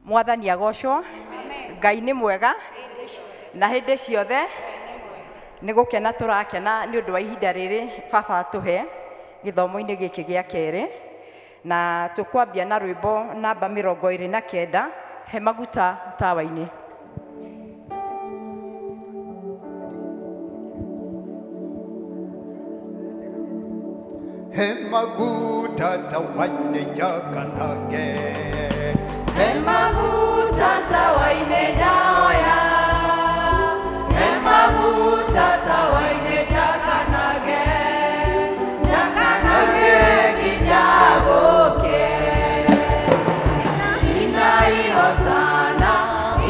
Mwathani agocwo. Ngai nĩ mwega na hĩndĩ ciothe. Nĩ gũkena tũrakena nĩ ũndũ wa ihinda rĩrĩ baba atũhe gĩthomo-inĩ gĩkĩ gĩa kerĩ, na tũkwambia na rwĩmbo namba 29 he maguta tawa-inĩ. He maguta tawa-inĩ njakanage, he maguta tawa-inĩ ndaoya, he maguta tawa-inĩ njakanage, njakanage nginya gũkĩe. Inai hosana,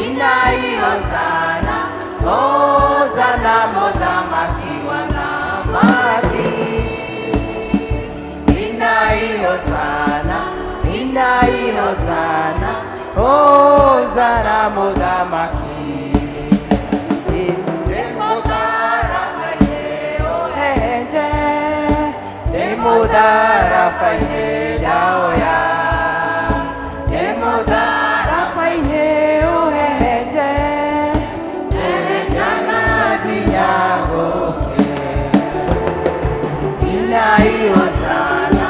inai hosana, hosana mũthamaki wa thamaki. Inai hosana, inai hosana, hosana mũthamaki. Ndĩmũtharabainĩ ndaoya, ndĩmũtharabainĩ ũhehenje, hehenjana nginya gũkĩe. Inai hosana,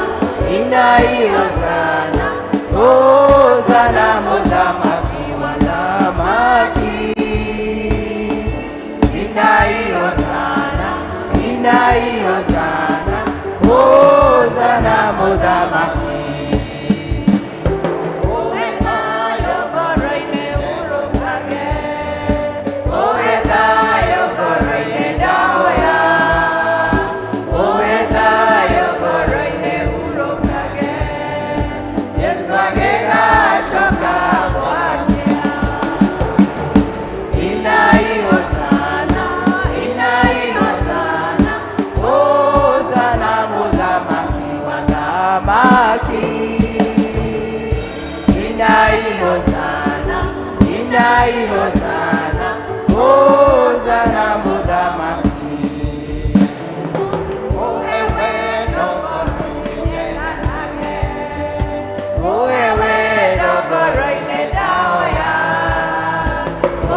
inai hosana, hosana mũthamaki wa thamaki. Inai hosana, inai hosana, hosana mũthamaki. Ũhe thayũ ngoro-inĩ ũrũkage, ũhe thayũ ngoro-inĩ ndaoya, ũhe thayũ ngoro-inĩ ũrũkage, Jesũ agĩgacoka gwake. Inai hosana, inai hosana, hosana mũthamaki wa thamaki. Inai hosana, inai hosana, hosana mũthamaki. Ũhe wendo ngoro-inĩ ngenanage, ũhe wendo ngoro-inĩ ndaoya,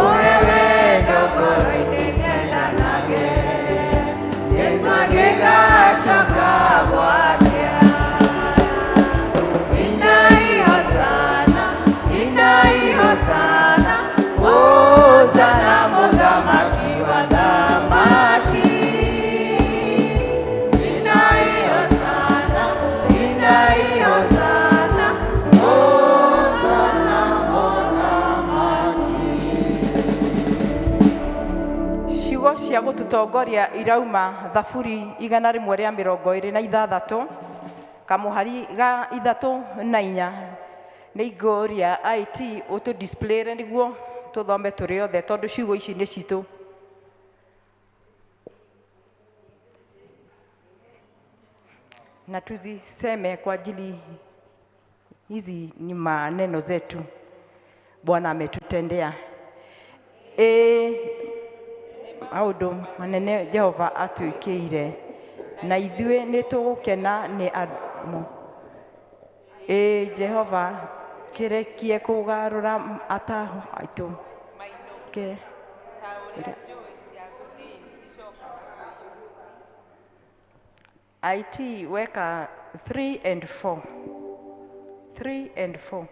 ũhe wendo ngoro-inĩ ngenanage, Jesũ agĩgacoka gwake. Inai hosana, inai hosana, hosana mũthamaki wa thamaki. Inai hosana, inai hosana, hosana mũthamaki. Ciugo cia gũtũtongoria irauma Thaburi 126 kamũhari ga 3 na 4. Nĩ ingũria IT ũtũ display nĩguo tũthome tũrĩ othe tondũ ciugo ici nĩ citũ. Na tuziseme kwa ajili hizi ni maneno zetu Bwana ametutendea. Maũndũ manene Jehova atwĩkĩire, na ithuĩ nĩ tũgũkena nĩ andũ. Jehova kĩrekie kũgarũra ataho aitũ ke IT weka 3 and 4. 3 and 4.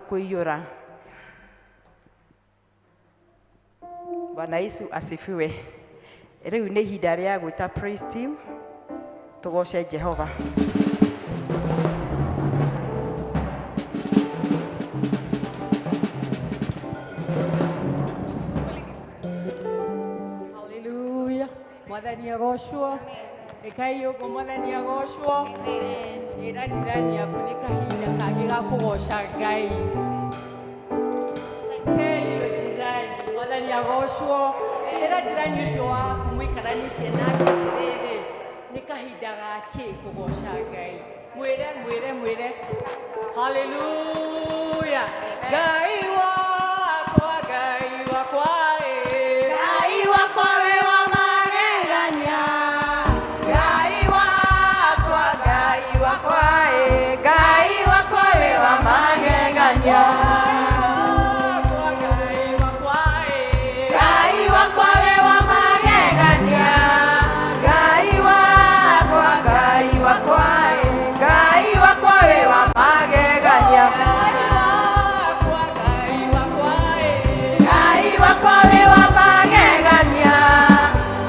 Kuiyora. Bwana Yesu asifiwe. Rĩu nĩ ihinda rĩa gwĩta praise team tũgoce Jehova. Mwathani agocwo. Rekai ũguo Mwathani agocwo. Ĩra jirani yaku nĩ kahinda kangĩ ga kũgoca Ngai. Tell your jirani, Mwathani agocwo. Ĩra jirani ũcio waku mũikaranĩtie nake atĩrĩrĩ, nĩ kahinda gakĩ kũgoca Ngai. Mwĩre, mwĩre, mwĩre. Hallelujah. Ngai wakwa, Ngai wakwa, ĩ. Ngai wakwa wĩ wa magegania. Ngai wakwa, Ngai wakwa, ĩ. Ngai wakwa wĩ wa magegania. Ngai wakwa wĩ wa magegania. Ngai wakwa, Ngai wakwa, ĩ. Ngai wakwa wĩ wa magegania. Ngai wakwa wĩ wa magegania.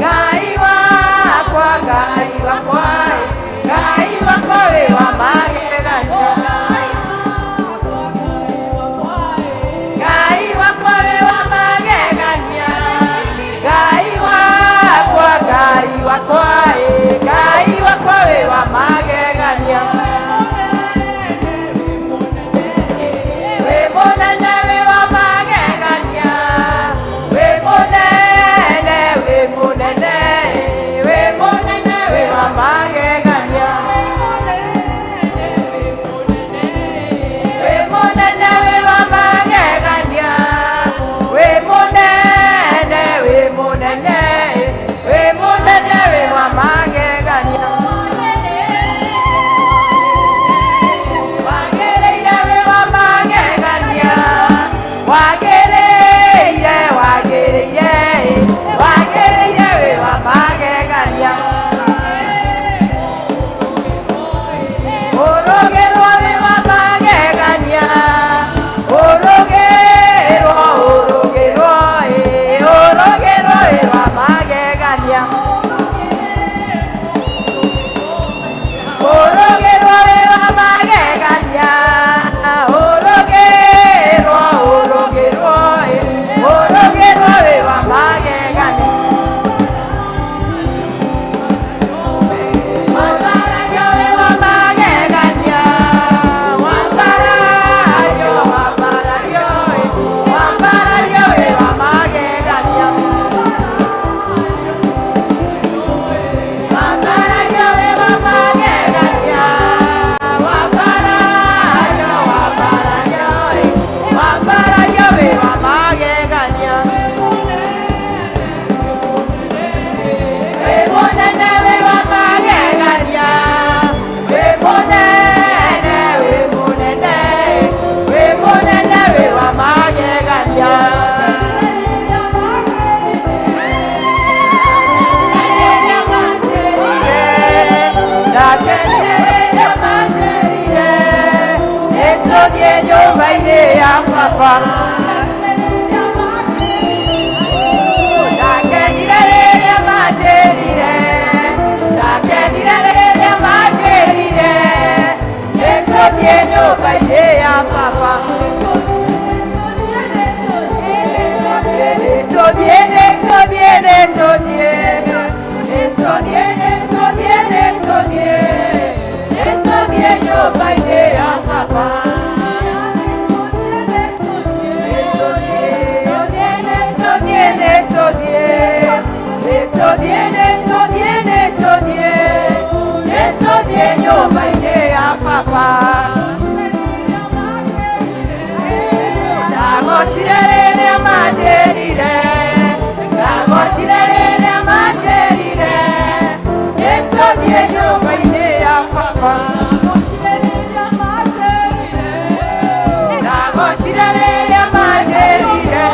Ngai wakwa, Ngai wakwa, ĩ. Ngai wakwa wĩ wa magegania. Ngai wakwa wĩ wa magegania. Ngai wakwa, Ngai wakwa, ĩ. Ngai wakwa wĩ wa magegania. Wĩ mũnene wĩ wa magegania. Wĩ mũnene, wĩ mũnene, wĩ mũnene wĩ wa magegania. Wĩ mũnene wĩ wa magegania. Wĩ mũnene, wĩ mũnene, wĩ mũnene wĩ wa magegania. Wagĩrĩire wĩ wa magegania. Wagĩrĩire, wagĩrĩire, wagĩrĩire wĩ wa magegania. Ũrũgĩrwo wĩ wa magegania. Ũrũgĩrwo, ũrũgĩrwo, ĩ, ũrũgĩrwo wĩ wa magegania. Ũrũgĩrwo wĩ wa magegania. Ũrũgĩrwo, ũrũgĩrwo, ĩ, ũrũgĩrwo wĩ wa magegania. Wambarario wĩ wa magegania. Wambarario, wambarario, ĩ, wambarario wĩ wa magegania. Wambarario wĩ wa magegania. Wambarario, wambarario, ĩ, wambarario wĩ wa magegania. Wĩ mũnene wĩ wa magegania. Wĩ mũnene, wĩ mũnene, wĩ mũnene wĩ wa magegania. Ndakenire rĩrĩa manjĩrire, nĩtũthiĩ nyũmba-inĩ ya baba. Ndakenire rĩrĩa manjĩrire, ndakenire rĩrĩa manjĩrire, nĩtũthiĩ nyũmba-inĩ ya baba. Nĩtũthiĩ, nĩtũthiĩ, nĩtũthiĩ, nĩtũthiĩ, nĩtũthiĩ, nĩtũthiĩ, nĩtũthiĩ nyũmba-inĩ ya baba. Nĩtũthiĩ, nĩtũthiĩ, nĩtũthiĩ, nĩtũthiĩ, nĩtũthiĩ, nĩtũthiĩ nyũmba-inĩ ya baba. Ndagocire rĩrĩa manjĩrire, ndagocire rĩrĩa manjĩrire, nĩtũthiĩ nyũmba-inĩ ya baba. Ndagocire rĩrĩa manjĩrire,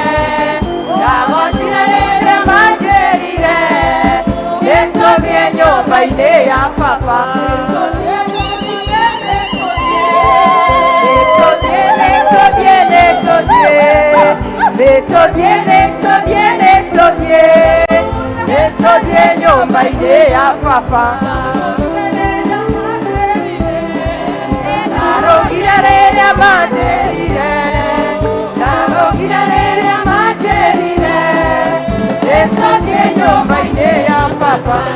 ndagocire rĩrĩa manjĩrire, nĩtũthiĩ nyũmba-inĩ ya baba. Nĩtũthiĩ, nĩtũthiĩ, nĩtũthiĩ, nĩtũthiĩ, nĩtũthiĩ, nĩtũthiĩ, nĩtũthiĩ nyũmba-inĩ ya baba. Ndarũgire rĩrĩa manjĩrire, ndarũgire rĩrĩa manjĩrire, nĩtũthiĩ nyũmba-inĩ ya baba. baba.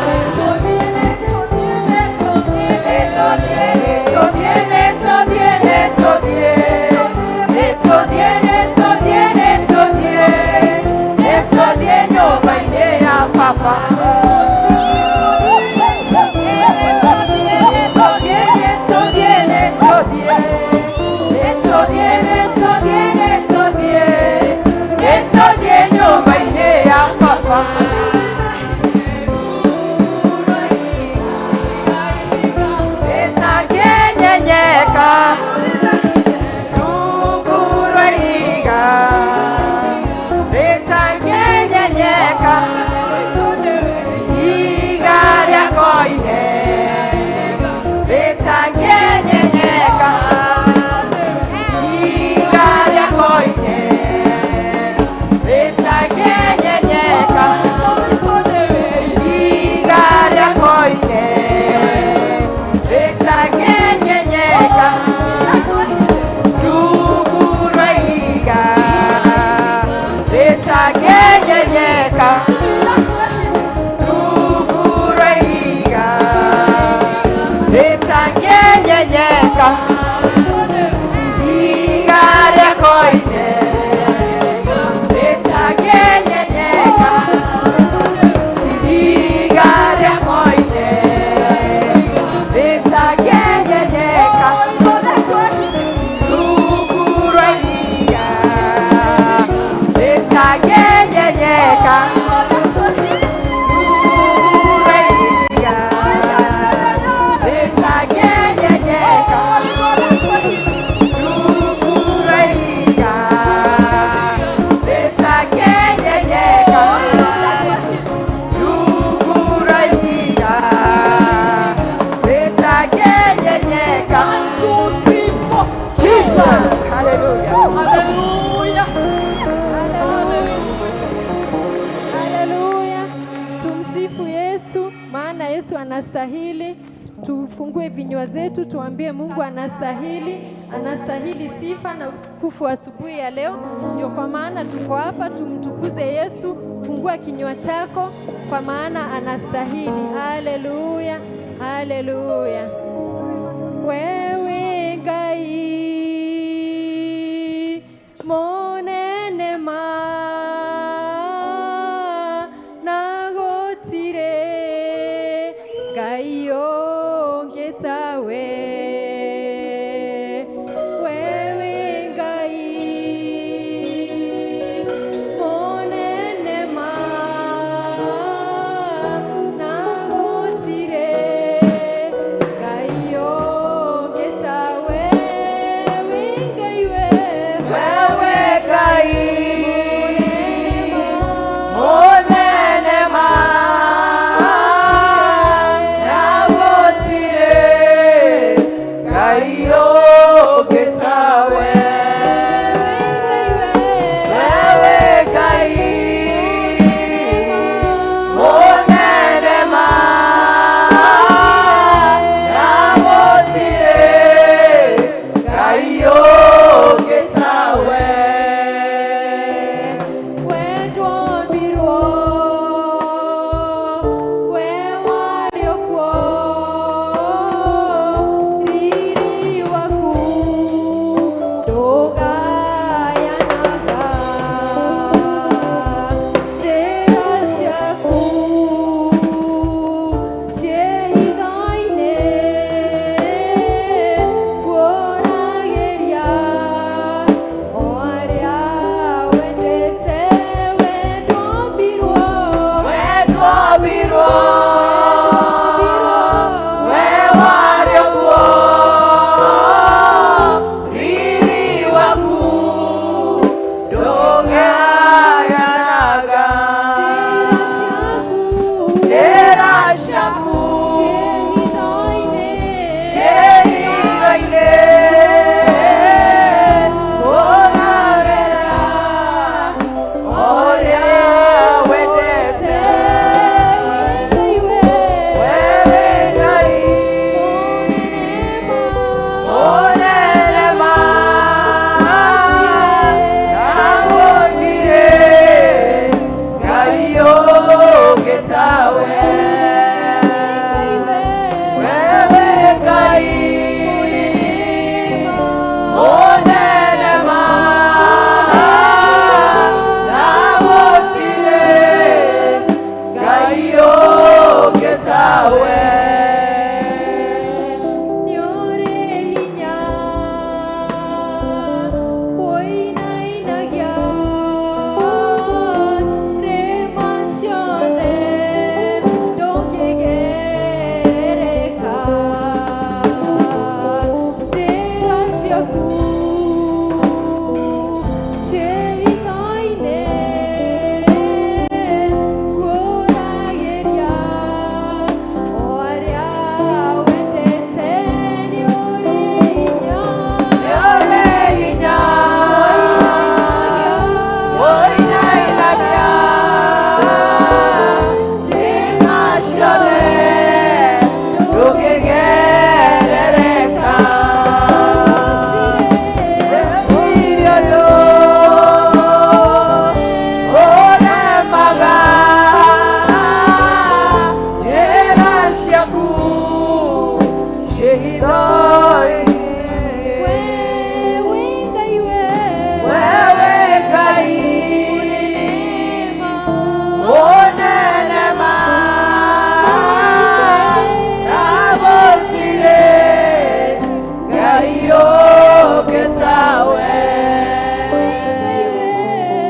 Anastahili. Tufungue vinywa zetu tuambie Mungu anastahili, anastahili sifa na utukufu asubuhi ya leo. Ndio kwa maana tuko hapa, tumtukuze Yesu. Fungua kinywa chako kwa maana anastahili. Haleluya, haleluya. Wewe Ngai monene ma na gotire Ngai ongetawe. Wewe Ngai monene ma na gotire Ngai ongetawe. Kĩhitho-inĩ. Wewe Ngai we. Wewe Ngai ũnene ma na gũtirĩ Ngai ũngĩ tawe.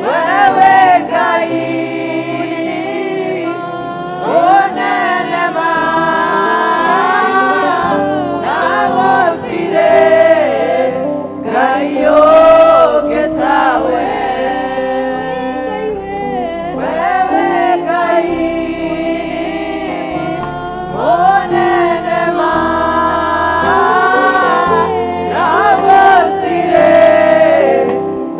Wewe Ngai ũnene ma na gũtirĩ Ngai ũngĩ tawe. Wewe Ngai ũnene ma na gũtirĩ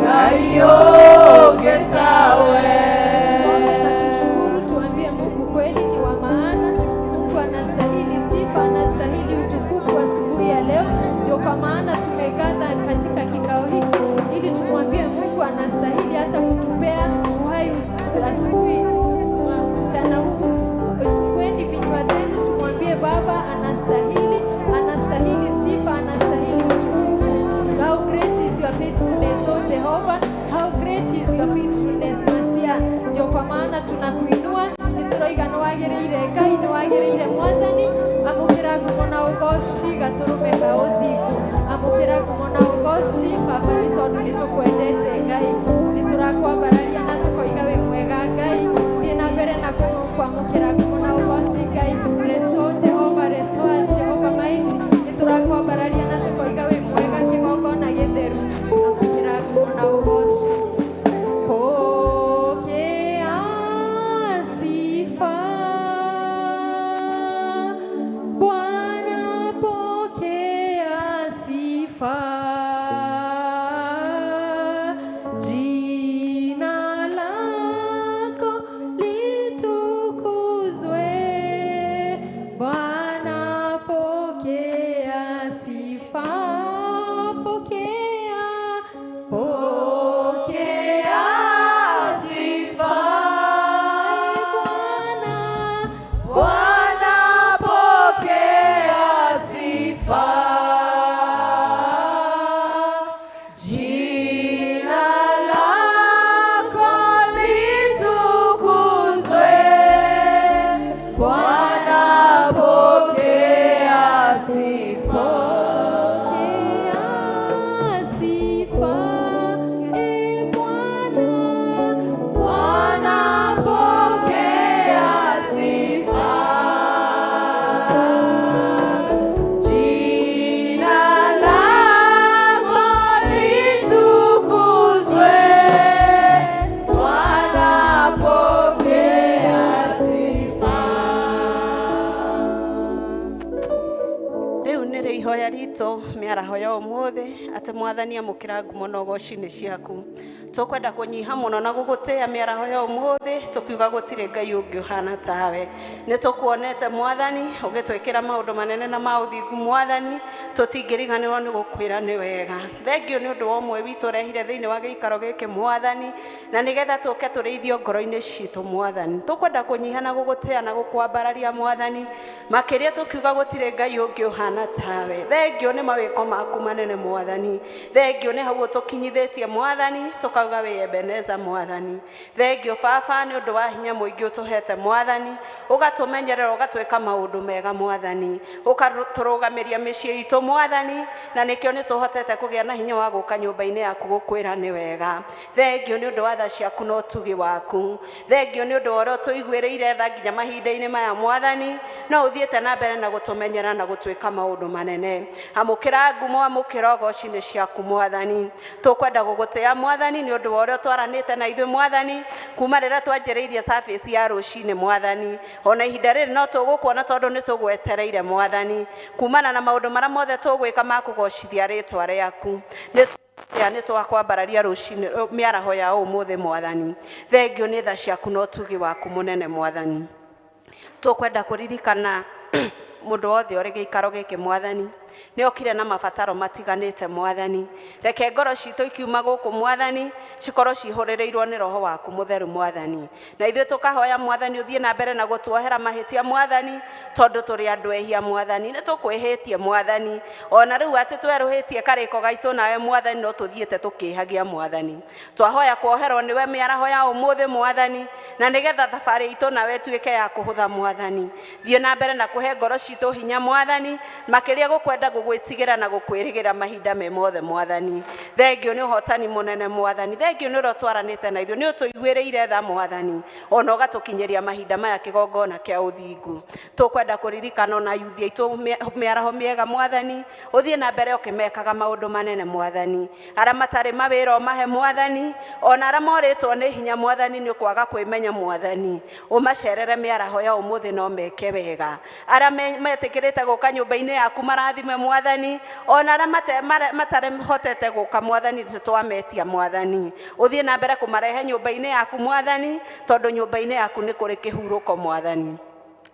Ngai ũngĩ tawe. Na tushukuru, tuambie Mungu kweli ni wa maana. Mungu anastahili sifa, anastahili utukufu asubuhi ya leo. Ndio kwa maana tumekata katika kikao hiki ili tumwambie Mungu anastahili hata kutupea uhai asubuhi mchana huu. Fungueni vinywa zenu tumwambie Baba anastahili, anastahili sifa, anastahili utukufu. How great is your faithfulness, O Jehovah. How great is your faithfulness, Masia. Ndio kwa maana tunakuinua nĩtũroiga nĩwagĩrĩire Ngai nĩwagĩrĩire Mwathani. Amũkĩra ngumo na ũgoci gatũrũme ka ũthingu. Amũkĩra ngumo na ũgoci Baba nĩ tondũ nĩtũkwendete Ngai. Nĩtũrakwambararia na tũkoiga wĩ mwega Ngai. Thiĩ na mbere na kwamũkĩra ngumo na ũgoci Ngai. Restore Jehovah, restore us Jehovah mighty. Nĩtũrakwambararia na tũkoiga wĩ mwega kĩgongona gĩtheru. Amũkĩra ngumo na ũgoci. Pokea sifa, Bwana, pokea sifa. Jina lako litukuzwe, Bwana, pokea sifa, pokea, Pokea sifa, Bwana, Bwana, pokea sifa. Jina lako litukuzwe, Bwana, pokea sifa. Pokea sifa, e Bwana, Bwana, pokea sifa. Jina lako litukuzwe, Bwana, pokea sifa. Rĩu nĩrĩo ihoya ritũ mĩaraho ya ũmũthĩ atĩ Mwathani amũkĩra ngumo na ũgoci nĩ ciaku. Tũkwenda kũnyiha mũno na gũgũtĩĩa mĩaraho ya ũmũthĩ tũkiuga gũtirĩ Ngai ũngĩ ũhana tawe. Nĩ tũkuonete Mwathani ũgĩtwĩkĩra maũndũ manene na ma ũthingu Mwathani, tũtingĩriganĩrwo nĩ gũkwĩra nĩ wega. Thengio nĩ ũndũ wa ũmwe witũ ũrehire thĩinĩ wa gĩikaro gĩkĩ Mwathani, na nĩgetha tũke tũrĩithio ngoro-inĩ citũ Mwathani. Tũkwenda kũnyiha na gũgũtĩĩa na gũkwambararia Mwathani, makĩria tũkiuga gũtirĩ Ngai ũngĩ ũhana tawe. Thengio nĩ mawĩko maku manene Mwathani. Thengio nĩ hau ũtũkinyithĩtie Mwathani, tũkauga wĩ Ebeneza Mwathani. Thengio Baba nĩ ũndũ wa hinya mũingĩ ũtũhete Mwathani, ũgatũmenyerera ũgatwĩka maũndũ mega Mwathani, ũgatũrũgamĩria mĩciĩ itũ Mwathani, na nĩkĩo nĩ tũhotete kũgĩa na hinya wa gũka nyũmba-inĩ yaku gũkwĩra nĩ wega. Thengio nĩ ũndũ wa tha ciaku na ũtugi waku. Thengio nĩ ũndũ wa ũrĩa ũtũiguĩrĩire tha nginya mahinda-inĩ maya Mwathani, no ũthiĩte na mbere na gũtũmenyera na gũtwĩka maũndũ manene. Amũkĩra ngumo, amũkĩra ũgoci nĩ ciaku Mwathani. Tũkwenda gũgũtĩĩa Mwathani nĩ ũndũ wa ũrĩa ũtwaranĩte na ithuĩ Mwathani kuma rĩrĩa twanjĩrĩirie service ya rũcinĩ Mwathani. Ona ihinda rĩrĩ no tũgũkuona tondũ nĩ tũgwetereire Mwathani kumana na maũndũ marĩa mothe tũgwĩka ma kũgocithia rĩtwa rĩaku. Nĩ nĩ twakwambararia rũcinĩ mĩaraho ya ũmũthĩ Mwathani. Thengio nĩ tha ciaku na ũtugi waku mũnene Mwathani. Tũkwenda kũririkana mũndũ wothe ũrĩ gĩikaro gĩkĩ Mwathani. Nĩ okire na mabataro matiganĩte Mwathani. Reke ngoro citũ ikiuma gũkũ Mwathani cikorwo cihũrĩrĩirwo nĩ Roho waku Mũtheru Mwathani. Na ithuĩ tũkahoya Mwathani ũthiĩ na mbere na gũtuohera mahĩtia Mwathani, tondũ tũrĩ andũ ehia Mwathani. Nĩ tũkwĩhĩtie Mwathani, ona rĩu atĩ twerũhĩtie karĩko gaitũ nawe Mwathani no tũthiĩte tũkĩhagia Mwathani. Twahoya kuoherwo nĩwe mĩaraho ya ũmũthĩ Mwathani, na nĩgetha thabarĩ itũ nawe ĩtuĩke ya kũhũtha Mwathani. Thiĩ na mbere na kũhe ngoro citũ hinya Mwathani, makĩria gũkwenda gũgwĩtigĩra na gũkwĩrĩgĩra mahinda me mothe Mwathani. Thengio nĩ ũhotani mũnene Mwathani, thengio nĩ ũrĩa ũtwaranĩte na ithuĩ, nĩ ũtũiguĩrĩire tha Mwathani, ona ũgatũkinyĩria mahinda maya kĩgongona kĩa ũthingu. Tũkwenda kũririkana ona yuthi aitũ mĩaraho mĩega Mwathani, ũthiĩ na mbere ũkĩmekaga maũndũ manene Mwathani. Arĩa matarĩ mawĩra ũmahe Mwathani, ona arĩa morĩtwo nĩ hinya Mwathani nĩ kwaga kwĩmenya Mwathani, ũmacerere mĩaraho ya ũmũthĩ no meke wega. Arĩa metĩkĩrĩte gũka nyũmba-inĩ yaku marathime Mwathani, ona arĩa matarehotete gũka Mwathani twametia Mwathani, ũthiĩ na mbere kũmarehe nyũmba-inĩ yaku Mwathani, tondũ nyũmba-inĩ yaku nĩ kũrĩ kĩhurũko Mwathani.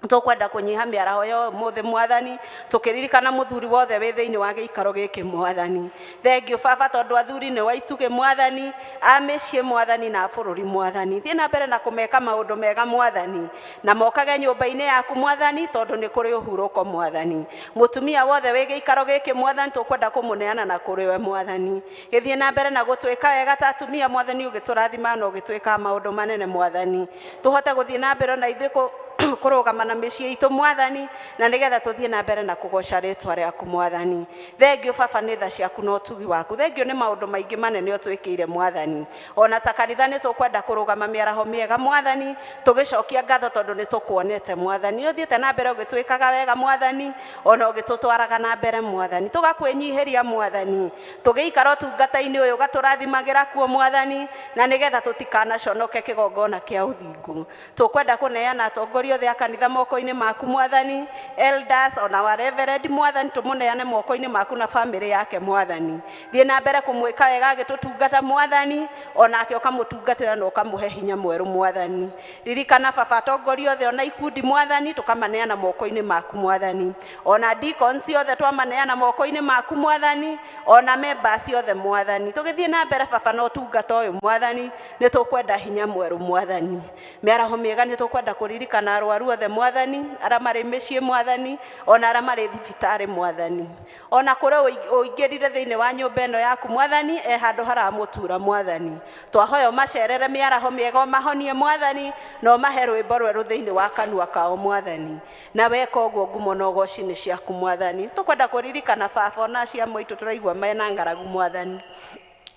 Tũkwenda kũnyiha mĩaraho ya ũmũthĩ Mwathani, tũkĩririkana mũthuri wothe wĩ thĩinĩ wa gĩikaro gĩkĩ Mwathani. Thengio baba, tondũ athuri nĩ wa itugĩ Mwathani, a mĩciĩ Mwathani na a bũrũri Mwathani. Thiĩ na mbere na kũmeka maũndũ mega Mwathani, na mokage nyũmba-inĩ yaku Mwathani, tondũ nĩ kũrĩ ũhurũko Mwathani. Mũtumia wothe wĩ gĩikaro gĩkĩ Mwathani, tũkwenda kũmũneana na kũrĩ we Mwathani. Gĩthiĩ na mbere na gũtwĩka wega ta atumia Mwathani, ũgĩtũrathima na ũgĩtwĩka maũndũ manene Mwathani. Tũhote gũthiĩ na mbere na ithuĩ kũrũgama na mĩciĩ itũ Mwathani, na nĩgetha tũthiĩ na mbere na kũgoca rĩtwa rĩaku Mwathani. Thengio baba nĩ tha ciaku na ũtugi waku, thengio nĩ maũndũ maingĩ manene ũtwĩkĩire Mwathani. Ona ta kanitha nĩ tũkwenda kũrũgama mĩaraho mĩega Mwathani, tũgĩcokia ngatho tondũ nĩ tũkuonete Mwathani. Ũthiĩte na mbere ũgĩtwĩkaga wega Mwathani, ona ũgĩtũtwaraga na mbere Mwathani. Tũgakwĩnyihĩria Mwathani, tũgĩikara ũtungata-inĩ ũyũ ũgatũrathimagĩra kuo Mwathani, na nĩgetha tũtikanaconoke kĩgongona kĩa ũthingu. Tũkwenda kũneana atongoria othe a kanitha moko-inĩ maku Mwathani, elders ona wa reverend Mwathani, tũmũneane moko-inĩ maku na famĩlĩ yake Mwathani. Thiĩ na mbere kũmwĩka wega agĩtũtungata Mwathani, onake ũkamũtungatĩra na ũkamũhe hinya mwerũ Mwathani. Ririkana baba atongoria othe ona ikundi Mwathani, tũkamaneana moko-inĩ maku Mwathani. Ona deacons othe twamaneana moko-inĩ maku Mwathani, ona members othe Mwathani. Tũgĩthiĩ na mbere baba na ũtungata ũyũ Mwathani, nĩ tũkwenda hinya mwerũ Mwathani. Mĩaraho mĩega nĩ tũkwenda kũririkana arwaru othe Mwathani, arĩa marĩ mĩciĩ Mwathani, ona arĩa marĩ thibitarĩ Mwathani. Ona kũrĩa ũingĩrire thĩinĩ wa nyũmba ĩno yaku Mwathani, e handũ haramũtura Mwathani. Twahoya ũmacerere mĩaraho mĩega, ũmahonie Mwathani, na ũmahe rwĩmbo rwerũ thĩinĩ wa kanua kao Mwathani. Na weka ũguo ngumo na ũgoci nĩ ciaku Mwathani. Tũkwenda kũririkana baba ona acio amwe aitũ tũraigua mena ng'aragu Mwathani,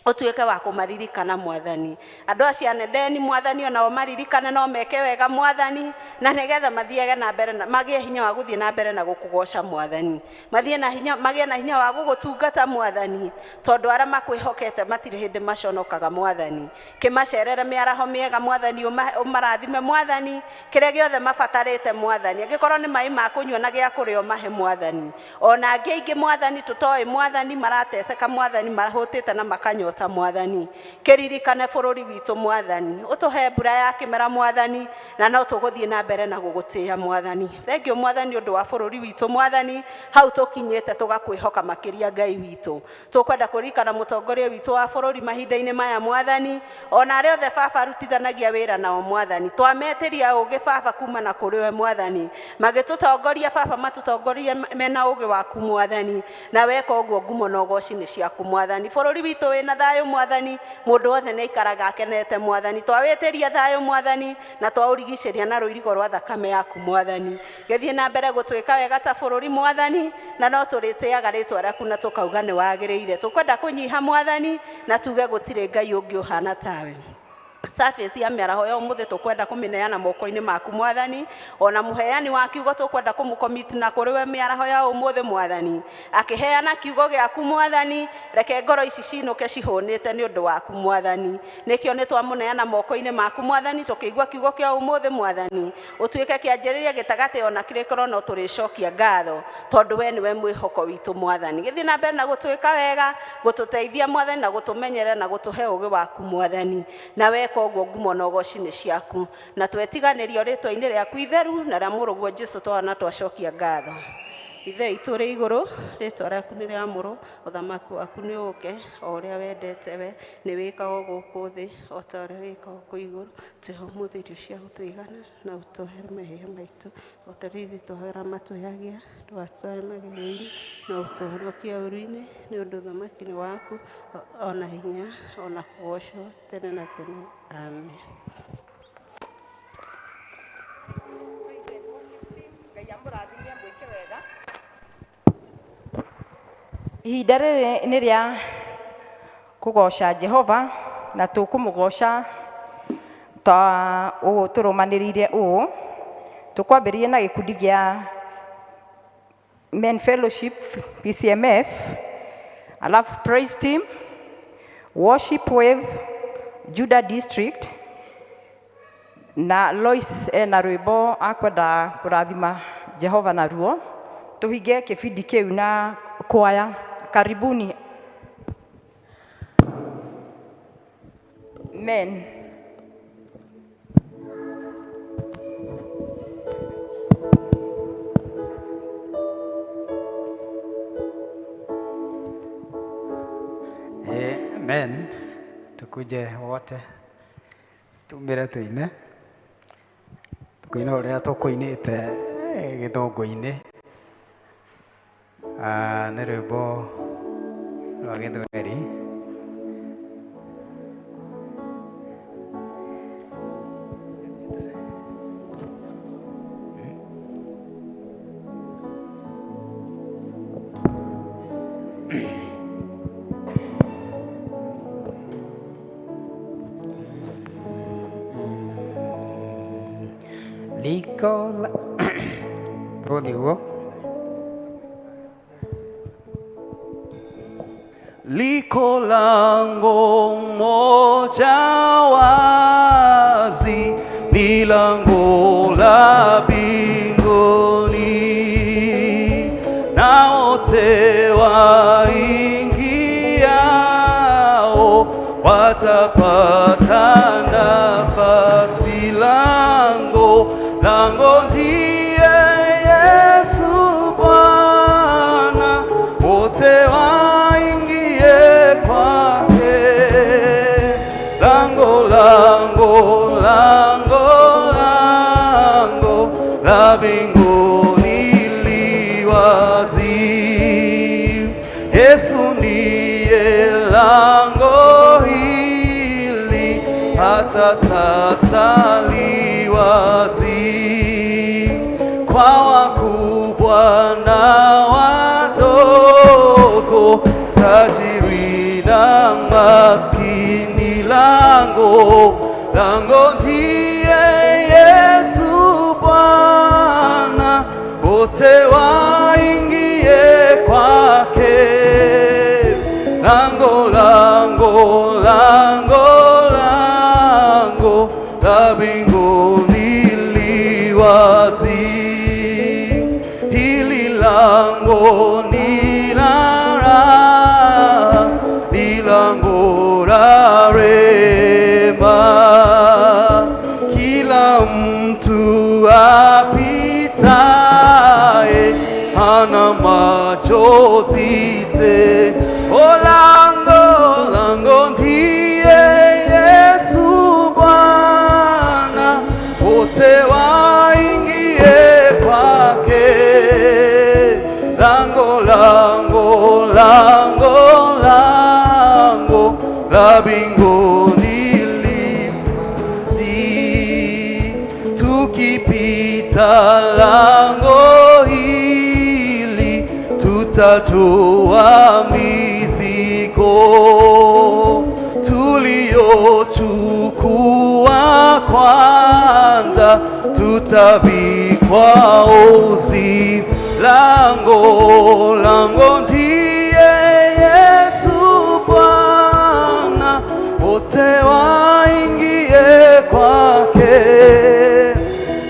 ũtuĩke wa kũmaririkana Mwathani. Andũ acio anendeni Mwathani, onao maririkane no meke wega Mwathani, na nĩgetha mathiage na mbere na magĩe hinya wa gũthiĩ na mbere na gũkũgoca Mwathani, mathiĩ na hinya, magĩe na hinya wa gũgũtungata Mwathani, tondũ arĩa makwĩhokete matirĩ hĩndĩ maconokaga Mwathani. Kĩmacerere mĩaraho mĩega Mwathani, ũmarathime Mwathani, kĩrĩa gĩothe mabatarĩte Mwathani. Angĩkorwo nĩ maĩ ma kũnyua na gĩa kũrĩa ũmahe Mwathani. Ona angĩ aingĩ Mwathani tũtoĩ Mwathani, marateseka Mwathani, marahũtĩte na makanyota Mwathani. Kĩririkane bũrũri witũ Mwathani, ũtũhe mbura ya kĩmera Mwathani, na no tũgũthiĩ na mbere na gũgũtĩĩa Mwathani. Thengio Mwathani ũndũ wa bũrũri witũ Mwathani, hau tũkinyĩte tũgakwĩhoka makĩria Ngai witũ. Tũkwenda kũririkana mũtongoria witũ wa bũrũri mahinda-inĩ maya Mwathani, ona arĩa othe baba arutithanagia wĩra nao Mwathani. Twametĩria ũũgĩ baba kuma na kũrĩ we Mwathani, magĩtũtongoria baba matũtongorie mena ũũgĩ waku Mwathani, na weka ũguo ngumo na ũgoci nĩ ciaku Mwathani. Bũrũri witũ wĩna thayũ Mwathani, mũndũ wothe nĩ aikaraga akenete Mwathani. Twawĩtĩria thayũ Mwathani, na twaũrigicĩria na rũirigo rwa thakame yaku Mwathani. Gĩthiĩ na mbere gũtwĩka wega ta bũrũri Mwathani, na no tũrĩtĩaga rĩtwa rĩaku na tũkauga nĩ wagĩrĩire. Tũkwenda kũnyiha Mwathani, na tuge gũtirĩ Ngai ũngĩ ũhana tawe. Service ya mĩaraho ya ũmũthĩ tũkwenda kũmĩneana moko-inĩ maku Mwathani, ona mũheani wa kiugo tũkwenda kũmũcommit na kũrĩ we mĩaraho ya ũmũthĩ Mwathani. Akĩheana kiugo gĩaku Mwathani, reke ngoro ici cinũke cihũnĩte nĩ ũndũ waku Mwathani. Nĩkĩo nĩ twamũneana moko-inĩ maku Mwathani, tũkĩigua kiugo kĩa ũmũthĩ Mwathani, ũtuĩke kĩanjĩrĩria gĩtagatĩ ona kĩrĩkĩro no tũrĩcokia ngatho, tondũ we nĩwe mwĩhoko witũ Mwathani. Gĩthiĩ na mbere na gũtwĩka wega, gũtũteithia Mwathani, na gũtũmenyerera na gũtũhe ũũgĩ waku Mwathani. Na weka ũguo ngumo na ũgoci nĩ ciaku, na twetiganĩrio rĩtwa-inĩ rĩaku itheru na rĩa mũrũguo Jesũ twana twacokia ngatho. Ithe witũ ũrĩ igũrũ, rĩtwa rĩaku nĩ rĩamũrwo, ũthamaki waku nĩ ũũke, o ũrĩa wendete we nĩ wĩkagwo gũkũ thĩ o ta ũrĩa wĩkagwo kũu igũrũ. Tũhe ũmũthĩ irio cia gũtũigana, na ũtũohere mehia maitũ o ta ũrĩa ithuĩ twohagĩra matwĩhagia, ndũgatũtware magerio-inĩ, no ũtũhonokie ũũru-inĩ, nĩ ũndũ ũthamaki nĩ waku, ona hinya, ona kũgocwo tene na tene. Amen. Ihinda rĩrĩ nĩ rĩa kũgoca Jehova na tũkũmũgoca ta ũũ tũrũmanĩrĩire ũũ. Tũkwambĩrĩria na gĩkundi gĩa Men Fellowship PCMF, alafu Praise Team, Worship Wave, Judah District na Lois ena rwĩmbo akwenda kũrathima Jehova naruo. Tũhinge kĩbindi kĩu na kwaya. Karibuni men. Amen. Tukuje wote tumire tuine tukuina uria tukuinite githungu-ini. Nĩ rwĩmbo rwa gĩthweri. Liko tũthiĩ. Liko lango moja wazi, ni lango la mbinguni, na wote waingiao watapata nafasi. Lango, lango ndiye Yesu Bwana, wote waingie kwake. Lango, lango, lango, lango la mbinguni li wazi. Yesu ndiye lango hili, hata sasa li wazi. Kwa wakubwa na wadogo, tajiri na maskini, lango, lango ndiye Yesu Bwana, wote waingie kwake. Lango, lango, lango, lango la mbinguni li wazi. Hili lango ni la raha, ni lango la rehema. Kila mtu apitaye hana machozi tena. O lango, lango ndiye Yesu Bwana, wote waingie kwake. Lango, lango, lango, lango la mbinguni li wazi. Tukipita lango hili, tutatoa mizigo tuliochukua kwanza, tutavikwa uzi. Lango, lango ndiye Yesu Bwana, wote waingie kwake.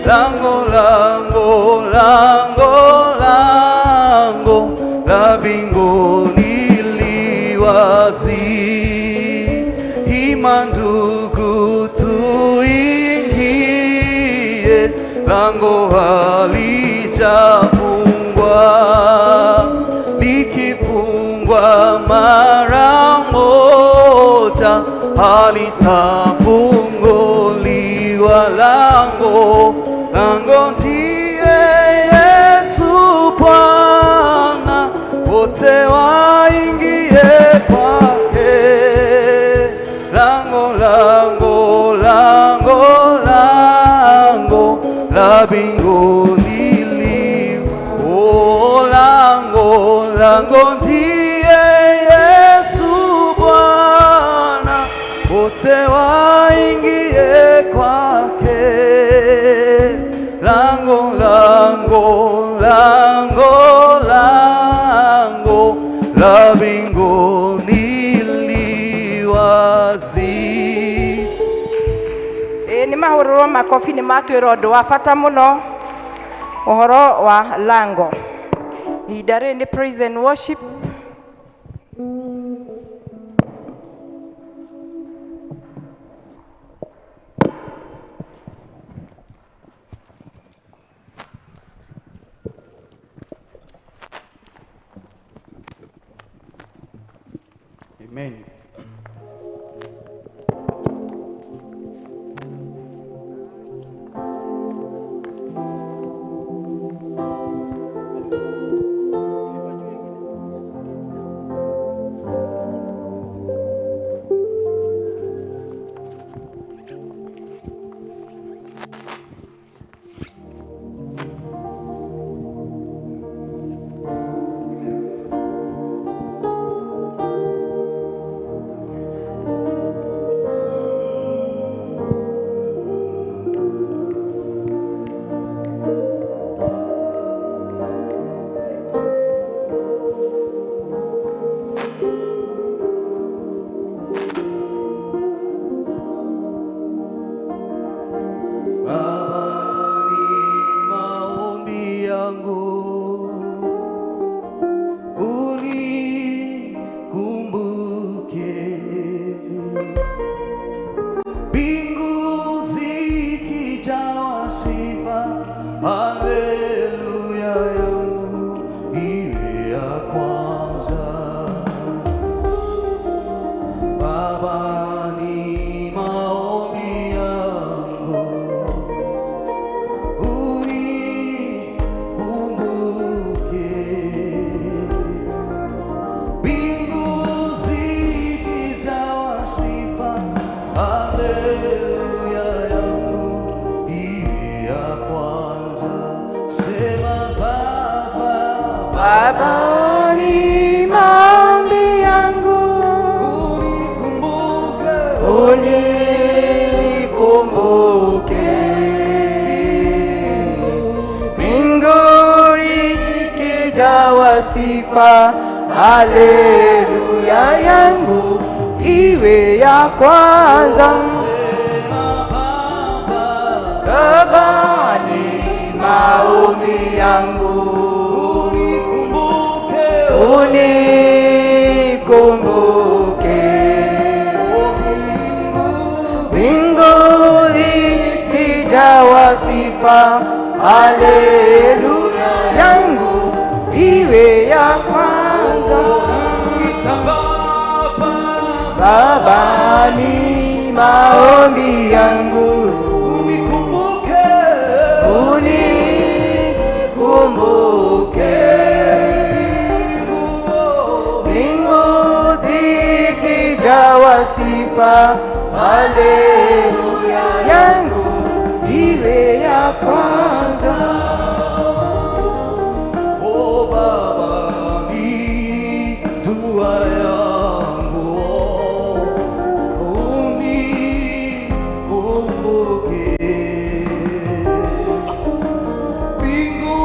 Lango, lango, lango, lango la mbinguni li wazi. Hima ndugu tuingie, lango halijafungwa. Litafunguliwa lango, lango ndiye Yesu Bwana, wote waingie kwake. Lango, lango, lango, lango la mbinguni li, oh, lango, lango ndiye Yesu Bwana, wote waingie kwake. Lango, lango, lango, lango la mbinguni li wazi. Ĩĩ nĩ mahũrũrwo makobi nĩ matwĩra ũndũ wa bata mũno, ũhoro wa lango. Ihinda rĩrĩ nĩ praise and worship. Amen. Baba, ni maombi yangu, unikumbuke. Mbingu zikijawa sifa, haleluya yangu iwe ya kwanza. Baba, ni maombi yangu, unikumbuke. Mbingu zikijawa sifa, haleluya yangu iwe ya kwanza. Sema Baba, Baba, ni maombi yangu, unikumbuke. Unikumbuke. Mbingu ikijawa sifa, haleluya yangu iwe ya kwanza. Baba, ni maombi yangu, Unikumbuke. Unikumbuke. Mbingu ikijawa sifa, haleluya yangu iwe ya kwanza. Baba, ni maombi yangu, Unikumbuke. Unikumbuke. Mbingu zikijawa sifa, haleluya yangu iwe ya kwanza. Oh Baba, ni dua yangu, unikumbuke. Mbingu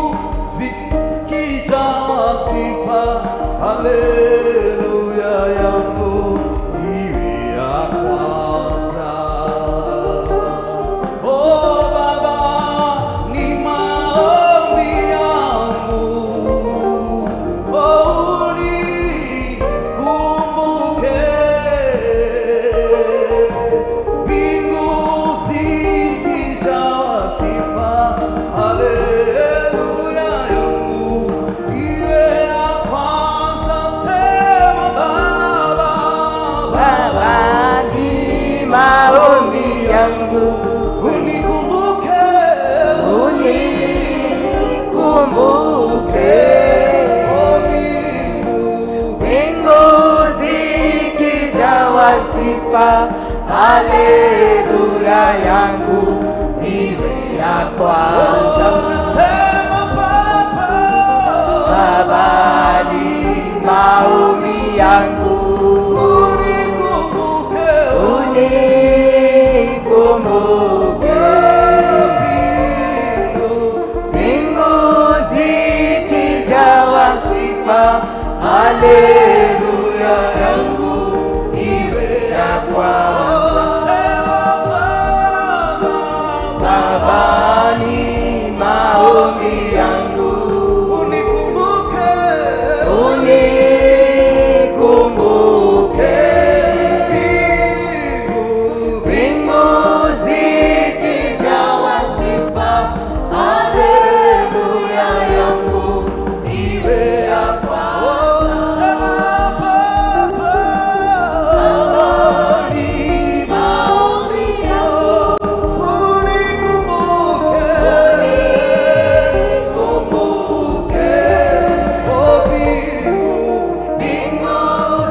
zikijawa sifa, haleluya yangu iwe ya kwanza. Oh Baba, ni maombi yangu, oh unikumbuke. Mbingu zikijawa sifa, haleluya yangu iwe ya kwanza. Sema sifa, haleluya yangu iwe ya kwanza. Sema Baba, Baba ni maombi yangu, unikumbuke, unikumbuke. Mbingu zikijawa sifa, haleluya yangu iwe ya kwanza. Sema Baba, Baba ni maombi yangu, unikumbuke, unikumbuke. Mbingu zikijawa sifa, haleluya yangu iwe ya kwanza. Sema Baba, Baba ni maombi yangu, unikumbuke, unikumbuke. Mbingu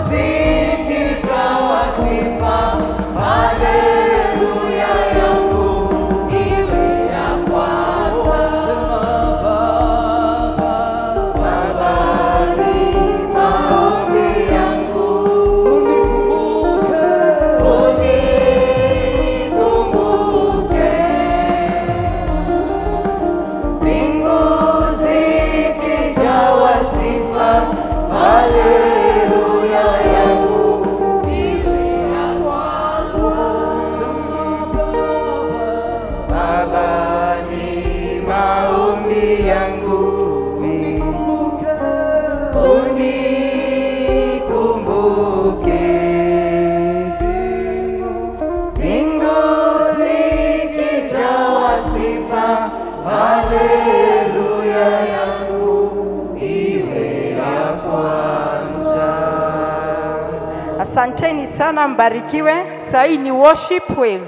zikijawa sifa, haleluya yangu iwe ya kwanza. Sema Baba, Baba ni maombi yangu, unikumbuke, unikumbuke. Mbingu zikijawa sifa, haleluya yangu iwe ya kwanza. Sema Baba, Baba ni maombi yangu, unikumbuke, unikumbuke. Mbingu zikijawa sifa, haleluya yangu iwe ya kwanza. Asanteni sana, mbarikiwe. Saa hii ni worship wave.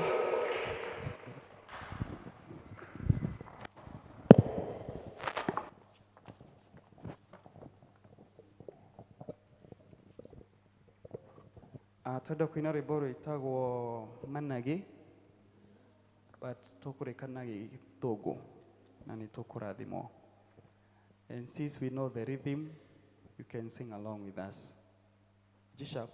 Twenda kuina rwĩmbo rwĩtagwo managĩ, but tũkũrĩka na gĩthũngũ na nĩ tũkũrathimwo. And since we know the rhythm, you can sing along with us. G sharp.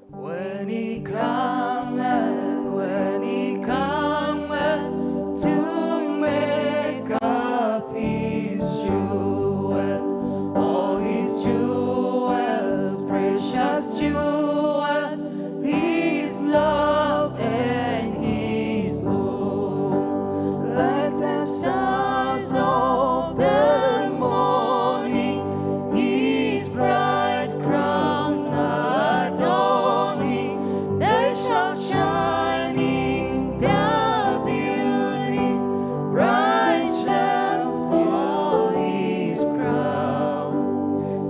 When he cometh, when he cometh to make up his jewels, all his jewels, precious jewels, his love and his own. Like the stars of the morning, his bright crowns adorning, they shall shine in their beauty, righteous for his crown.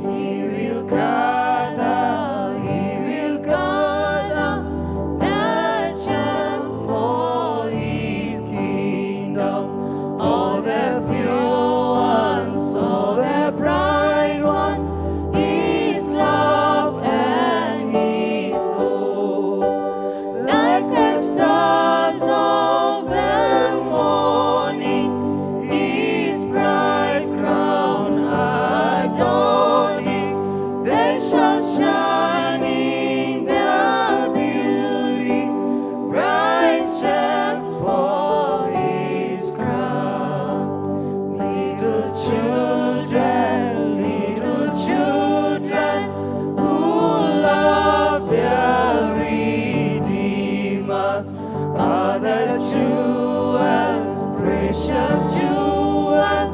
He will gather, he will gather the gems for his kingdom, all the pure ones, all the bright ones, his love and his hope. Like the stars of the morning, his bright crowns adorning, they shall shine in their beauty, bright gems for his crown. Little children who love their Redeemer, are the jewels, precious jewels,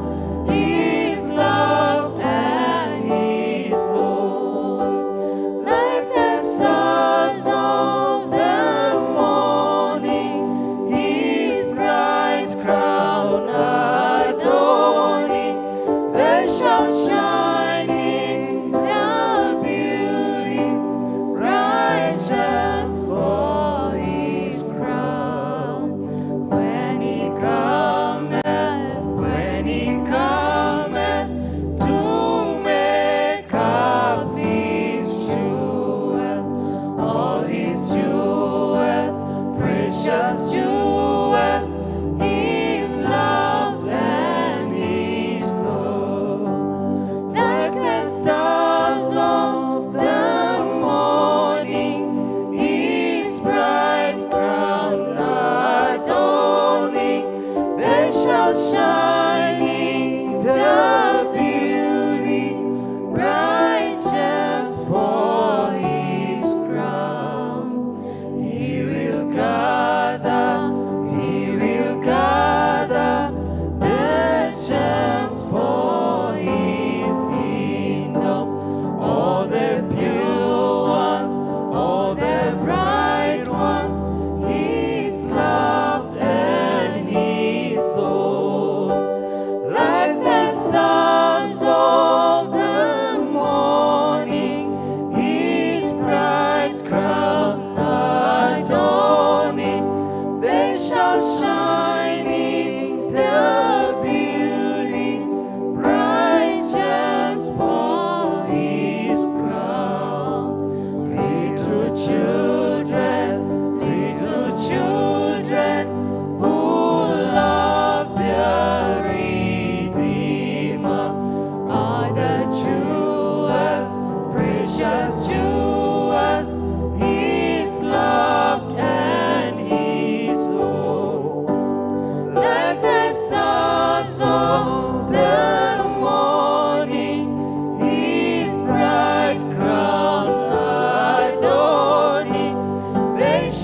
his love and his own. Like the stars of the morning, his bright crowns adorning, they shall shine in their beauty, righteous for his crown. When he comes,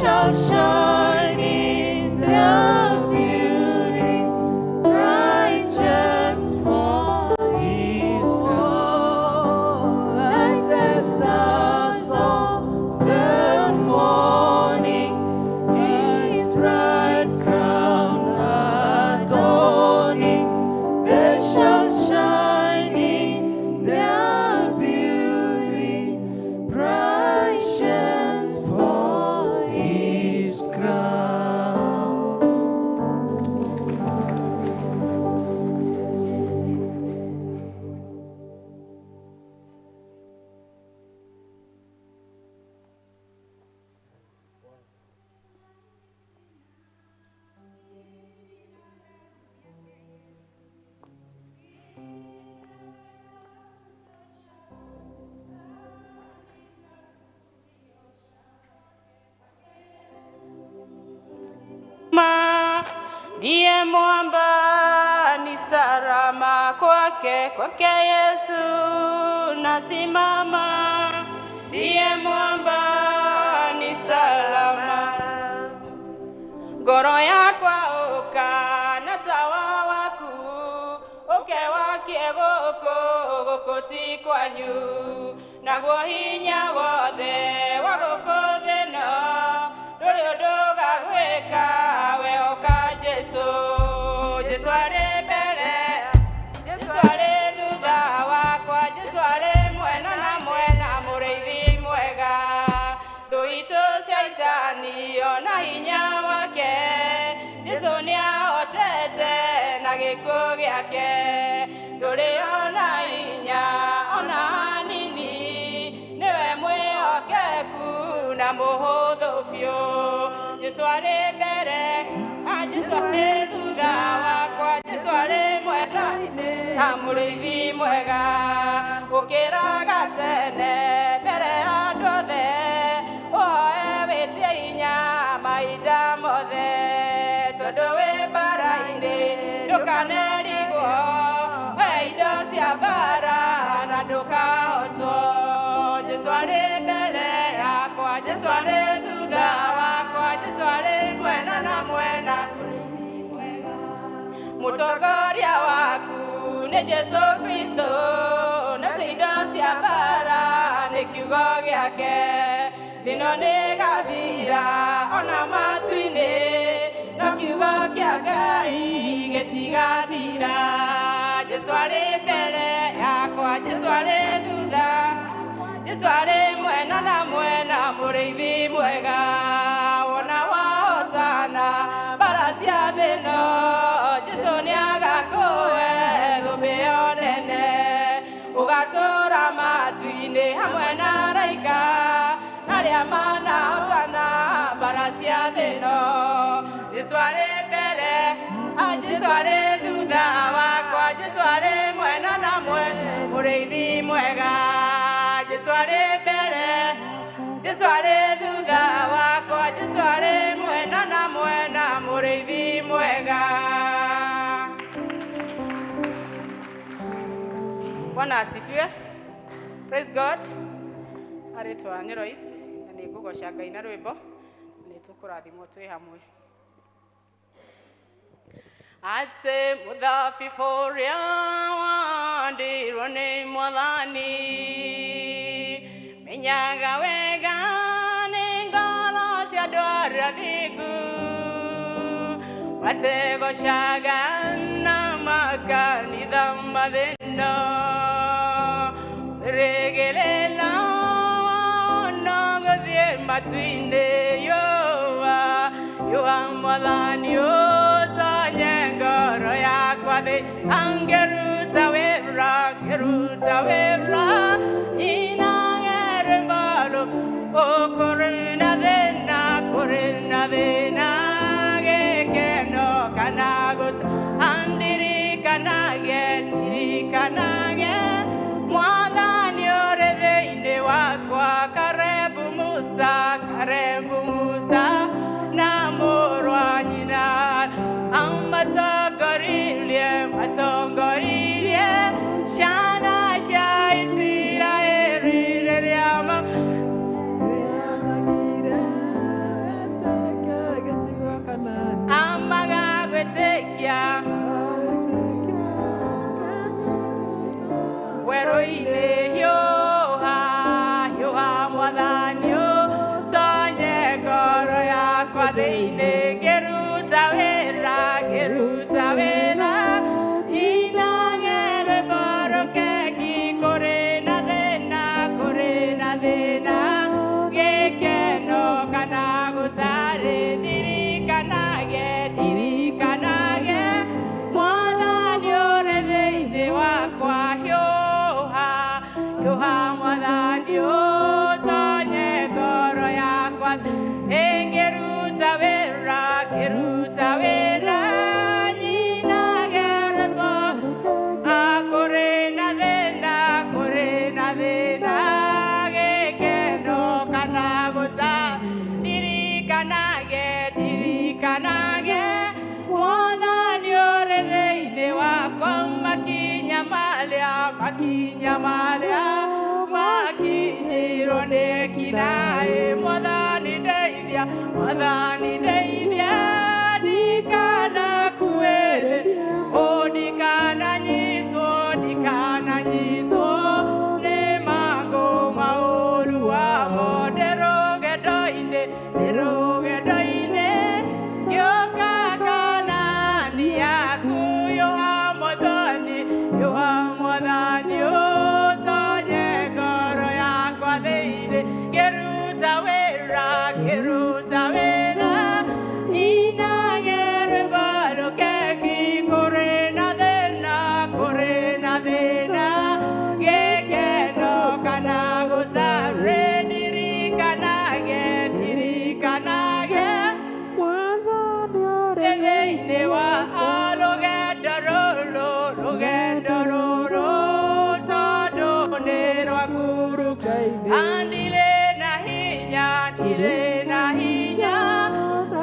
shall shine in their beauty, bright gems for His crown. Like the stars of the morning, His bright crown adorning, they shall shine in their beauty, bright gems for His crown. Ndiye mwamba ni salama kwake, kwake Yesu nasimama. Ndiye mwamba ni salama, ngoro yakwa ũka na tawa waku, ũke wakie gũkũ, gũkũ ti kwanyu, naguo hinya wothe wa gũkũ thĩ ĩno ndũrĩ ũndũ ũgagwĩka, wehoka Jesũ. Jesũ arĩ mbere, Jesũ arĩ thutha wakwa, Jesũ arĩ mwena na mwena, mũrĩithi mwega. Thũ itũ Shaitani ona hinya wake, Jesũ nĩahotete na gĩkuũ gĩake. Ndũrĩ ona hinya ona hanini, nĩwe mwĩhokeku na mũhũthũ biũ. Jesũ arĩ mbere, Jesũ arĩ thutha wakwa, Jesũ arĩ mwena na mũrĩithi mwega. Ũkĩraga tene mbere ya andũ othe, ũhoe wĩtie hinya mahinda mothe, tondũ wĩ mbara-inĩ ndũkanerigwo, we indo cia mbara na ndũkahotwo. Jesũ arĩ mbere yakwa, Jesũ arĩ thutha wakwa, Jesũ arĩ mwena na mwena. Mũtongoria waku nĩ Jesũ Kristo, nacio indo cia mbara nĩ kiugo gĩake. Thĩno nĩgathira ona matu-inĩ, no kiugo kĩa Ngai gĩtigathira. Jesũ arĩ mbere yakwa, Jesũ arĩ thutha, Jesũ arĩ mwena na mwena, mũrĩithi mwega. Wona wahotana mbara cia thĩ ĩno, Jesũ nĩagakũhe thũmbĩ ĩyo nene. Ũgatũũra matu-inĩ hamwe na araika arĩa manahotana mbara cia thĩ ĩno. Jesũ arĩ mbere, Jesũ arĩ thutha wakwa, Jesũ arĩ mwena na mwena, mũrĩithi mwega. Jesũ arĩ mbere, Jesũ arĩ thutha wakwa, Jesũ arĩ mwena na mwena, mũrĩithi mwega. Bwana asifiwe. Praise God. Arĩtwa nĩ Lois na nĩ ngũgoca Ngai na rwĩmbo nĩ tũkũrathimwo twĩ hamwe. Atĩ mũthabibũ ũrĩa wandirwo nĩ Mwathani, menyaga wega nĩ ngoro cia andũ arĩa athingu, mategocaga na makanitha mathĩna, rĩgĩrĩra no gũthiĩ matu-inĩ, yũa yũa Mwathani ũtonye ngoro yakwa thĩ, angĩruta wĩra, ngĩruta wĩra, nyinage rwĩmbo rũu, kũrĩ na thĩna, kũrĩ na thĩna, gĩkeno kana gũta, andirikanage, ndirikanage, Mwathani ũrĩ thĩinĩ wakwa, karebu Musa, karebu Musa, na mũrũ wa nyina, amatongoririe, matongoririe, ciana cia Isiraeli rĩrĩa thĩinĩ hiũha hiũha mwathani ũtonye ngoro yakwa thĩinĩ ngĩruta wĩra ngĩruta wĩra nyinage rwĩmbo rũkengi kũrĩ na thĩna kũrĩ na thĩna gĩkeno kana gũtarĩ ndirikanage ndirikanage mwathani ũrĩ thĩinĩ wakwa hiũha hiũha mwathani ũtonye ngoro yakwa ĩngĩruta wĩra ngĩruta wĩra nyinage rwĩmbo kũrĩ na thĩna kũrĩ na thĩna gĩkeno kana gũtarĩ ndirikanage ndirikanage mwathani ũrĩ thĩinĩ wakwa makinya marĩa makinya marĩa makinyirwo nĩ kinaĩ mwathani ndeithia mwathani ndeithia ndikanakuĩrĩria ũ ndikananyitwo ndikananyitwo nĩ mangũ maũru wamo ndĩ rũgendo-inĩ ndĩ rũgendo-inĩ ngĩũka Kanaani yaku yũha mwathani yũha mwathani ũtonye ngoro yakwa thĩinĩ ngĩruta wĩra ngĩruta wĩra nyinage rwĩmbo rũkengi kũrĩ na thĩna kũrĩ na thĩna gĩkeno kana gũtarĩ ndirikanage ndirikanage Mwathani ũrĩ thĩinĩ wa rũgendo rũrũ rũgendo rũrũ tondũ nĩ rwaku ndirĩ na hinya ndirĩ na hinya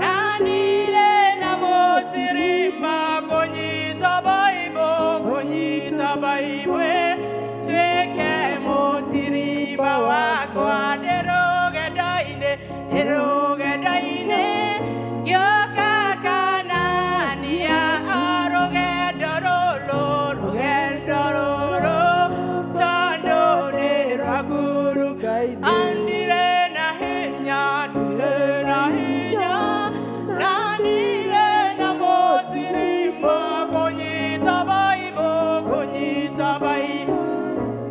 na ndirĩ na mũtirima kũnyita Baibũ kũnyita Baibũ tuĩke mũtirima wakwa ndĩ rũgendo-inĩ ndĩ rũgendo-inĩ ngĩũka Kanaani ya rũgendo rũrũ rũgendo rũrũ tondũ nĩ rwaku ndirĩ na hinya ndirĩ na hinya na ndirĩ na mũtirima kũnyita Baibũ kũnyita Baibũ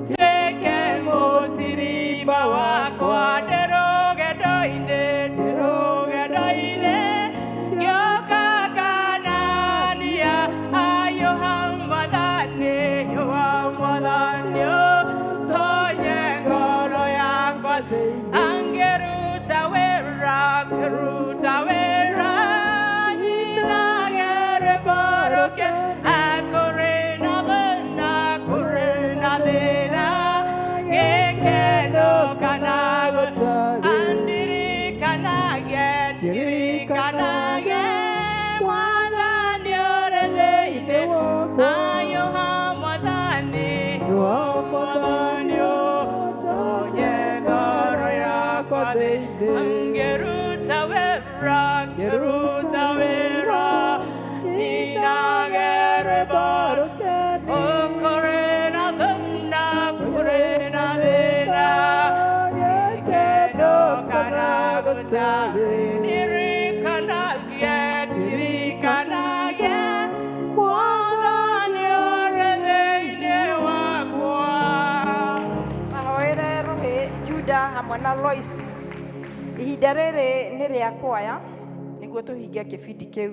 tuĩke mũtirima wakwa ndĩ rũgendo-inĩ ndĩ rũgendo-inĩ ngĩũka Kanaani ya ayũha mwathani yũha mwathani ũtonye ngoro yakwa angĩruta wĩra ngĩruta wĩra nyinage rwĩmbo rũke kũrĩ na thĩna kũrĩ na thĩna gĩkeno kana gũtarĩ ndirikanage ndirikanage mwathani ũrĩ thĩinĩ ayũha mwathani yũha mwathani ũtonye ngoro yakwa thĩinĩ ngĩruta wĩra ngĩruta wĩra nyinage rwĩmbo kũrĩ na thĩna kũrĩ na thĩna gĩkeno kana gũtarĩ ndirikanage ndirikanage mwathani ũrĩ thĩinĩ wakwa. Mahoere rũhĩ Juda hamwe na Lois ihinda rĩrĩ nĩ rĩa kwaya nĩguo tũhinge kĩbindi kĩu.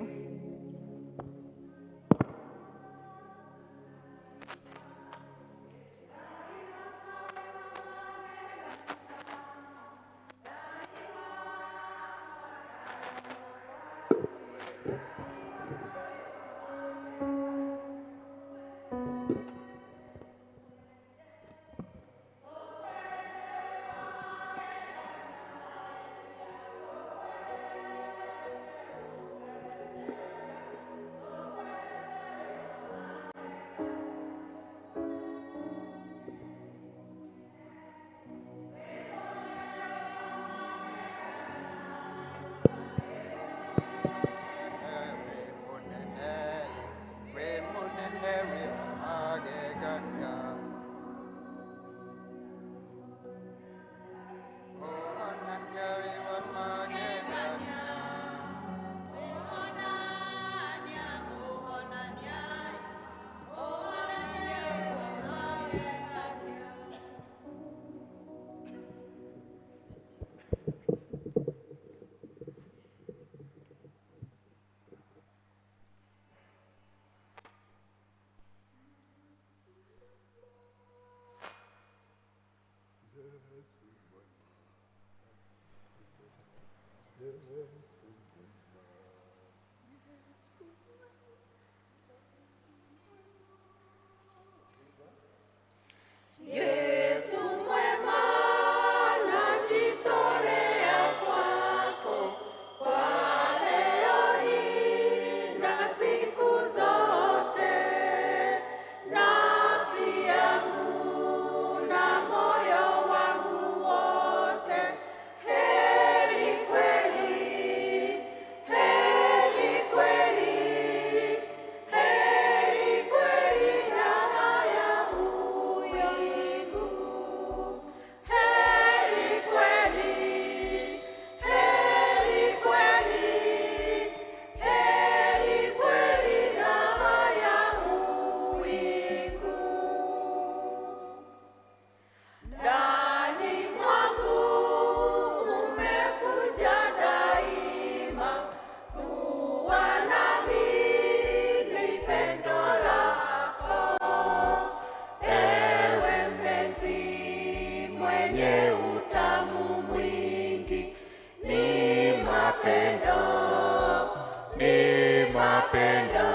mapendo, ni mapendo,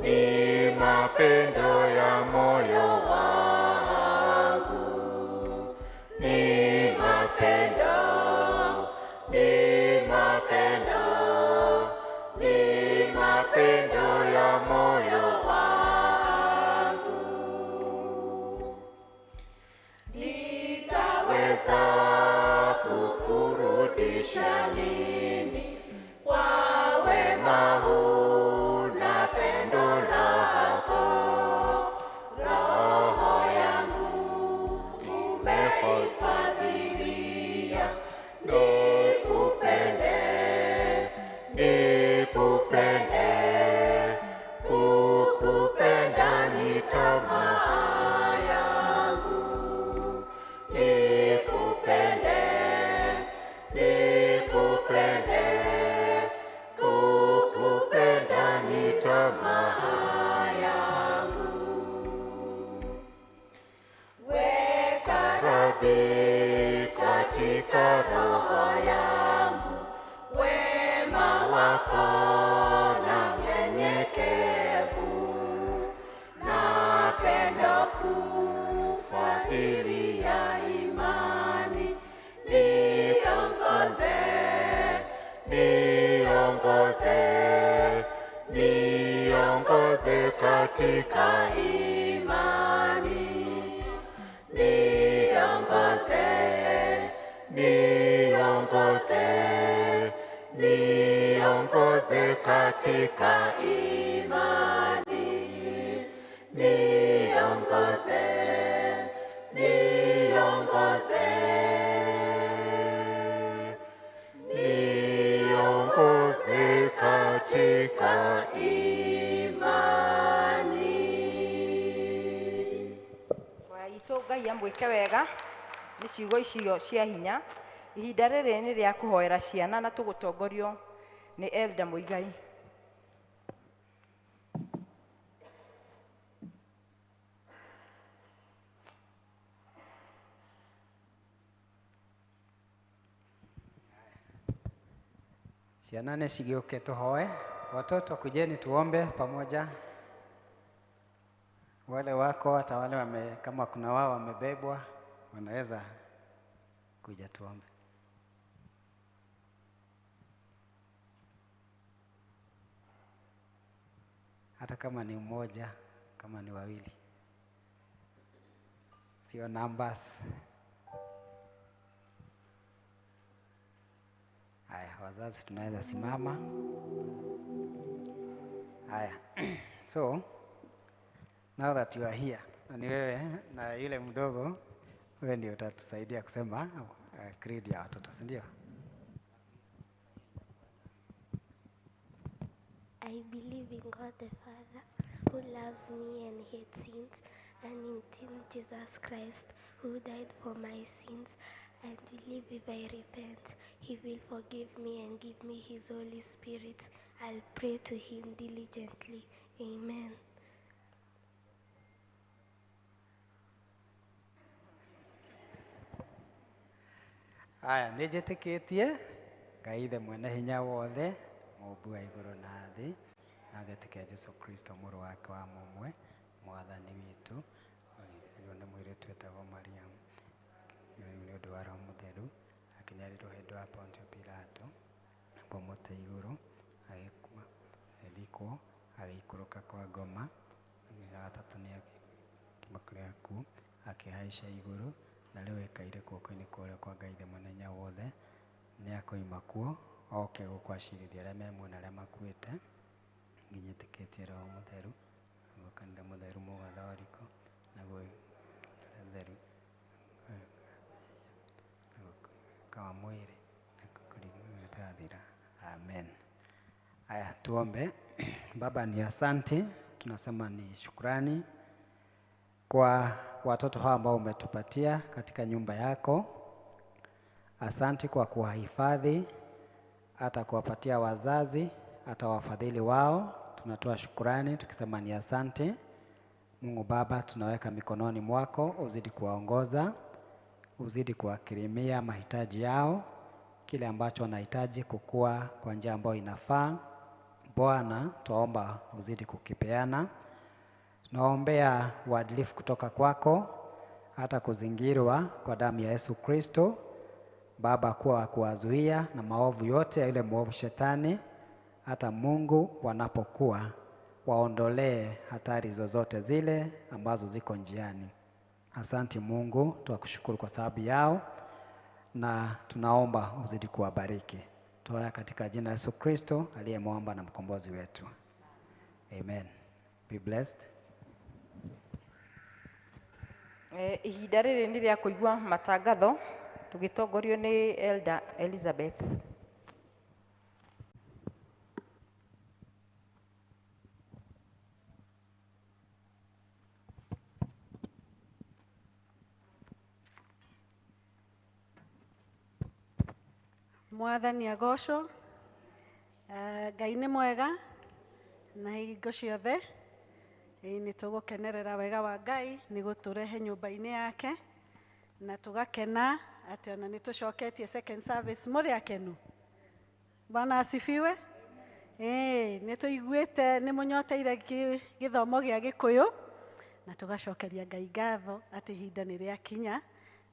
ni mapendo ya moyo wangu. Ni mapendo, ni mapendo, ni mapendo ya moyo wangu. Nitaweza kukurudisha nini kwa wema huu na pendo lako? Roho yangu umefadhilia, nikupende, nikupende, kukupenda ni tamaa yangu. Nikupende, nikupende, kukupenda ni tamaa yangu. Weka Rabi katika roho yangu, wema wako na unyenyekevu, na pendo kuu, fadhili ya imani, niongoze, niongoze, niongoze katika imani. Niongoze, niongoze, niongoze katika imani. Niongoze, niongoze, niongoze katika imani. Waitũ Ngai amwĩke wega nĩ ciugo icio cia hinya. Ihinda rĩrĩ nĩ rĩa kũhoera ciana na tũgũtongorio nĩ Elda Mũigai. Ciana nĩ cigĩũke tũhoe. Watoto kujeni tuombe pamoja. Wale wako hata wale wame, kama kuna wao wamebebwa wanaweza kuja tuombe. Hata kama ni mmoja, kama ni wawili, sio numbers. Haya, wazazi tunaweza simama. Haya. So now that you are here, na ni wewe na yule mdogo, wewe ndio utatusaidia kusema creed ya watoto, si ndio? I believe in God the Father, who loves me and hates sins, and in Jesus Christ, who died for my sins, and believe if I repent, he will forgive me and give me his Holy Spirit. I'll pray to him diligently. Amen. Aya, nĩnjĩtĩkĩtie Ngai Ithe mwene hinya wothe, mũũmbi wa igũrũ na thĩ, na ngetĩkia Jesũ Kristo mũrũ wake wa mũmwe, mwathani witũ, ũyũ nĩ mũirĩtu wetagwo Mariamu, nĩ ũndũ wa Roho Mũtheru, akĩnyarirwo hĩndĩ wa Pontio Pilato, ambwo mũtĩ igũrũ, agĩkua, agĩthikwo, agĩikũrũka kwa ngoma, mũthenya wa gatatũ nĩ akiuma kũrĩ akuũ, akĩhaica igũrũ, na rĩu aikaire guoko-inĩ kwa ũrĩo kwa Ngai Ithe mwene hinya wothe, nĩ akoima kuo oke gũkũ acirithia arĩa me muoyo na arĩa makuĩte. Nginyĩtĩkĩtie Roho Mũtheru, naguo kanitha mũtheru mũgathoriko, naguo theru kawa mwĩrĩ na Amen. Aya, tuombe. Baba, ni asante, tunasema ni shukrani kwa watoto hawa ambao umetupatia katika nyumba yako. Asante kwa kuwahifadhi, hata kuwapatia wazazi, hata wafadhili wao. Tunatoa shukrani tukisema ni asante. Mungu Baba, tunaweka mikononi mwako, uzidi kuwaongoza, uzidi kuwakirimia mahitaji yao. kile ambacho wanahitaji kukua kwa njia ambayo inafaa. Bwana, twaomba uzidi kukipeana. Tunaombea uadilifu kutoka kwako, hata kuzingirwa kwa damu ya Yesu Kristo. Baba, kuwa wa kuwazuia na maovu yote ya yule mwovu shetani, hata Mungu wanapokuwa, waondolee hatari zozote zile ambazo ziko njiani. Asante Mungu, twakushukuru kwa sababu yao na tunaomba uzidi kuwabariki. Toa katika jina la Yesu Kristo aliye mwamba na mkombozi wetu. Amen. Be blessed. Ihinda rĩrĩ nĩ rĩa kũigua matangatho tũgĩtongorio nĩ Elder Elizabeth. Mwathani agocwo. Ngai nĩ mwega na hingo ciothe. Nĩ tũgũkenerera wega wa Ngai nĩ gũtũrehe nyũmba-inĩ yake na tũgakena atĩ ona nĩ tũcoketie second service. Mũrĩ akenu? Bwana asifiwe. Nĩ tũiguĩte nĩ mũnyoteire gĩthomo gĩa Gĩkũyũ na tũgacokeria Ngai ngatho atĩ ihinda nĩ rĩakinya.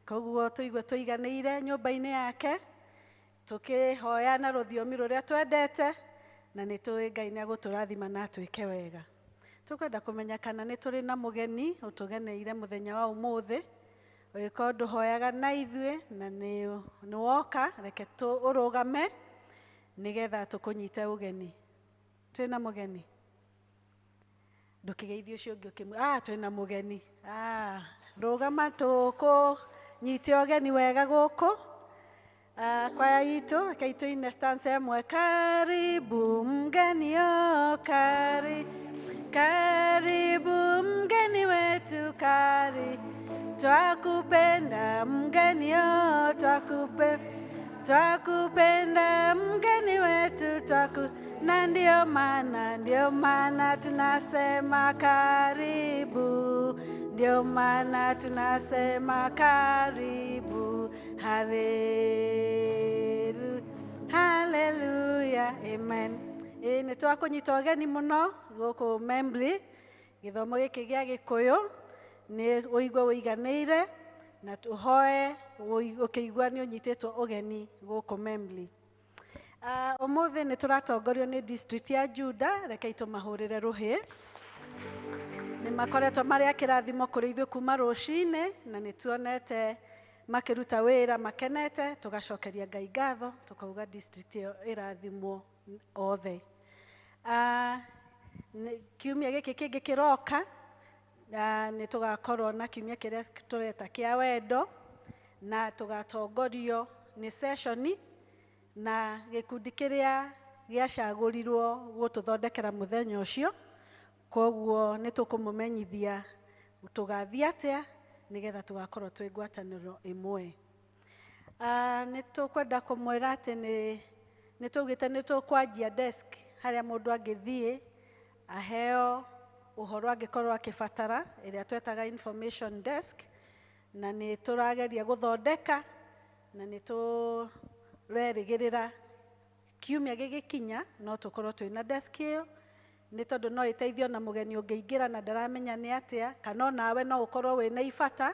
Koguo tũigue tũiganĩire nyũmba-inĩ yake tũkĩhoya na rũthiomi rũrĩa twendete na nĩ tũĩ Ngai nĩ agũtũrathima na atwĩke wega. Tũkwenda kũmenya kana nĩ tũrĩ na mũgeni ũtũgeneire mũthenya wa ũmũthĩ. Ũngĩkorwo ndũhoyaga na ithuĩ na nĩ woka, reke ũrũgame nĩgetha tũkũnyite ũgeni. Twĩna mũgeni? Ndũkĩgeithie ũcio ũngĩ ũkĩmwĩra, twĩna mũgeni. Rũgama tũkũnyite ũgeni wega gũkũ. Kwaya itũ, reke tũine stanza ĩmwe. Karibu mgeni o, karibu mgeni wetu, twakupenda mgeni o, twakupenda mgeni wetu, na ndio maana tunasema karibu, ndio maana tunasema karibu. Hallelujah, amen. Nĩ twakũnyita ũgeni mũno gũkũ Membley gĩthomo gĩkĩ gĩa Gĩkũyũ. Nĩ ũigue ũiganĩire na tũhoe ũkĩigua nĩ ũnyitĩtwo ũgeni gũkũ Membley. Ũmũthĩ nĩ tũratongorio nĩ district ya Juda. Rekei tũmahũrĩre rũhĩ. Nĩ makoretwo marĩ a kĩrathimo kũrĩ ithuĩ kuma rũcinĩ na nĩ tuonete makĩruta wĩra makenete. Tũgacokeria Ngai ngatho tũkauga district ĩyo ĩrathimwo othe. Kiumia gĩkĩ kĩngĩ kĩroka nĩ tũgakorwo na kiumia kĩrĩa tũreta kĩa wendo na tũgatongorio nĩ sessioni na gĩkundi kĩrĩa gĩacagũrirwo gũtũthondekera mũthenya ũcio. Koguo nĩ tũkũmũmenyithia tũgathiĩ atĩa nĩgetha tũgakorwo twĩ ngwatanĩro ĩmwe. Nĩ tũkwenda kũmwĩra atĩ nĩ tũugĩte nĩ tũkwanjia desk harĩa mũndũ angĩthiĩ aheo ũhoro angĩkorwo akĩbatara, ĩrĩa twetaga information desk, na nĩ tũrageria gũthondeka na nĩ tũrerĩgĩrĩra kiumia gĩgĩkinya no tũkorwo twĩna desk ĩyo, nĩ tondũ no ĩteithio na mũgeni ũngĩingĩra na ndaramenya nĩ atĩa, kana onawe no ũkorwo wĩna ibata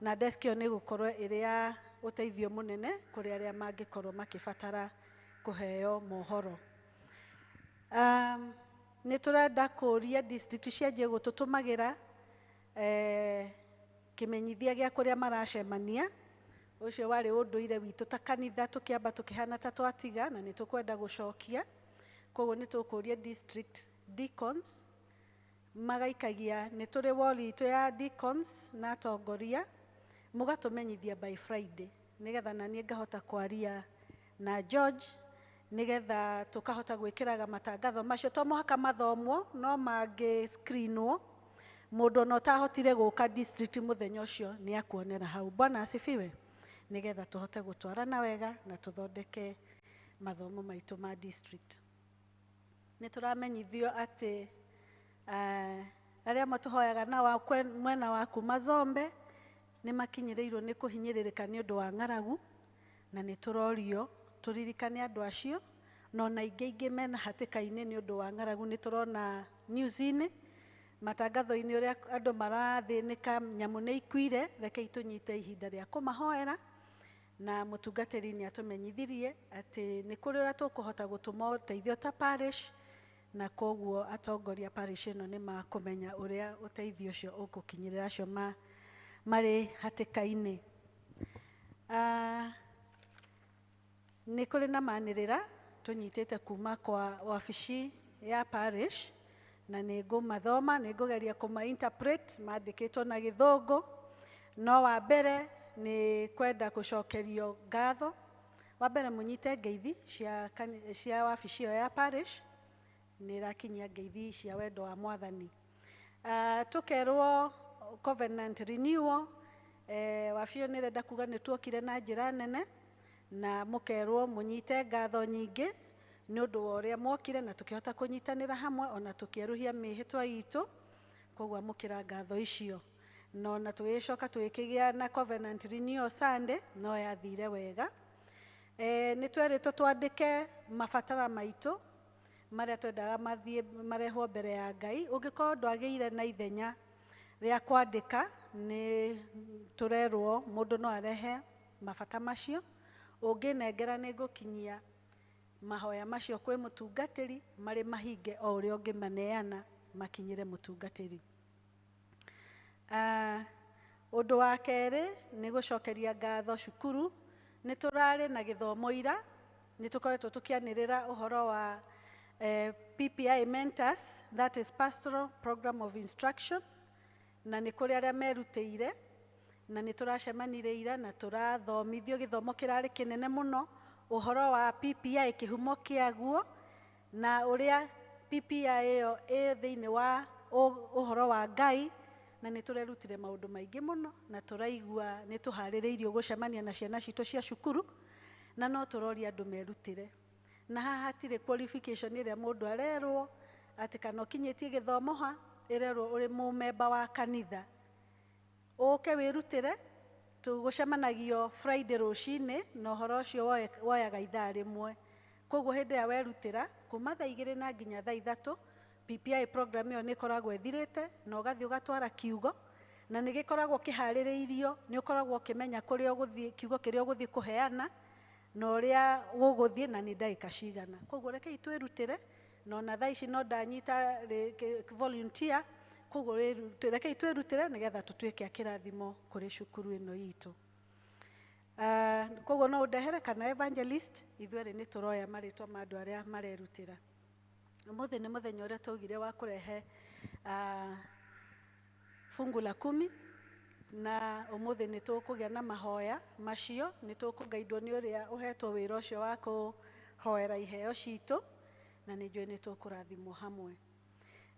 na desk ĩyo nĩ gũkorwo ĩrĩ ya ũteithio mũnene kũrĩ arĩa mangĩkorwo makĩbatara kũheo mohoro. Nĩ tũrenda kũria district cianjie gũtũtũmagĩra kĩmenyithia gĩa kũrĩa maracemania. Ũcio warĩ ũndũire witũ ta kanitha, tũkĩamba tũkĩhana ta twatiga na nĩ tũkwenda gũcokia. Koguo nĩ tũkũria district deacons magaikagia, nĩ tũrĩ wall itũ ya deacons na atongoria, mũgatũmenyithia by Friday nĩgetha na niĩ ngahota kwaria na George nĩgetha tũkahota gwĩkĩraga matangatho macio. To mũhaka mathomwo, no mangĩ screenwo mũndũ ona ũtahotire gũka district mũthenya ũcio nĩ akuonera hau. Bwana asifiwe. Nĩgetha tũhote gũtwarana wega na tũthondeke mathomo maitũ ma district. Nĩ tũramenyithio atĩ arĩa matũhoyaga na mwena wa kuma Zombe nĩ makinyĩrĩirwo nĩ kũhinyĩrĩrĩka nĩ ũndũ wa ng'aragu, na nĩ tũrorio Tũririkane andũ acio na ona ingĩ ingĩ mena hatĩka-inĩ nĩ ũndũ wa ng'aragu. Nĩ tũrona news-inĩ, matangatho-inĩ ũrĩa andũ marathĩnĩka, nyamũ nĩ ikuire. Rekei tũnyite ihinda rĩa kũmahoera, na mũtungatĩri nĩ atũmenyithirie atĩ nĩ kũrĩ ũrĩa tũkũhota gũtũma ũteithio ta parish, na koguo atongoria parish ĩno nĩ makũmenya ũrĩa ũteithio ũcio ũgũkinyĩrĩra acio marĩ hatĩka-inĩ. Nĩ kũrĩ na manĩrĩra tũnyitĩte kuma kwa wabici ya parish, na nĩ ngũmathoma, nĩ ngũgeria kũma interpret, mandĩkĩtwo na gĩthũngũ. No wa mbere nĩ kwenda gũcokerio ngatho. Wa mbere mũnyite ngeithi cia wabici ĩyo ya parish, nĩ ĩrakinyia ngeithi cia wendo wa Mwathani. Tũkerwo covenant renewal, wabici ĩyo nĩ ĩrenda kuga nĩ tuokire na njĩra nene, na mũkerwo mũnyite ngatho nyingĩ nĩ ũndũ wa ũrĩa mwokire na tũkĩhota kũnyitanĩra hamwe ona tũkĩerũhia mĩhĩtwa itũ, koguo amũkĩra ngatho icio. No na tũgĩcoka tũgĩkĩgĩa na covenant renewal Sunday, no yathire wega. Nĩ twerĩtwo twandĩke mabatara maitũ marĩa twendaga mathiĩ marehwo mbere ya Ngai. Ũngĩkorwo ndwagĩire na ithenya rĩa kwandĩka, nĩ tũrerwo mũndũ no arehe mabata macio. Ũngĩnengera nĩ ngũkinyia mahoya macio kwĩ mũtungatĩri, marĩ mahinge o ũrĩa ũngĩmaneana makinyĩre mũtungatĩri. Ũndũ wa kerĩ nĩ gũcokeria ngatho cukuru. Nĩ tũrarĩ na gĩthomo ira, nĩ tũkoretwo tũkĩanĩrĩra ũhoro wa PPI mentors, that is Pastoral Program of Instruction, na nĩ kũrĩ arĩa merutĩire, na nĩ tũracemanire ira na tũrathomithio gĩthomo kĩrarĩ kĩnene mũno ũhoro wa PPI, kĩhumo kĩaguo, na ũrĩa PPI ĩyo ĩ thĩinĩ wa ũhoro wa Ngai, na nĩ tũrerutire maũndũ maingĩ mũno, na tũraigua nĩ tũharĩrĩirio gũcemania na ciana citũ cia cukuru, na no tũroria andũ merutĩre. Na haha hatirĩ qualification ĩrĩa mũndũ arerwo atĩ kana ũkinyĩtie gĩthomo ha, ĩrerwo ũrĩ mũmemba wa kanitha ũke wĩrutĩre. Tũgũcemanagio Friday rũcinĩ, na ũhoro ũcio woyaga ithaa rĩmwe. Koguo hĩndĩ ĩrĩa werutĩra kuma thaa 2 na nginya thaa 3, PPI program ĩyo nĩ ĩkoragwo ĩthirĩte, na ũgathiĩ ũgatwara kiugo, na nĩ gĩkoragwo kĩharĩrĩirio, nĩ ũkoragwo ũkĩmenya kũrĩa ũgũthiĩ, kiugo kĩrĩa ũgũthiĩ kũheana na ũrĩa gũgũthiĩ, na nĩ ndagĩka cigana. Koguo rekei twĩrutĩre, na ona thaa ici no ndanyita volunteer, koguo rekei twĩrutĩre nĩgetha tũtuĩke a kĩrathimo kũrĩ cukuru ĩno itũ. Koguo no ũndehere kana evangelist, ithuerĩ nĩ tũroya marĩtwa ma andũ arĩa marerutĩra. Ũmũthĩ nĩ mũthenya ũrĩa twaugire wa kũrehe fungu la 10, na ũmũthĩ nĩ tũkũgĩa na mahoya macio, nĩ tũkũgaidwo nĩ ũrĩa ũhetwo wĩra ũcio wa kũhoera iheo citũ, na nĩ njũĩ nĩ tũkũrathimwo hamwe.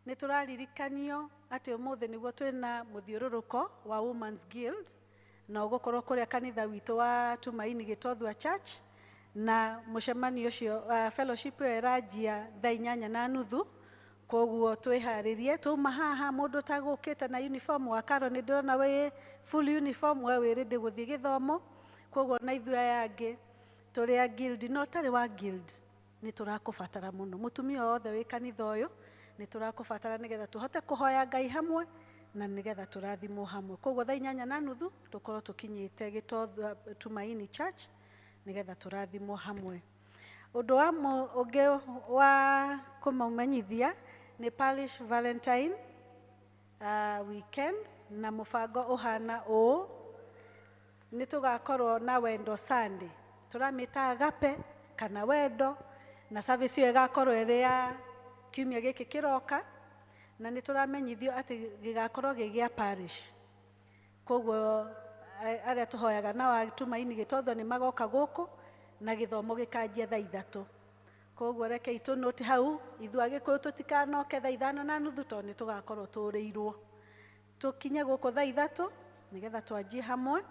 Nĩ tũraririkanio atĩ ũmũthĩ nĩguo twĩna mũthiũrũrũko wa Women's Guild, na ũgũkorwo kũrĩa kanitha witũ wa Tumaini Gĩtothua Church, na mũcemanio ũcio fellowship ĩyo ĩranjia thaa 8:30. Koguo twĩharĩrie twauma haha, mũndũ ũtagũkĩte na uniform wa Karo nĩ ndĩrona wĩ full uniform, we wĩ ready gũthiĩ gĩthomo. Koguo na ithuĩ aya angĩ tũrĩ a guild, na ũtarĩ wa guild nĩ tũrakũbatara mũno. Mũtumia wothe wĩ kanitha ũyũ nĩ tũrakũbatara nĩgetha tũhote kũhoya Ngai hamwe, na nĩgetha tũrathimwo hamwe. Koguo thaa 8:30 tũkorwo tũkinyĩte Gĩtothua Tumaini Church nĩgetha tũrathimwo hamwe. Ũndũ wa ũngĩ wa kũmũmenyithia nĩ Parish Valentine weekend, na mũbango ũhana ũũ: nĩ tũgakorwo na wendo Sunday, tũramĩta agape kana wendo, na service ĩyo ĩgakorwo ĩrĩ ya kiumia gĩkĩ kĩroka, na nĩ tũramenyithio atĩ gĩgakorwo gĩ gĩa parish. Koguo arĩa tũhoyaga na wa Tumaini Gĩtothua nĩ magoka gũkũ, na gĩthomo gĩkanjia thaa 3. Koguo rekei tũnũti hau, ithuĩ Agĩkũyũ tũtikanoke thaa 5:30 tondũ nĩ tũgakorwo tũrĩirwo. Tũkinye gũkũ thaa 3 nĩgetha twanjie hamwe,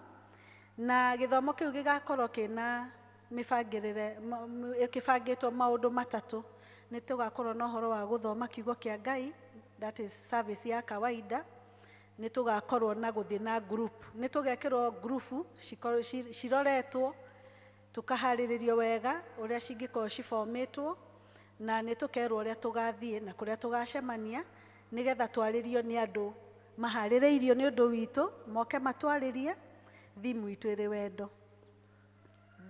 na gĩthomo kĩu gĩgakorwo kĩna mĩbangĩrĩre, kĩbangĩtwo maũndũ matatũ. Nĩ tũgakorwo na ũhoro wa gũthoma kiugo kĩa Ngai, that is service ya kawaida. Nĩ tũgakorwo na gũthiĩ na group, nĩ tũgekĩrwo group ciroretwo, Tũkaharĩrĩrio wega ũrĩa cingĩkorwo cibomĩtwo na nĩ tũkerwo ũrĩa tũgathiĩ na kũrĩa tũgacemania nĩgetha twarĩrio nĩ andũ maharĩrĩirio nĩ ũndũ witũ moke matwarĩrie thimu itũ ĩrĩ wendo.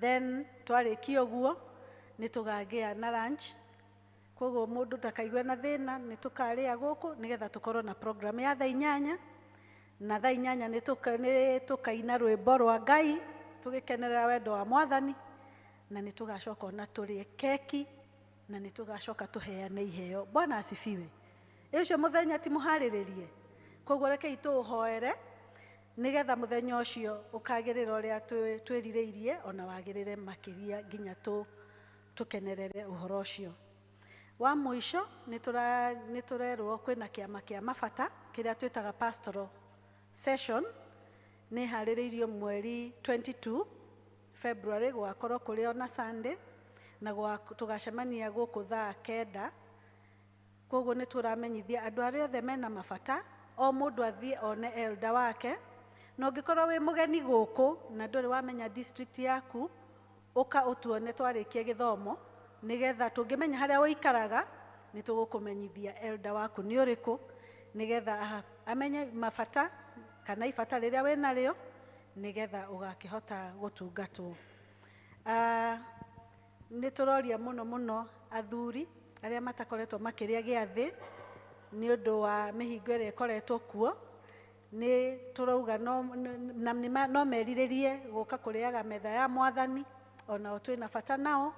Then twarĩkia ũguo nĩ tũgagĩa na lunch, koguo mũndũ ndakaigue na thĩna, nĩ tũkarĩa gũkũ nĩgetha tũkorwo na program ya thaa 8 na thaa 8 nĩ tũkaina rwĩmbo rwa Ngai tũgĩkenerera wendo wa Mwathani na nĩ tũgacoka ona tũrĩe keki na nĩ tũgacoka tũheane iheo. Bwana asifiwe. Ũcio mũthenya ti mũharĩrĩrie, koguo rekei tũũhoere nĩgetha mũthenya ũcio ũkagĩrĩra ũrĩa twĩrirĩirie ona wagĩrĩre makĩria nginya tũkenerere ũhoro ũcio. Wa mũico nĩ tũrerwo kwĩna kĩama kĩa mabata kĩrĩa twĩtaga pastoral session, nĩ harĩrĩirio mweri 22 February, gũgakorwo kũrĩ ona Sunday na tũgacemania gũkũ thaa 9. Koguo nĩ tũramenyithia andũ arĩa othe mena mabata o mũndũ athiĩ one elder wake, na ũngĩkorwo wĩ mũgeni gũkũ na ndũrĩ wamenya district yaku, ũka ũtuone twarĩkia gĩthomo nĩgetha tũngĩmenya harĩa ũikaraga nĩ tũgũkũmenyithia elder waku nĩ ũrĩkũ nĩgetha amenye mabata kana ibata rĩrĩa wĩnarĩo nĩgetha ũgakĩhota gũtungatwo. Nĩ tũroria mũno mũno athuri arĩa matakoretwo makĩrĩa gĩathĩ nĩ ũndũ wa mĩhingo ĩrĩa ĩkoretwo kuo, nĩ tũrauga no merirĩrie gũka kũrĩaga metha ya Mwathani, onao twĩna bata nao,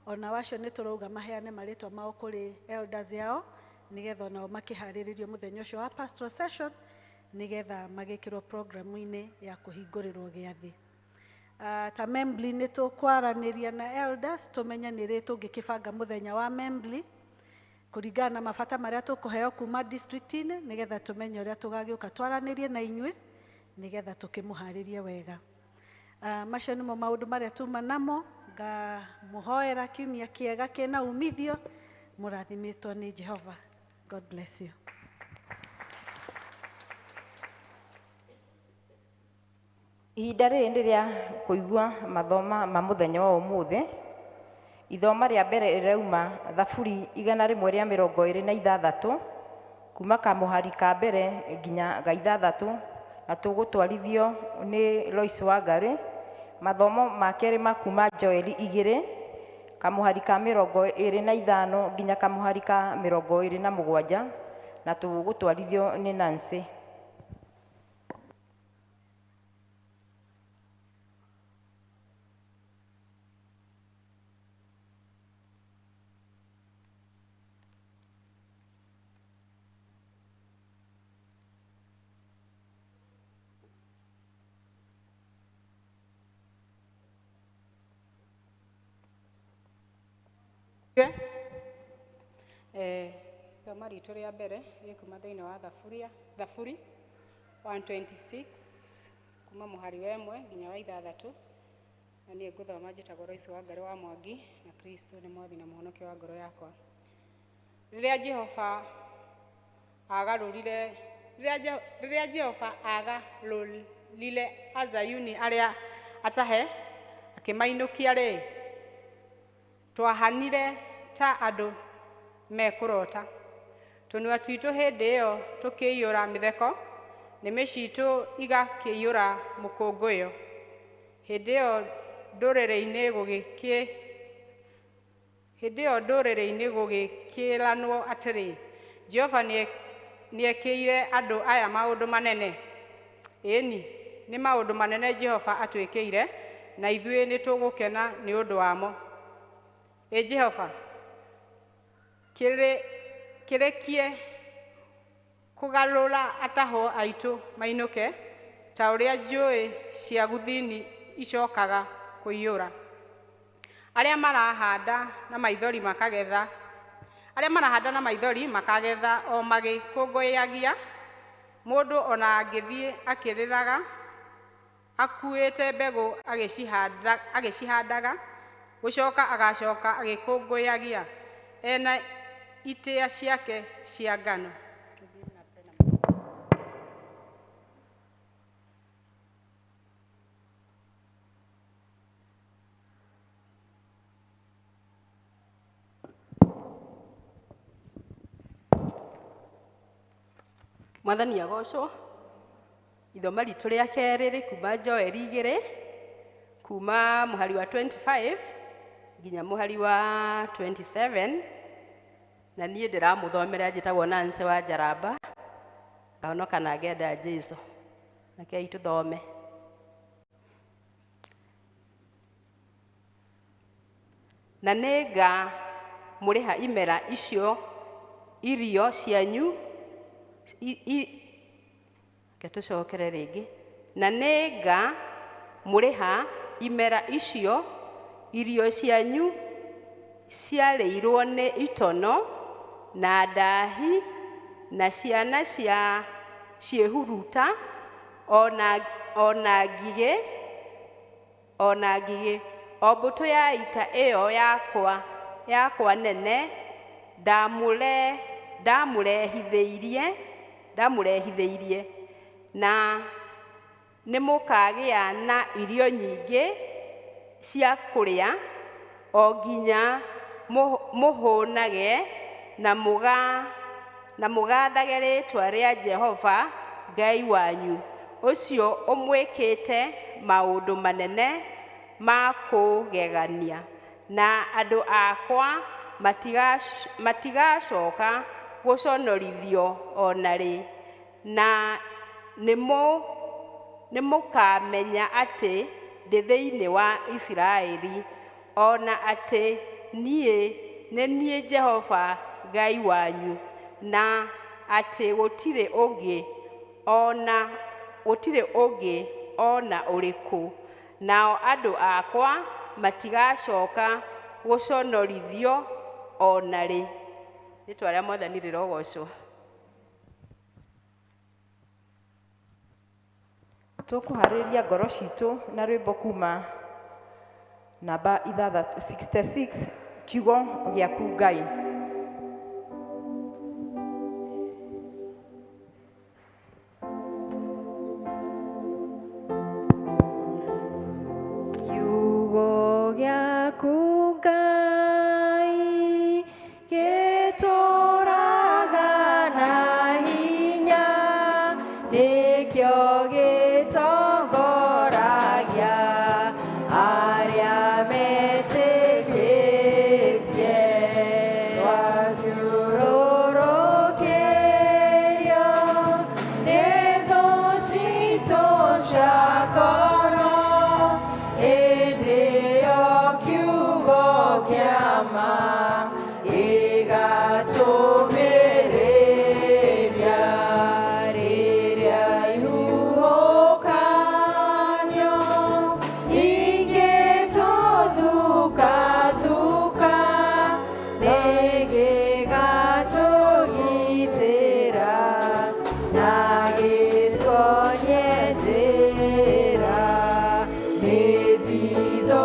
onao acio nĩ tũrauga maheane marĩtwa mao kũrĩ elders yao nĩgetha onao makĩharĩrĩrio mũthenya ũcio wa pastoral session nĩgetha magĩkĩrwo programu-inĩ ya kũhingũrĩrwo gĩathĩ. Ta Membly nĩ tũkwaranĩria na elders tũmenye nĩ rĩ tũngĩkĩbanga mũthenya wa Membly kũringana na mabata marĩa tũkũheo kuma district-inĩ nĩgetha tũmenye ũrĩa tũgagĩũka twaranĩrie na inyuĩ nĩgetha tũkĩmũharĩrie wega. Macio nĩmo maũndũ marĩa tuma namo, ngamũhoera kiumia kĩega kĩna umithio, mũrathimĩtwo nĩ Jehova. God bless you. Ihinda rĩrĩ nĩ rĩa kũigua mathoma ma mũthenya wa ũmũthĩ. Ithoma rĩa mbere rĩrauma Thaburi 126 kuma kamũhari ka mbere nginya ga 6 na tũgũtwarithio nĩ Lois Wangari. Mathomo ma kerĩ ma kuma Joeli 2 kamũhari ka 25 nginya kamũhari ka 27 na tũgũtwarithio nĩ Nancy. Ithoma ritũ rĩa mbere rĩkuma thĩinĩ wa Thaburi 126 kuma mũhari wa 1 nginya wa 6 na niĩ ngũthoma njĩtagwo Lois Wangari wa Mwangi na Kristo nĩ Mwathi na Mũhonokia wa ngoro yakwa. Rĩrĩa Jehova agarũrire Azayuni arĩa atahe akĩmainũkia rĩ, twahanire ta andũ mekũrota. Tũnua twitũ hĩndĩ ĩyo tũkĩiyũra mĩtheko, nĩmĩ citũ igakĩiyũra mũkũngũĩyo. Hĩndĩ ĩyo ndũrĩrĩ-inĩ gũgĩkĩranwo atĩrĩ, Jehova nĩekĩire andũ aya maũndũ manene. Ĩni, nĩ maũndũ manene Jehova atwĩkĩire, na ithuĩ nĩtũgũkena nĩ ũndũ wamo. Ĩ Jehova, kĩrĩkie kũgarũra atahwo aitũ mainũke ta ũrĩa njũĩ cia gũthini icokaga kũiyũra. Arĩa marahanda na maithori makagetha, arĩa marahanda na maithori makagetha o magĩkũngũyagia, mũndũ ona angĩthiĩ akĩrĩraga akuĩte mbegũ agĩcihandaga, gũcoka agacoka agĩkũngũyagia ena itĩa ciake cia ngano. Mwathani agocwo. Ithoma ritũ rĩa kerĩ rĩ kuma Joeli 2 kuma mũhari wa 25 nginya mũhari wa 27, na niĩ ndĩramũthomera njĩtagwo Nancy wa Njaramba, ngahonoka na ngenda Jesũ. Rekei tũthome. Na nĩngamũrĩha imera icio irio cianyu reke tũcokere rĩngĩ. Na nĩngamũrĩha imera icio irio cianyu ciarĩirwo nĩ itono na ndahi na ciana cia ciĩhuruta ona ngigĩ o mbũtũ ya ita ĩyo yakwa nene ndamũrehithĩirie, na nĩmũkagĩa na irio nyingĩ cia kũrĩa o nginya mũhũnage na mũgathage rĩĩtwa rĩa Jehova Ngai wanyu, ũcio ũmwĩkĩte maũndũ manene ma kũgegania, na andũ akwa matigacoka gũconorithio o na rĩ, na nĩmũkamenya atĩ ndĩ thĩinĩ wa Isiraeli, o na atĩ niĩ nĩ niĩ Jehova Ngai wanyu, na atĩ gũtirĩ ũngĩ o na ũrĩkũ, nao andũ akwa matigacoka gũconorithio o na rĩ. Rĩĩtwa rĩa Mwathani rĩrogocwo. Tũkũharĩria ngoro citũ na rwĩmbo kuma namba 66, kiugo gĩaku Ngai. Kiugo gĩaku Ngai gĩtũũraga na hinya, nĩkĩo gĩtongoragia arĩa metĩkĩtie. Twathiũrũrũkĩrio nĩ thũ citũ cia ngoro, ĩndĩ yo kiugo kĩa ma gĩgatũmĩrĩria. Rĩrĩa ihuhũkanio ingĩtũthukathuka, nĩgĩgatũgitĩra na gĩtuonie njĩra. Mĩthithũ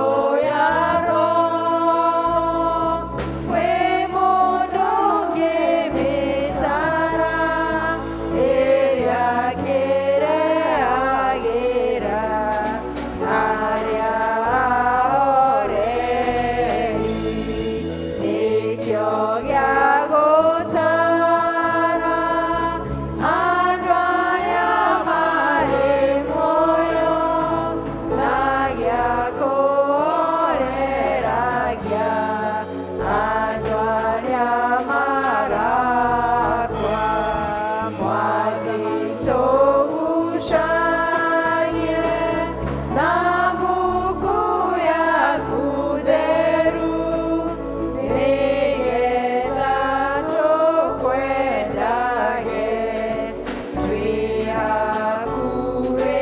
ya Roho kwĩ mũndũ ũngĩmĩtara, ĩrĩa kĩrehagĩra arĩa ahoreri. Nĩkĩo gĩa gũtara andũ arĩa marĩ muoyo, na gĩa kũhoreragia andũ arĩa marakua. Mwathi tũgucagie na mbuku yaku theru, nĩgetha tũkwendage twĩ hakuhĩ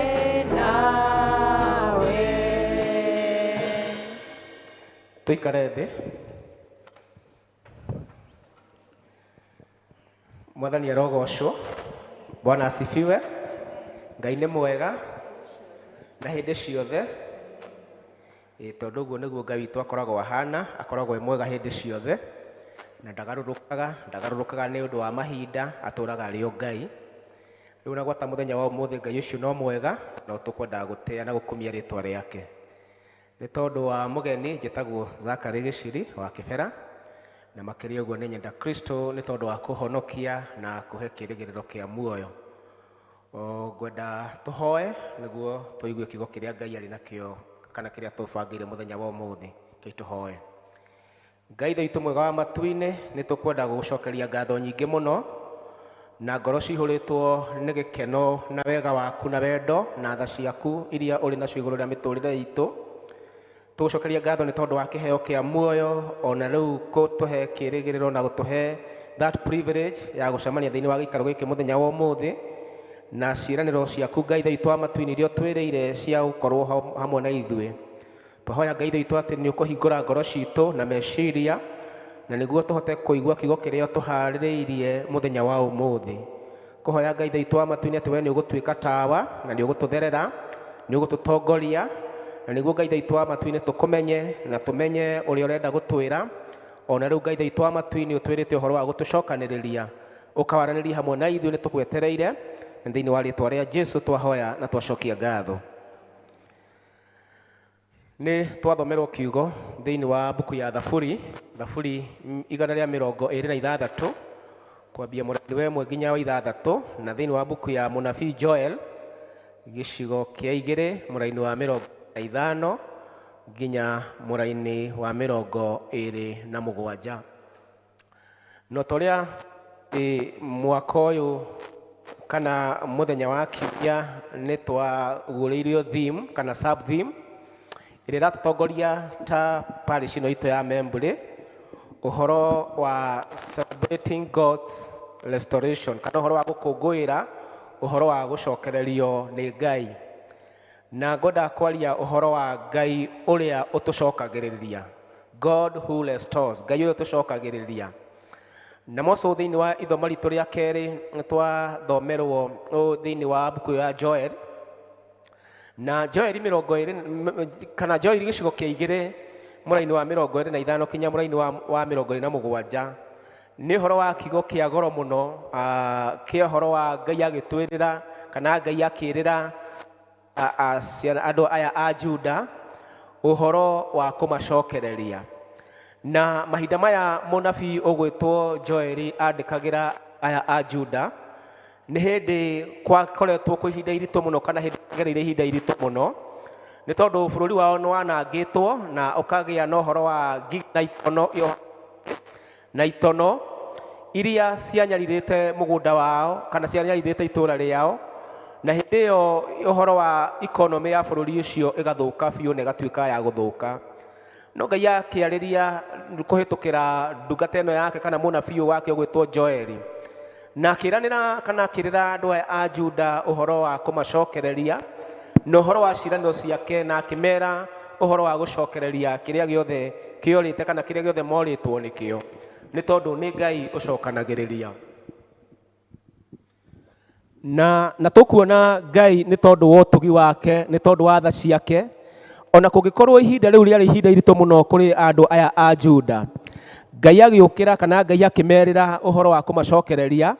nawe. Tũikare thĩ. Mwathani arogocwo. Bwana asifiwe. Ngai nĩ mwega na hĩndĩ ciothe. Tondũ ũguo nĩguo Ngai witũ akoragwo ahana, akoragwo e mwega hĩndĩ ciothe na ndagarũrũkaga nĩ ũndũ wa mahinda, atũraga arĩ o Ngai. Rĩu na gwata mũthenya wa ũmũthĩ Ngai ũcio no mwega, no tũkwendaga gũtĩa na gũkumia rĩtwa rĩake. Nĩ tondũ wa mũgeni njĩtagwo Zachary Gĩciri wa Kĩbera, na makĩria ũguo nĩ nyenda Kristo nĩ tondũ wa kũhonokia na kũhe kĩĩrĩgĩrĩro kĩa muoyo. Ngwenda tũhoe nĩguo tũigue kiugo kĩrĩa Ngai arĩ nakĩo kana kĩrĩa tũbangĩire mũthenya wa ũmũthĩ. Kĩi tũhoe. Ngai Ithe witũ mwega wa matu-inĩ, nĩ tũkwenda gũgũcokeria ngatho nyingĩ mũno na ngoro cihũrĩtwo nĩ gĩkeno na wega waku na wendo na tha ciaku iria ũrĩ nacio igũrũ rĩa mĩtũrĩre itũ. Tũgũcokeria ngatho nĩ tondũ wa kĩheo kĩa muoyo ona rĩu gũtũhe kĩrĩgĩrĩro na gũtũhe that privilege ya gũcemania thĩinĩ wa gĩikaro gĩkĩ mũthenya wa ũmũthĩ na ciĩranĩro ciaku Ngai Ithe witũ wa matu-inĩ iria ũtwĩrĩire cia gũkorwo hamwe na ithuĩ. Twahoya Ngai Ithe witũ atĩ nĩ ũkũhingũra ngoro citũ na meciria na nĩguo tũhote kũigua kiugo kĩrĩa tũharĩrĩirie mũthenya wa ũmũthĩ. Kũhoya Ngai Ithe witũ wa matu-inĩ atĩ we nĩ ũgũtuĩka tawa na nĩ ũgũtũtherera, nĩ ũgũtũtongoria, na nĩguo Ngai Ithe witũ wa matu-inĩ tũkũmenye na tũmenye ũrĩa ũrenda gũtwĩra. Ona rĩu Ngai Ithe witũ wa matu-inĩ ũtwĩrĩte ũhoro wa gũtũcokanĩrĩria, ũkawaranĩria hamwe na ithuĩ, nĩ tũgwetereire. Na thĩinĩ wa rĩtwa rĩa Jesu twahoya na twacokia ngatho. Nĩ twathomerwo kiugo thĩinĩ wa mbuku ya Thaburi, Thaburi 126 kwambia mũrathi wa 1 nginya wa 6, na thĩinĩ wa mbuku ya mũnabii Joel gĩcigo kĩa 2 mũraini wa 50 nginya mũraini wa 27. No torĩa mwaka ũyũ kana mũthenya wa kiumia nĩ twaguũrĩirio theme kana sub theme ĩrĩa ĩratũtongoria ta parish ĩno itũ ya Membule, ũhoro wa celebrating God's restoration kana ũhoro wa gũkũngũĩra ũhoro wa gũcokererio nĩ Ngai. Na ngwenda kwaria ũhoro wa Ngai ũrĩa ũtũcokagĩrĩria, God who restores, Ngai ũrĩa ũtũcokagĩrĩria. Na moco thĩinĩ wa ithomo ritũ rĩa kerĩ nĩ twathomerwo thĩinĩ wa mbuku ya Joel, na Joel 20 kana Joel gĩcigo kĩa 2 mũraini wa 25 kinya mũraini wa 27 nĩ ũhoro wa kiugo kĩa goro mũno, kĩa ũhoro wa Ngai agĩtwĩrĩra kana Ngai akĩrĩra andũ aya a Juda ũhoro wa kũmacokereria. Na mahinda maya mũnabii ũgwĩtwo Joeli andĩkagĩra aya a Juda nĩ hĩndĩ kwakoretwo kwĩ ihinda iritũ mũno kana hĩndĩ magereire ihinda iritũ mũno, nĩ tondũ bũrũri wao nĩ wanangĩtwo na ũkagĩa na ũhoro wa ngigĩ na itono, na itono iria cianyarirĩte mũgũnda wao kana cianyarirĩte itũũra rĩao, na hĩndĩ ĩyo ũhoro wa economy ya bũrũri ũcio ĩgathũka biũ na ĩgatuĩka ya gũthũka. No Ngai akĩarĩria kũhĩtũkĩra ndungata ĩno yake kana mũnabii wake ũgwĩtwo Joeli, na akĩranĩra kana akĩrĩra andũ aya a Juda ũhoro wa kũmacokereria na ũhoro wa ciĩranĩro ciake, na akĩmera ũhoro wa gũcokereria kĩrĩa gĩothe kĩorĩte kana kĩrĩa gĩothe morĩtwo nĩkĩo, nĩ tondũ nĩ Ngai ũcokanagĩrĩria. Na tũkuona Ngai nĩ tondũ wa ũtugi wake, nĩ tondũ wa tha ciake, ona kũngĩkorwo ihinda rĩu rĩarĩ ihinda iritũ mũno kũrĩ andũ aya a Juda, Ngai agĩũkĩra kana Ngai akĩmerĩra ũhoro wa kũmacokereria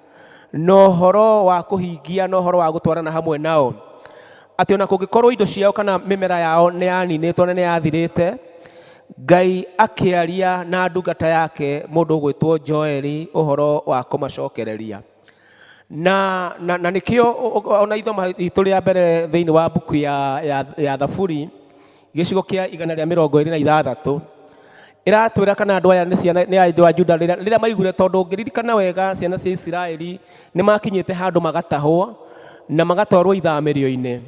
na ũhoro wa kũhingia na ũhoro wa gũtwarana hamwe nao, atĩ ona kũngĩkorwo indo ciao kana mĩmera yao nĩ yaninĩtwo na nĩ yathirĩte, Ngai akĩaria na ndungata yake mũndũ ũgwĩtwo Joeli ũhoro wa kũmacokereria. Na nĩkĩo ona ithomo ritũ rĩa mbere thĩinĩ wa mbuku ya Thaburi gĩcigo kĩa 126 ĩratwĩra kana andũ aya nĩ ciana nĩ andũ a Juda rĩrĩa maiguire, tondũ ũngĩririkana wega ciana cia Isiraeli nĩ makinyĩte handũ magatahwo na magatwarwo ithamĩrio-inĩ.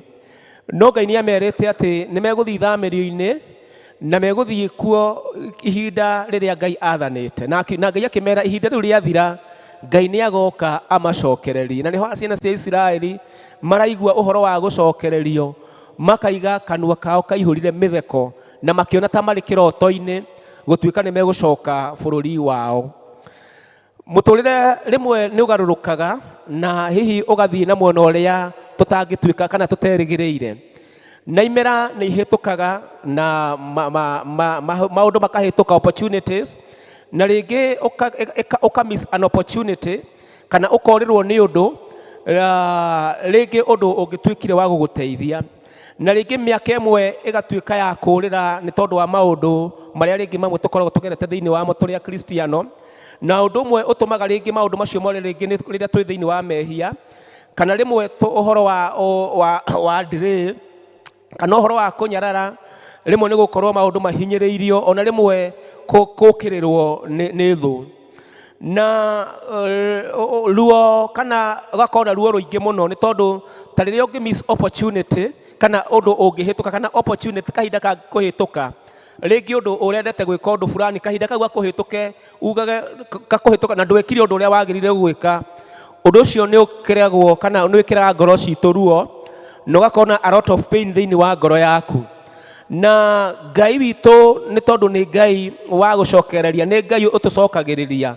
No Ngai nĩ amerite atĩ nĩ megũthiĩ ithamĩrio-inĩ na megũthiĩ kuo ihinda rĩrĩa Ngai athanĩte, na Ngai akĩmera ihinda rĩu rĩathira Ngai nĩ agoka amacokererie. Na nĩho ciana cia Isiraeli maraigua ũhoro wa gũcokererio, makaiga kanua kao kaihũrire mĩtheko na makĩona ta marĩ kĩroto-inĩ gũtuĩka nĩ megũcoka bũrũri wao. Mũtũrĩre rĩmwe nĩ ũgarũrũkaga na hihi ũgathiĩ na mwena ũrĩa tũtangĩtuĩka kana tũterĩgĩrĩire, na imera nĩ ihĩtũkaga na maũndũ makahĩtũka, opportunities, na rĩngĩ ũka miss an opportunity kana ũkorĩrwo nĩ ũndũ rĩngĩ ũndũ ũngĩtuĩkire wa gũgũteithia, na rĩngĩ mĩaka ĩmwe ĩgatuĩka ya kũũrĩra nĩ tondũ wa maũndũ marĩa rĩngĩ mamwe tũkoragwo tũgerete thĩinĩ wamo tũrĩ Akristiano. Na ũndũ ũmwe ũtũmaga rĩngĩ maũndũ macio more rĩngĩ nĩ rĩrĩa twĩ thĩinĩ wa mehia, Kana rĩmwe ũhoro wa delay, kana ũhoro wa kũnyarara, rĩmwe nĩ gũkorwo maũndũ mahinyĩrĩirio, ona rĩmwe kũkĩrĩrwo nĩ thũ na ruo, kana ũgakorwo na ruo rũingĩ mũno, nĩ tondũ ta rĩrĩa ũngĩ miss opportunity, kana ũndũ ũngĩhĩtũka, kana opportunity kahinda kangĩkũhĩtũka, rĩngĩ ũndũ ũrendete gwĩka ũndũ fulani, kahinda kau gakũhĩtũke, ugage gakũhĩtũka na ndwĩkire ũndũ ũrĩa wagĩrĩire gwĩka, ũndũ ũcio nĩ ũkĩragwo kana nĩ wĩkĩraga ngoro citũ ruo, na ũgakorwo na a lot of pain thĩinĩ wa ngoro yaku. Na Ngai witũ, nĩ tondũ nĩ Ngai wa gũcokereria, nĩ Ngai ũtũcokagĩrĩria,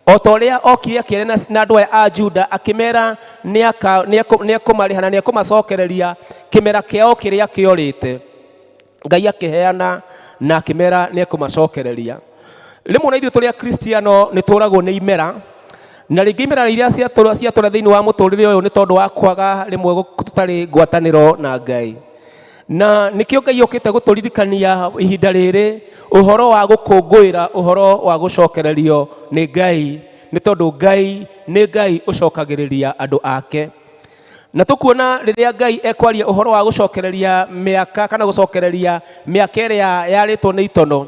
o ta ũrĩa okire akĩaria na andũ aya a Juda, akĩmera nĩ ekũmarĩha na nĩ ekũmacokereria kĩmera kĩao kĩrĩa kĩorĩte. Ngai akĩheana na akĩmera nĩ ekũmacokereria. Rĩmwe na ithuĩ tũrĩ Akristiano nĩ tũragwo nĩ imera, na rĩngĩ imera iria ciatũra thĩinĩ wa mũtũrĩre ũyũ nĩ tondũ wa kwaga rĩmwe tũtarĩ ngwatanĩro na Ngai. Na nĩkĩo Ngai okĩte gũtũririkania ihinda rĩrĩ ũhoro wa gũkũngũĩra ũhoro wa gũcokererio nĩ Ngai, nĩ tondũ Ngai nĩ Ngai ũcokagĩrĩria andũ ake. Na tũkuona rĩrĩa Ngai ekwaria ũhoro wa gũcokereria mĩaka, kana gũcokereria mĩaka ĩrĩa yarĩtwo nĩ itono,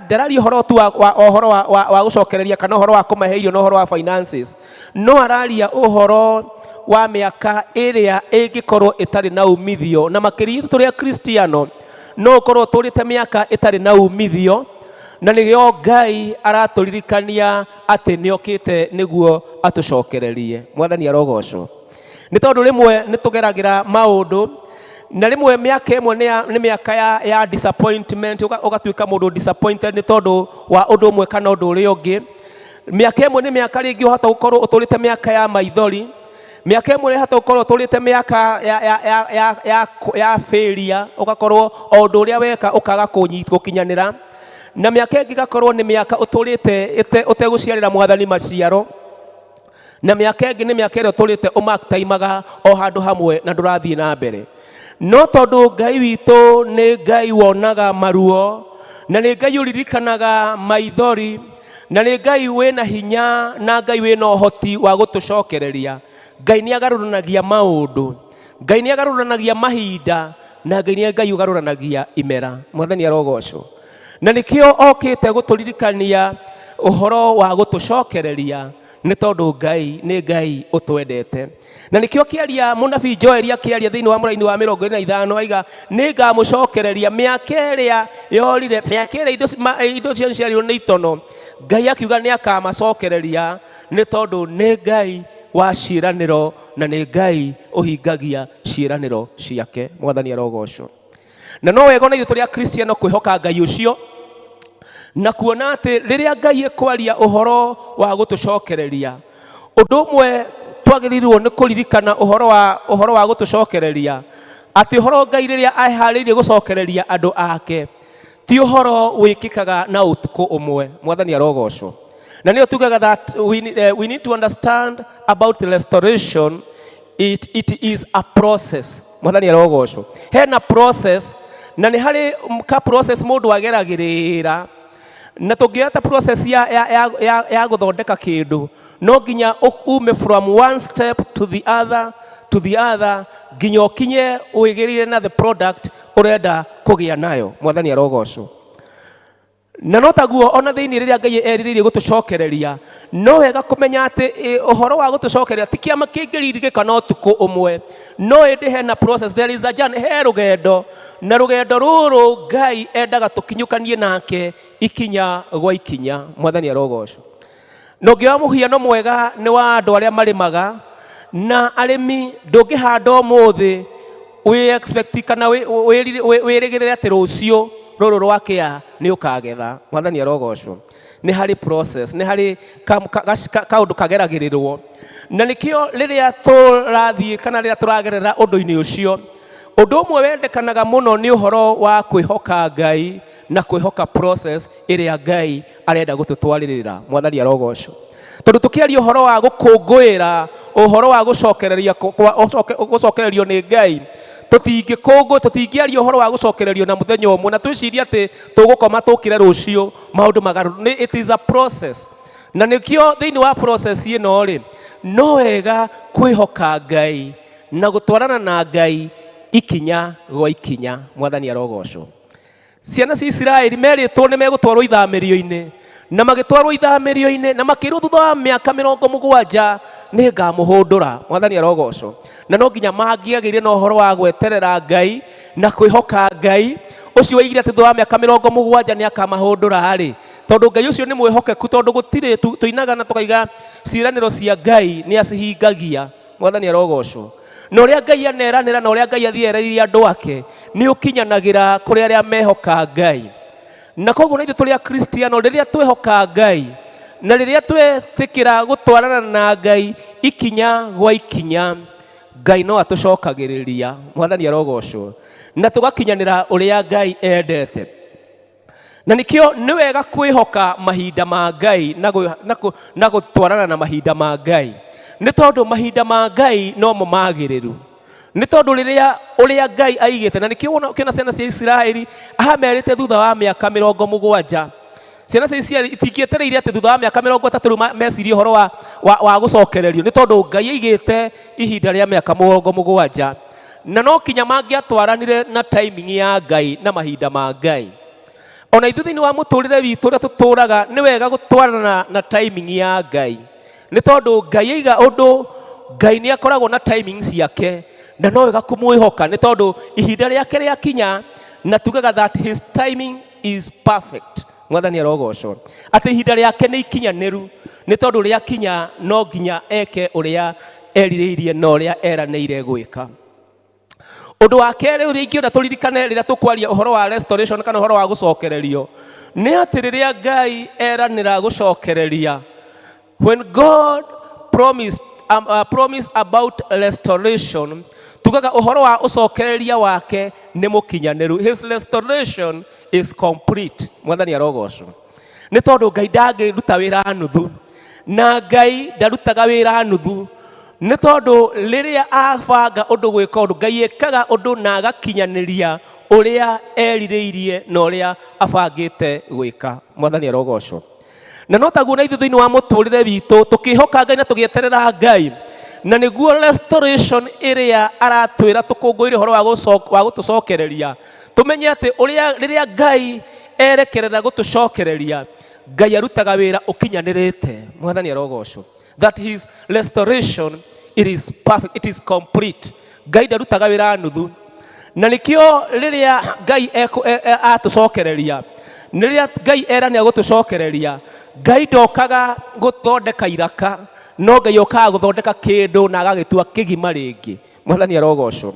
ndararia ũhoro tu wa ũhoro wa gũcokereria, kana ũhoro wa kũmahe irio na ũhoro wa finances, no araria ũhoro wa mĩaka ĩrĩa ĩngĩkorwo ĩtarĩ na umithio. Na makĩria ithuĩ tũrĩ Akristiano, no ũkorwo ũtũrĩte mĩaka ĩtarĩ na umithio, na nĩrĩo Ngai aratũririkania atĩ nĩokĩte nĩguo atũcokererie. Mwathani arogocwo. Nĩ tondũ rĩmwe nĩ tũgeragĩra maũndũ, na rĩmwe mĩaka ĩmwe nĩ mĩaka ya disappointment, ũgatuĩka mũndũ disappointed nĩ tondũ wa ũndũ ũmwe kana ũndũ ũrĩa ũngĩ. Mĩaka ĩmwe nĩ mĩaka rĩngĩ ũhota gũkorwo ũtũrĩte mĩaka ya maithori, mĩaka ĩmwe ũhota gũkorwo ũtũrĩte mĩaka ya failure, ũgakorwo o ũndũ ũrĩa weka ũkaga gũkinyanĩra, na mĩaka ĩngĩ ĩgakorwo nĩ mĩaka ũtũrĩte ũtegũciarĩra Mwathani maciaro, na mĩaka ĩngĩ nĩ mĩaka ĩrĩa ũtũrĩte ũmakitaimaga o handũ hamwe na ndũrathiĩ na mbere. No tondũ Ngai witũ nĩ Ngai wonaga maruo, na nĩ Ngai ũririkanaga maithori, na nĩ Ngai wĩna hinya, na Ngai wĩna ũhoti wa gũtũcokereria, Ngai nĩ agarũranagia maũndũ, Ngai nĩ agarũranagia mahinda, na Ngai nĩ Ngai ũgarũranagia imera. Mwathani arogocwo. Na nĩkĩo okĩte gũtũririkania ũhoro wa gũtũcokereria, nĩ tondũ Ngai nĩ Ngai ũtwendete. Na nĩkĩo kĩaria mũnabii Joeli akĩaria thĩinĩ wa mũraini wa 25, aiga nĩ ngamũcokereria mĩaka ĩrĩa yorire, mĩaka ĩrĩa indo cianyu ciarirwo nĩ itono. Ngai akiuga nĩ akamacokereria, nĩ tondũ nĩ Ngai wa ciĩranĩro, na nĩ Ngai ũhingagia ciĩranĩro ciake. Mwathani arogocwo. Na no wega ona ithuĩ tũrĩ Akristiano kwĩhoka Ngai ũcio, na kuona atĩ rĩrĩa Ngai ekwaria ũhoro wa gũtũcokereria, ũndũ ũmwe twagĩrĩirwo nĩ kũririkana ũhoro wa gũtũcokereria, atĩ ũhoro Ngai rĩrĩa eharĩirie gũcokereria andũ ake ti ũhoro wĩkĩkaga na ũtukũ ũmwe. Mwathani arogocwo. Na nĩyo tugaga that we need to understand about the restoration, it is a process. Mwathani arogocwo. Hena process, na nĩ harĩ ka process mũndũ ageragĩrĩra, na tũngĩoya ta process ya gũthondeka kĩndũ, no nginya ume from one step to the other to the other, nginya ũkinye wĩgĩrĩire na the product ũrenda kũgĩa nayo. Mwathani arogocwo. Na no taguo ona thĩinĩ rĩrĩa Ngai erirĩirie gũtũcokereria, no wega kũmenya atĩ ũhoro wa gũtũcokereria ti kĩama kĩngĩririkana na ũtukũ ũmwe, no ĩndĩ hena process, there is a journey, he rũgendo, na rũgendo rũrũ Ngai endaga tũkinyũkanie nake ikinya gwa ikinya. Mwathani arogocwo. Na ũngĩoya mũhiano mwega nĩ wa andũ arĩa marĩmaga, na arĩmi ndũngĩhanda ũmũthĩ wĩ expect kana wĩrĩgĩrĩre atĩ rũciũ rũrũ rwakĩa nĩ ũkagetha. Mwathani arogocwo. Nĩ harĩ process, nĩ harĩ kaũndũ kageragĩrĩrwo, na nĩkĩo rĩrĩa tũrathiĩ kana rĩrĩa tũragerera ũndũ-inĩ ũcio, ũndũ ũmwe wendekanaga mũno nĩ ũhoro wa kwĩhoka Ngai na kwĩhoka process ĩrĩa Ngai arenda gũtũtwarĩrĩra. Mwathani arogocwo. Tondũ tũkĩaria ũhoro wa gũkũngũĩra ũhoro wa gũcokereria gũcokererio nĩ Ngai, tũtingĩaria ũhoro wa gũcokererio na mũthenya ũmwe na twĩcirie atĩ tũgũkoma tũkĩre rũciũ maũndũ magarũrũ. It is a process. Na nĩkĩo thĩinĩ wa process ĩno rĩ, No wega kwĩhoka Ngai na gũtwarana na Ngai ikinya gwa ikinya. Mwathani arogocwo. Ciana cia Isiraeli merĩtwo nĩ megũtwarwo ithamĩrio-inĩ, na magĩtwarwo ithamĩrio-inĩ na makĩrwo thutha wa mĩaka 70 nĩ ngamũhũndũra. Mwathani arogocwo. Na no nginya mangĩagĩire na ũhoro wa gweterera Ngai na kwĩhoka Ngai ũcio waigire atĩ thutha wa mĩaka 70 nĩ akamahũndũra rĩ, tondũ Ngai ũcio nĩ mwĩhokeku, tondũ gũtirĩ tũinaga na tũkaiga ciĩranĩro cia Ngai nĩ acihingagia. Mwathani arogocwo. Na ũrĩa Ngai aneranĩra na ũrĩa Ngai athiĩ erereirie andũ ake nĩ ũkinyanagĩra kũrĩ arĩa mehoka Ngai. Na koguo na ithuĩ tũrĩ Akristiano, rĩrĩa twehoka Ngai na rĩrĩa twetĩkĩra gũtwarana na Ngai ikinya gwa ikinya, Ngai no atũcokagĩrĩria. Mwathani arogocwo. Na tũgakinyanĩra ũrĩa Ngai endete. Na nĩkĩo nĩ wega kwĩhoka mahinda ma Ngai na gũtwarana na mahinda ma Ngai, nĩ tondũ mahinda ma Ngai nomo magĩrĩru. Nĩ tondũ rĩrĩa ũrĩa Ngai aigĩte, na nĩkĩo wona ũkĩona ciana cia Isiraeli amerĩte thutha wa mĩaka 70, ciana cia Isiraeli itingĩetereire atĩ thutha wa mĩaka 30 rĩu mecirie ũhoro wa gũcokererio, nĩ tondũ Ngai aigĩte ihinda rĩa mĩaka 70, na no kinya mangĩatwaranire na timing ya Ngai na mahinda ma Ngai. Ona ithuĩ thĩinĩ wa mũtũrĩre witũ ũrĩa tũtũraga, nĩ wega gũtwarana na timing ya Ngai, nĩ tondũ Ngai aiga ũndũ, Ngai nĩ akoragwo na timing ciake, na no wega kũmwĩhoka, nĩ tondũ ihinda rĩake rĩakinya, na tugaga that his timing is perfect. Mwathani arogocwo. Atĩ ihinda rĩake nĩ ikinyanĩru, nĩ tondũ rĩakinya no nginya eke ũrĩa erirĩirie na ũrĩa eranĩire gwĩka. Ũndũ wa kerĩ ũrĩa ingĩenda tũririkane rĩrĩa tũkwaria ũhoro wa restoration kana ũhoro wa gũcokererio, nĩ atĩ rĩrĩa Ngai eranĩra gũcokereria, when God promised about restoration, tugaga ũhoro wa ũcokereria wake nĩ mũkinyanĩru. His restoration is complete. Mwathani arogocwo. Nĩ tondũ Ngai ndangĩruta wĩra nuthu, na Ngai ndarutaga wĩra nuthu, nĩ tondũ rĩrĩa abanga ũndũ gwĩka ũndũ, Ngai ekaga ũndũ na agakinyanĩria ũrĩa erirĩirie na ũrĩa abangĩte gwĩka. Mwathani arogocwo. Na no taguo na ithuĩ thĩinĩ wa mũtũrĩre witũ tũkĩhoka Ngai na tũgĩeterera Ngai, na nĩguo restoration ĩrĩa aratwĩra tũkũngũĩre ũhoro wa gũtũcokereria, tũmenye atĩ ũrĩa rĩrĩa Ngai erekerera gũtũcokereria, Ngai arutaga wĩra ũkinyanĩrĩte. Mwathani arogocwo. That his restoration, it is perfect, it is complete. Ngai ndarutaga wĩra nuthu. Na nĩkĩo rĩrĩa Ngai atũcokereria, rĩrĩa Ngai eranĩra gũtũcokereria, Ngai ndokaga gũthondeka iraka, no Ngai okaga gũthondeka kĩndũ na agagĩtua kĩgima rĩngĩ. Mwathani arogocwo.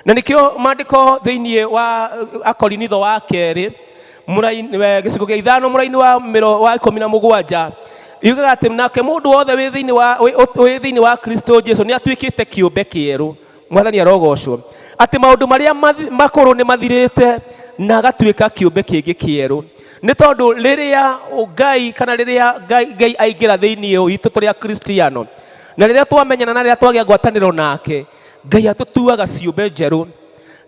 Na nĩkĩo maandĩko thĩinĩ wa Akorinitho wa kerĩ gĩcigo gĩa 5 mũraini wa 17 yugaga atĩ nake mũndũ wothe wĩ thĩinĩ wa Kristo Jesu nĩ atuĩkĩte kĩũmbe kĩerũ. Mwathani arogocwo. Atĩ maũndũ marĩa makũrũ nĩ mathirĩte na agatuĩka kĩũmbe kĩngĩ kĩerũ. Nĩ tondũ rĩrĩa Ngai kana rĩrĩa Ngai aingĩra thĩinĩ witũ tũrĩ Akristiano, na rĩrĩa twamenyana na rĩrĩa twagĩa ngwatanĩro nake, Ngai atũtuaga ciũmbe njerũ,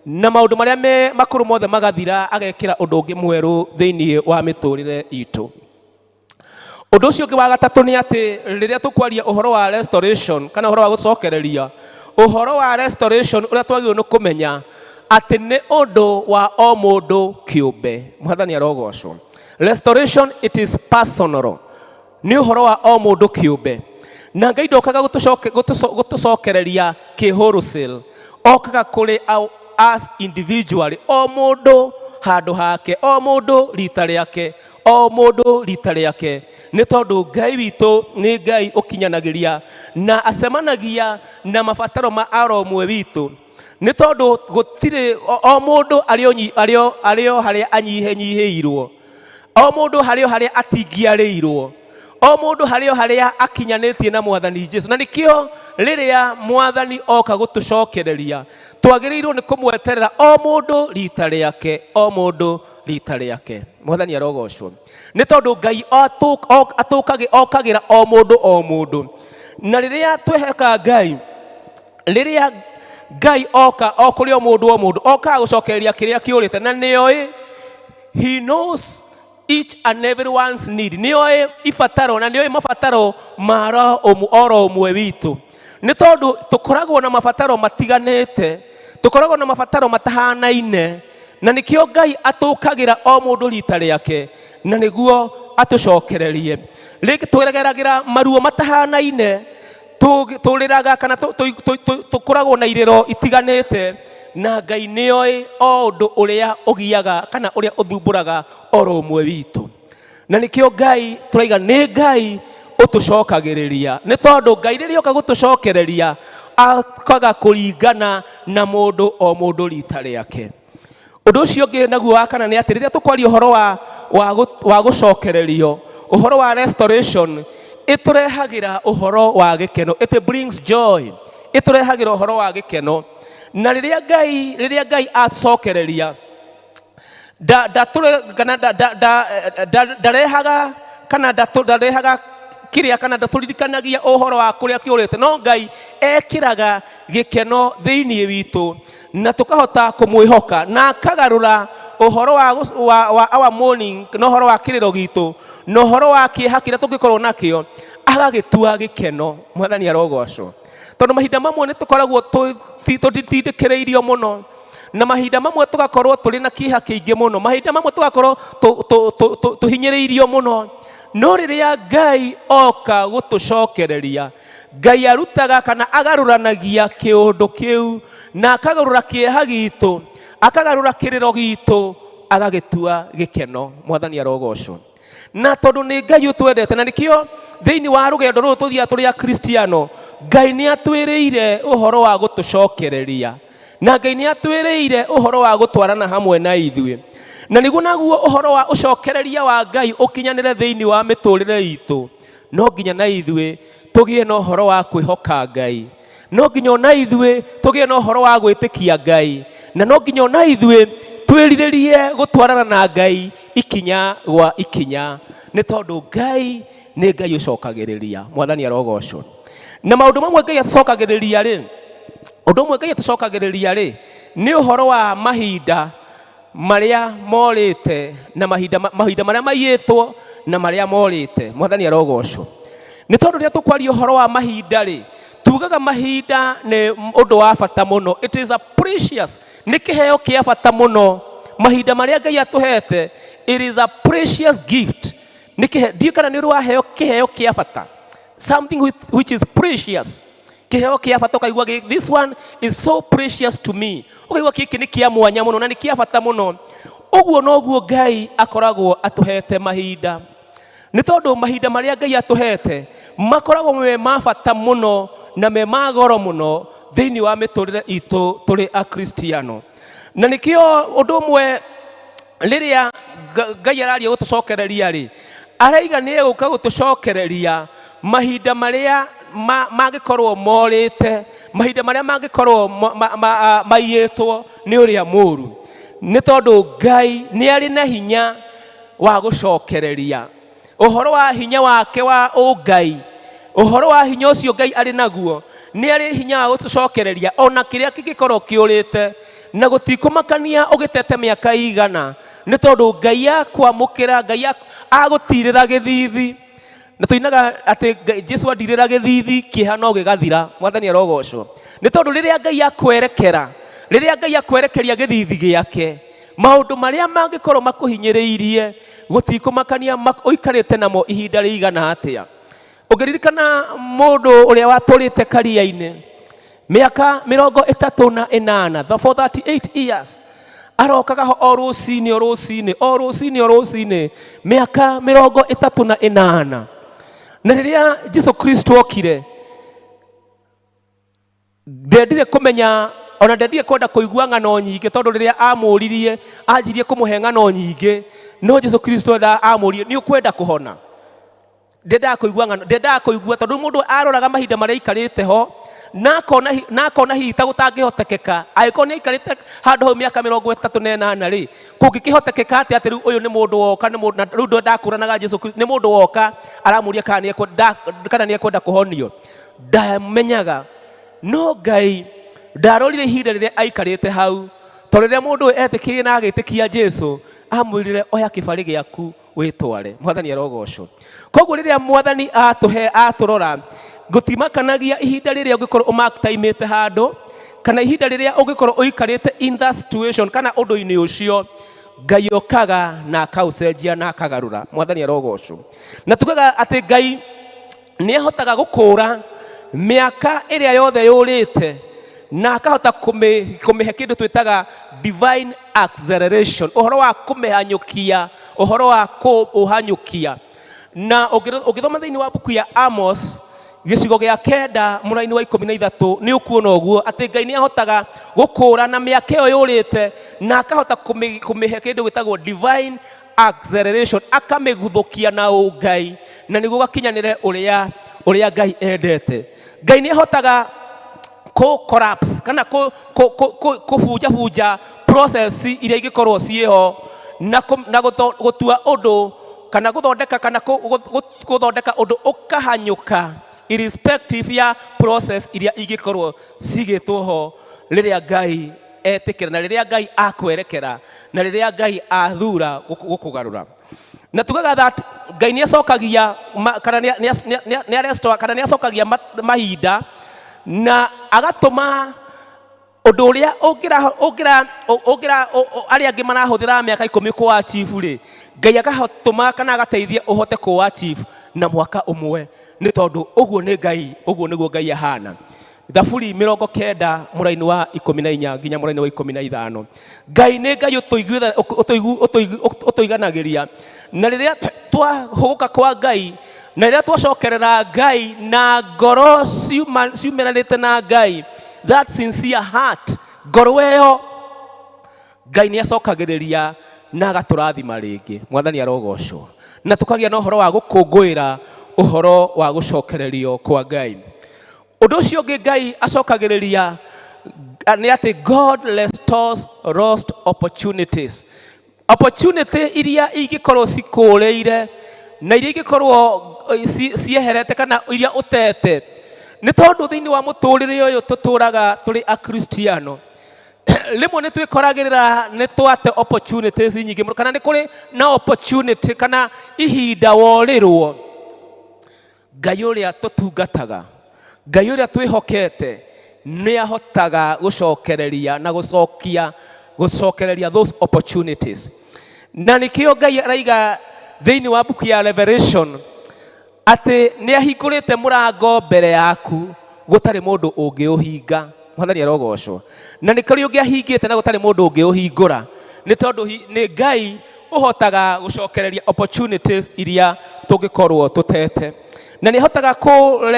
na maũndũ marĩa makũrũ mothe magathira, agekĩra ũndũ ũngĩ mwerũ thĩinĩ wa mĩtũrĩre itũ. Ũndũ ũcio ũngĩ wa gatatũ nĩ atĩ rĩrĩa tũkwaria ũhoro wa restoration kana ũhoro wa gũcokereria, ũhoro wa restoration ũrĩa twagĩrĩirwo nĩ kũmenya atĩ nĩ ũndũ wa o mũndũ kĩũmbe. Mwathani arogocwo. Restoration, it is personal. Nĩ ũhoro wa o mũndũ kĩũmbe. Na Ngai ndokaga gũtũcokereria kĩ wholesale, okaga kũrĩ us individually, o mũndũ handũ hake, o mũndũ rita rĩake, o mũndũ rita rĩake. Nĩ tondũ Ngai witũ nĩ Ngai ũkinyanagĩria na acemanagia na mabataro ma aro ũmwe witũ. Nĩ tondũ gũtirĩ o mũndũ arĩ o harĩa anyihenyihĩirwo, o mũndũ harĩ o harĩa atingiarĩirwo, o mũndũ harĩ o harĩa akinyanĩtie na Mwathani Jesu. Na nĩkĩo rĩrĩa Mwathani oka gũtũcokereria, twagĩrĩirwo nĩ kũmweterera o mũndũ rita rĩake, o mũndũ rita rĩake. Mwathani arogocwo. Nĩ tondũ Ngai okagĩra o mũndũ o mũndũ. Na rĩrĩa tweheka Ngai, rĩrĩa Ngai oka o kũrĩ o mũndũ o mũndũ, okaga gũcokereria kĩrĩa kĩũrĩte, na nĩoĩ, he knows each and everyone's need. Nĩ oĩ ibataro na nĩ oĩ mabataro ma oro ũmwe witũ, nĩ tondũ tũkoragwo na mabataro matiganĩte, tũkoragwo na mabataro matahanaine, na nĩkĩo Ngai atũkagĩra o mũndũ rita rĩake na nĩguo atũcokererie. Rĩngĩ tũgeragĩra maruo matahanaine, tũrĩraga kana tũkoragwo na irĩro itiganĩte, na Ngai nĩoĩ o ũndũ ũrĩa ũgiaga kana ũrĩa ũthumbũraga oro ũmwe witũ. Na nĩkĩo Ngai tũraiga nĩ Ngai ũtũcokagĩrĩria, nĩ tondũ Ngai rĩrĩa oka gũtũcokereria akaga kũringana na mũndũ o mũndũ rita rĩake. Ũndũ ũcio ũngĩ naguo wa kana nĩ atĩ rĩrĩa tũkwaria ũhoro wa gũcokererio, ũhoro wa restoration, ĩtũrehagĩra ũhoro wa gĩkeno. It brings joy, ĩtũrehagĩra ũhoro wa gĩkeno. Na rĩrĩa Ngai acokereria, ndarehaga kana ndarehaga kĩrĩa kana ndatũririkanagia ũhoro wa kũrĩa kĩũrĩte, no Ngai ekĩraga gĩkeno thĩinĩ witũ na tũkahota kũmwĩhoka, na akagarũra ũhoro wa our mourning na ũhoro wa kĩrĩro gitũ na ũhoro wa kĩeha kĩrĩa tũngĩkorwo nakĩo agagĩtua gĩkeno. Mwathani arogocwo, tondũ mahinda mamwe nĩ tũkoragwo tũtindĩkĩrĩirio mũno, na mahinda mamwe tũgakorwo tũrĩ na kĩeha kĩingĩ mũno, mahinda mamwe tũgakorwo tũhinyĩrĩirio mũno. No rĩrĩa Ngai oka gũtũcokereria, Ngai arutaga kana agarũranagia kĩũndũ kĩu, na akagarũra kĩeha gitũ, akagarũra kĩrĩro gitũ, agagĩtua gĩkeno. Mwathani arogocwo. Na tondũ nĩ Ngai ũtwendete, na nĩkĩo thĩinĩ wa rũgendo rũrũ tũthiaga tũrĩ Akristiano, Ngai nĩ atwĩrĩire ũhoro wa gũtũcokereria, na Ngai nĩ atwĩrĩire ũhoro wa gũtwarana hamwe na ithuĩ. Na nĩguo naguo ũhoro wa ũcokereria wa Ngai ũkinyanĩre thĩinĩ wa mĩtũrĩre itũ, no nginya na ithuĩ tũgĩe na ũhoro wa kwĩhoka Ngai, no nginya ona ithuĩ tũgĩe na ũhoro wa gwĩtĩkia Ngai, na no nginya ona ithuĩ twĩrirĩrie gũtwarana na Ngai ikinya gwa ikinya, nĩ tondũ Ngai nĩ Ngai ũcokagĩrĩria. Mwathani arogocwo. Na maũndũ mamwe Ngai atũcokagĩrĩria rĩ, ũndũ ũmwe Ngai atũcokagĩrĩria rĩ, nĩ ũhoro wa mahinda marĩa morĩte na mahinda marĩa maiyĩtwo na marĩa morĩte. Mwathani arogocwo. Nĩ tondũ rĩrĩa tũkwaria ũhoro wa mahinda rĩ, tugaga mahinda nĩ ũndũ wa bata mũno. It is a precious, nĩ kĩheo kĩa bata mũno. Mahinda marĩa Ngai atũhete, it is a precious gift. Nĩ kĩheo, ndiũĩ kana nĩ ũrĩ waheo kĩheo kĩa bata, something which is precious. Kĩheo kĩa bata ũkaigua this one is so precious to me, ũkaigua gĩkĩ nĩ kĩa mwanya mũno na nĩ kĩa bata mũno. Ũguo noguo Ngai akoragwo atũhete mahinda, nĩ tondũ mahinda marĩa Ngai atũhete makoragwo me ma bata mũno na me ma goro mũno thĩinĩ wa mĩtũrĩre itũ tũrĩ Akristiano. Na nĩkĩo ũndũ ũmwe rĩrĩa Ngai araria gũtũcokereria rĩ, araiga nĩ egũka gũtũcokereria mahinda marĩa mangĩkorwo morĩte, mahinda marĩa mangĩkorwo maiyĩtwo nĩ ũrĩa mũũru, nĩ tondũ Ngai nĩ arĩ na hinya wa gũcokereria. Ũhoro wa hinya wake wa ũngai, ũhoro wa hinya ũcio Ngai arĩ naguo, nĩ arĩ hinya wa gũtũcokereria ona kĩrĩa kĩngĩkorwo kĩũrĩte, na gũtikũmakania ũgĩtete mĩaka igana, nĩ tondũ Ngai akwamũkĩra, Ngai agũtirĩra gĩthithi. Na tũinaga atĩ Jesu andirĩra gĩthithi, kĩeha no gĩgathira. Mwathani arogocwo. Nĩ tondũ rĩrĩa Ngai akwerekera, rĩrĩa Ngai akwerekeria gĩthithi gĩake, maũndũ marĩa mangĩkorwo makũhinyĩrĩirie gũtikũmakania ũikarĩte namo ihinda rĩigana atĩa. Ũngĩririkana mũndũ ũrĩa watũrĩte karia-inĩ mĩaka 38, the for 38 years, arokaga ho o rũcinĩ, o rũcinĩ, o rũcinĩ, o rũcinĩ, mĩaka 38. Na rĩrĩa Jesu Kristo okire, ndendire kũmenya, ona ndendire kwenda kũigua ng'ano nyingĩ, tondũ rĩrĩa amũririe, anjirie kũmũhe ng'ano nyingĩ, no Jesu Kristo enda amũririe, nĩ ũkwenda kũhona? Ndendaga kũigua ng'ano, ndendaga kũigua, tondũ mũndũ aroraga mahinda marĩa aikarĩte ho, na akona hihi ta gũtangĩhotekeka. Angĩkorwo nĩ aikarĩte handũ hau mĩaka 38 rĩ, kũngĩkĩhotekeka atĩa atĩ rĩu ũyũ nĩ mũndũ woka, nĩ mũndũ, na rĩu ndakũranaga Jesu Kristo, nĩ mũndũ woka aramũria kana nĩ ekwenda kũhonio. Ndamenyaga, no Ngai ndarorire ihinda rĩrĩa aikarĩte hau, tondũ rĩrĩa mũndũ ũyũ etĩkĩrie na agĩtĩkia Jesu, amwĩrire oya kĩbarĩ gĩaku Wĩtware. Mwathani arogocwo. Koguo rĩrĩa Mwathani atũhe atũrora, gũtimakanagia ihinda rĩrĩa ũngĩkorwo ũmaktaimĩte handũ, kana ihinda rĩrĩa ũngĩkorwo ũikarĩte in that situation kana ũndũ-inĩ ũcio, Ngai okaga na akaũcenjia na akagarũra. Mwathani arogocwo. Na tugaga atĩ Ngai nĩ ahotaga gũkũra mĩaka ĩrĩa yothe yũrĩte na akahota kũmĩhe kĩndũ twĩtaga divine acceleration, ũhoro wa kũmĩhanyũkia, ũhoro wa kũũhanyũkia. Na ũngĩthoma thĩinĩ wa mbuku ya Amos gĩcigo gĩa 9 mũraini wa 13, nĩ ũkuona ũguo atĩ Ngai nĩ ahotaga gũkũra na mĩaka ĩyo yũrĩte na akahota kũmĩhe kĩndũ gĩtagwo divine acceleration, akamĩguthũkia na ũngai na nĩguo gakinyanĩre ũrĩa Ngai endete. Ngai nĩ ahotaga kũ collapse kana kũbunjabunja process iria ingĩkorwo ciĩho na gũtua ũndũ kana gũthondeka kana gũthondeka ũndũ ũkahanyũka irrespective ya process iria ingĩkorwo cigĩtwo ho rĩrĩa Ngai etĩkĩra na rĩrĩa Ngai akwerekera na rĩrĩa Ngai athura gũkũgarũra. Na tugaga that Ngai nĩ acokagia kana nĩ arestore kana nĩ acokagia mahinda na agatũma ũndũ ũrĩa ũngĩra arĩa angĩ marahũthĩra mĩaka 10 kũ achieve rĩ, Ngai akahatũma kana agateithia ũhote kũ achieve na mwaka ũmwe, nĩ tondũ ũguo nĩ Ngai, ũguo nĩguo Ngai ahana. Thaburi 90 mũraini wa 14 nginya mũraini wa 15. Ngai nĩ Ngai ũtũiganagĩria, na rĩrĩa twahũgũka kwa Ngai na rĩrĩa twacokerera Ngai na ngoro ciumanĩte na Ngai, that sincere heart, ngoro ĩyo Ngai nĩ acokagĩrĩria na agatũrathima rĩngĩ. Mwathani arogocwo. Na tũkagĩa na ũhoro wa gũkũngũĩra ũhoro wa gũcokererio kwa Ngai. Ũndũ ũcio ũngĩ Ngai acokagĩrĩria nĩ atĩ God restores lost opportunities. Opportunity iria ingĩkorwo cikũrĩire na iria ingĩkorwo cieherete kana iria ũtete, nĩ tondũ thĩinĩ wa mũtũrĩre ũyũ tũtũraga tũrĩ Akristiano, rĩmwe nĩ twĩkoragĩrĩra nĩ twate opportunities nyingĩ mũno, kana nĩ kũrĩ na opportunity kana ihinda worĩrwo. Ngai ũrĩa tũtungataga, Ngai ũrĩa twĩhokete nĩ ahotaga gũcokereria na gũcokereria those opportunities. Na nĩkĩo Ngai araiga thĩinĩ wa mbuku ya Revelation atĩ nĩ ahingũrĩte mũrango mbere yaku gũtarĩ mũndũ ũngĩũhinga. Mwathani arogocwo. Na nĩ kũrĩ ũngĩ ahingĩte na gũtarĩ mũndũ ũngĩũhingũra, nĩ tondũ nĩ Ngai ũhotaga gũcokereria opportunities iria tũngĩkorwo tũtete, na nĩ ahotaga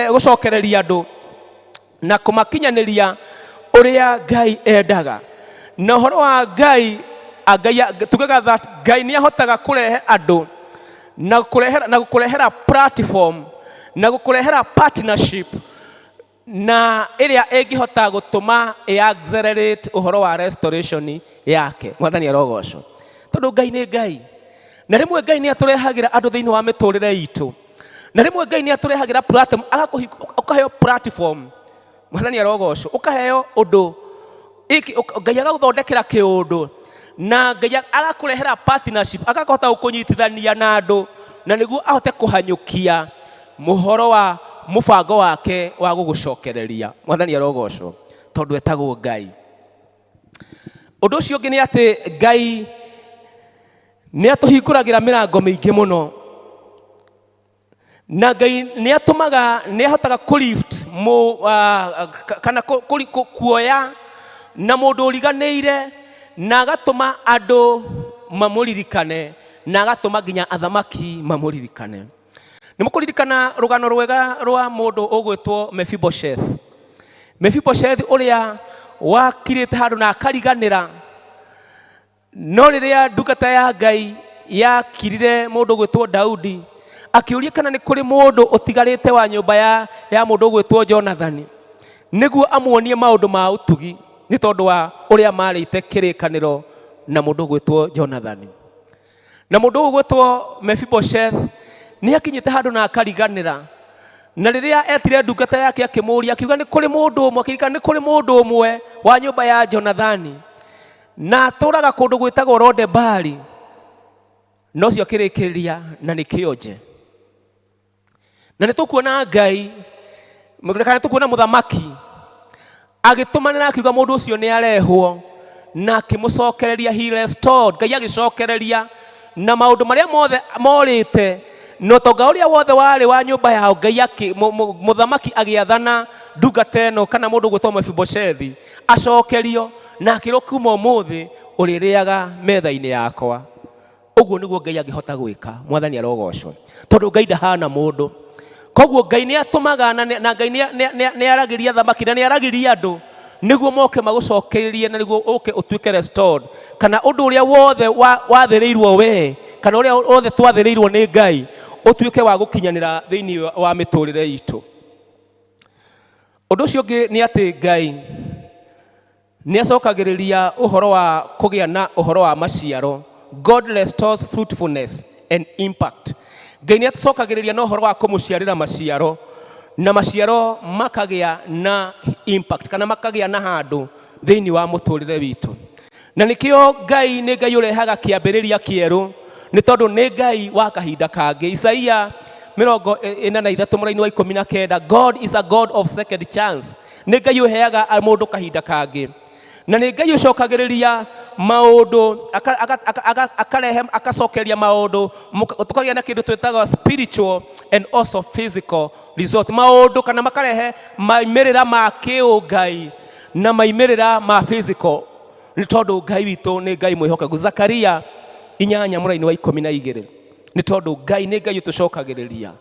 gũcokereria andũ na kũmakinyanĩria ũrĩa Ngai endaga. Na ũhoro wa Ngai, tugaga that Ngai nĩ ahotaga kũrehe andũ na gũkũrehera platform na gũkũrehera partnership na ĩrĩa ĩngĩhota gũtũma ĩ accelerate ũhoro wa restoration yake. Mwathani arogocwo. Tondũ Ngai nĩ Ngai, na rĩmwe Ngai nĩ atũrehagĩra andũ thĩinĩ wa mĩtũrĩre itũ, na rĩmwe Ngai nĩ atũrehagĩra platform, ũkaheo platform. Mwathani arogocwo. Ũkaheo ũndũ, Ngai agagũthondekera kĩũndũ, na Ngai agakũrehera partnership, akahota gũkũnyitithania na andũ, na nĩguo ahote kũhanyũkia mũhoro wa mũbango wake wa gũgũcokereria. Mwathani arogocwo, tondũ etagwo Ngai. Ũndũ ũcio ũngĩ nĩ atĩ Ngai nĩ atũhingũragĩra mĩrango mĩingĩ mũno, na Ngai nĩ atũmaga, nĩ ahotaga kũ lift kana kuoya na mũndũ ũriganĩire, na agatũma andũ mamũririkane, na agatũma nginya athamaki mamũririkane. Nĩ mũkũririkana rũgano rwega rwa mũndũ ũgwĩtwo Mephibosheth. Mephibosheth ũrĩa wakirĩte handũ na akariganĩra, no rĩrĩa ndungata ya Ngai yakirire mũndũ ũgwĩtwo Daudi, akĩũria kana nĩ kũrĩ mũndũ ũtigarĩte wa nyũmba ya mũndũ ũgwĩtwo Jonathani, nĩguo amuonie maũndũ ma ũtugi, nĩ tondũ wa ũrĩa marĩte kĩrĩkanĩro na mũndũ ũgwĩtwo Jonathani. Na mũndũ ũyũ ũgwĩtwo Mephibosheth nĩ akinyĩte handũ na akariganĩra, na rĩrĩa etire ndungata yake akĩmũũria, akiuga nĩ kũrĩ mũndũ ũmwe, akĩririkana nĩ kũrĩ mũndũ ũmwe wa nyũmba ya Jonathani, na atũraga kũndũ gwĩtagwo Lodebari. Na ũcio akĩrĩkĩrĩria na nĩ kĩonje. Na nĩ tũkuona Ngai kana tũkuona mũthamaki agĩtũmanĩra akiuga mũndũ ũcio nĩ arehwo na akĩmũcokereria, he restored. Ngai agĩcokereria na maũndũ marĩa mothe morĩte na ũtonga ũrĩa wothe warĩ wa nyũmba yao. Ngai mũthamaki agĩathana ndungata ĩno kana mũndũ ũgwĩtwo Mefiboshethi acokerio na akĩrwo kuma ũmũthĩ ũrĩrĩaga metha-inĩ yakwa. Ũguo nĩguo Ngai angĩhota gwĩka. Mwathani arogocwo, tondũ Ngai ndahana mũndũ. Koguo Ngai nĩ atũmaga na Ngai nĩ aragĩria thamaki na nĩ aragĩria andũ nĩguo moke magũcokererie na nĩguo ũke ũtuĩke restored, kana ũndũ ũrĩa wothe wathĩrĩirwo we kana ũrĩa wothe twathĩrĩirwo nĩ Ngai ũtuĩke wa gũkinyanĩra thĩinĩ wa mĩtũrĩre itũ. Ũndũ ũcio ũngĩ nĩ atĩ Ngai nĩ acokagĩrĩria ũhoro wa kũgĩa na ũhoro wa maciaro. God restores fruitfulness and impact. Ngai nĩ atũcokagĩrĩria na ũhoro wa kũmũciarĩra maciaro, na maciaro makagĩa na impact kana makagĩa na handũ thĩinĩ wa mũtũrĩre witũ. Na nĩkĩo Ngai nĩ Ngai ũrehaga kĩambĩrĩria kĩerũ, nĩ tondũ nĩ Ngai wa kahinda kangĩ. Isaia 43 mũraini wa 19, God is a God of second chance. Nĩ Ngai ũheaga mũndũ kahinda kangĩ, na nĩ Ngai ũcokagĩrĩria maũndũ akarehe akacokeria maũndũ tũkagĩa na kĩndũ twĩtaga spiritual and also physical result. Maũndũ kana makarehe maimĩrĩra ma kĩũngai na maimĩrĩra ma physical, nĩ tondũ Ngai witũ nĩ Ngai mwĩhokeku. Zakaria 8 mũraini wa 12, nĩ tondũ Ngai nĩ Ngai ũtũcokagĩrĩria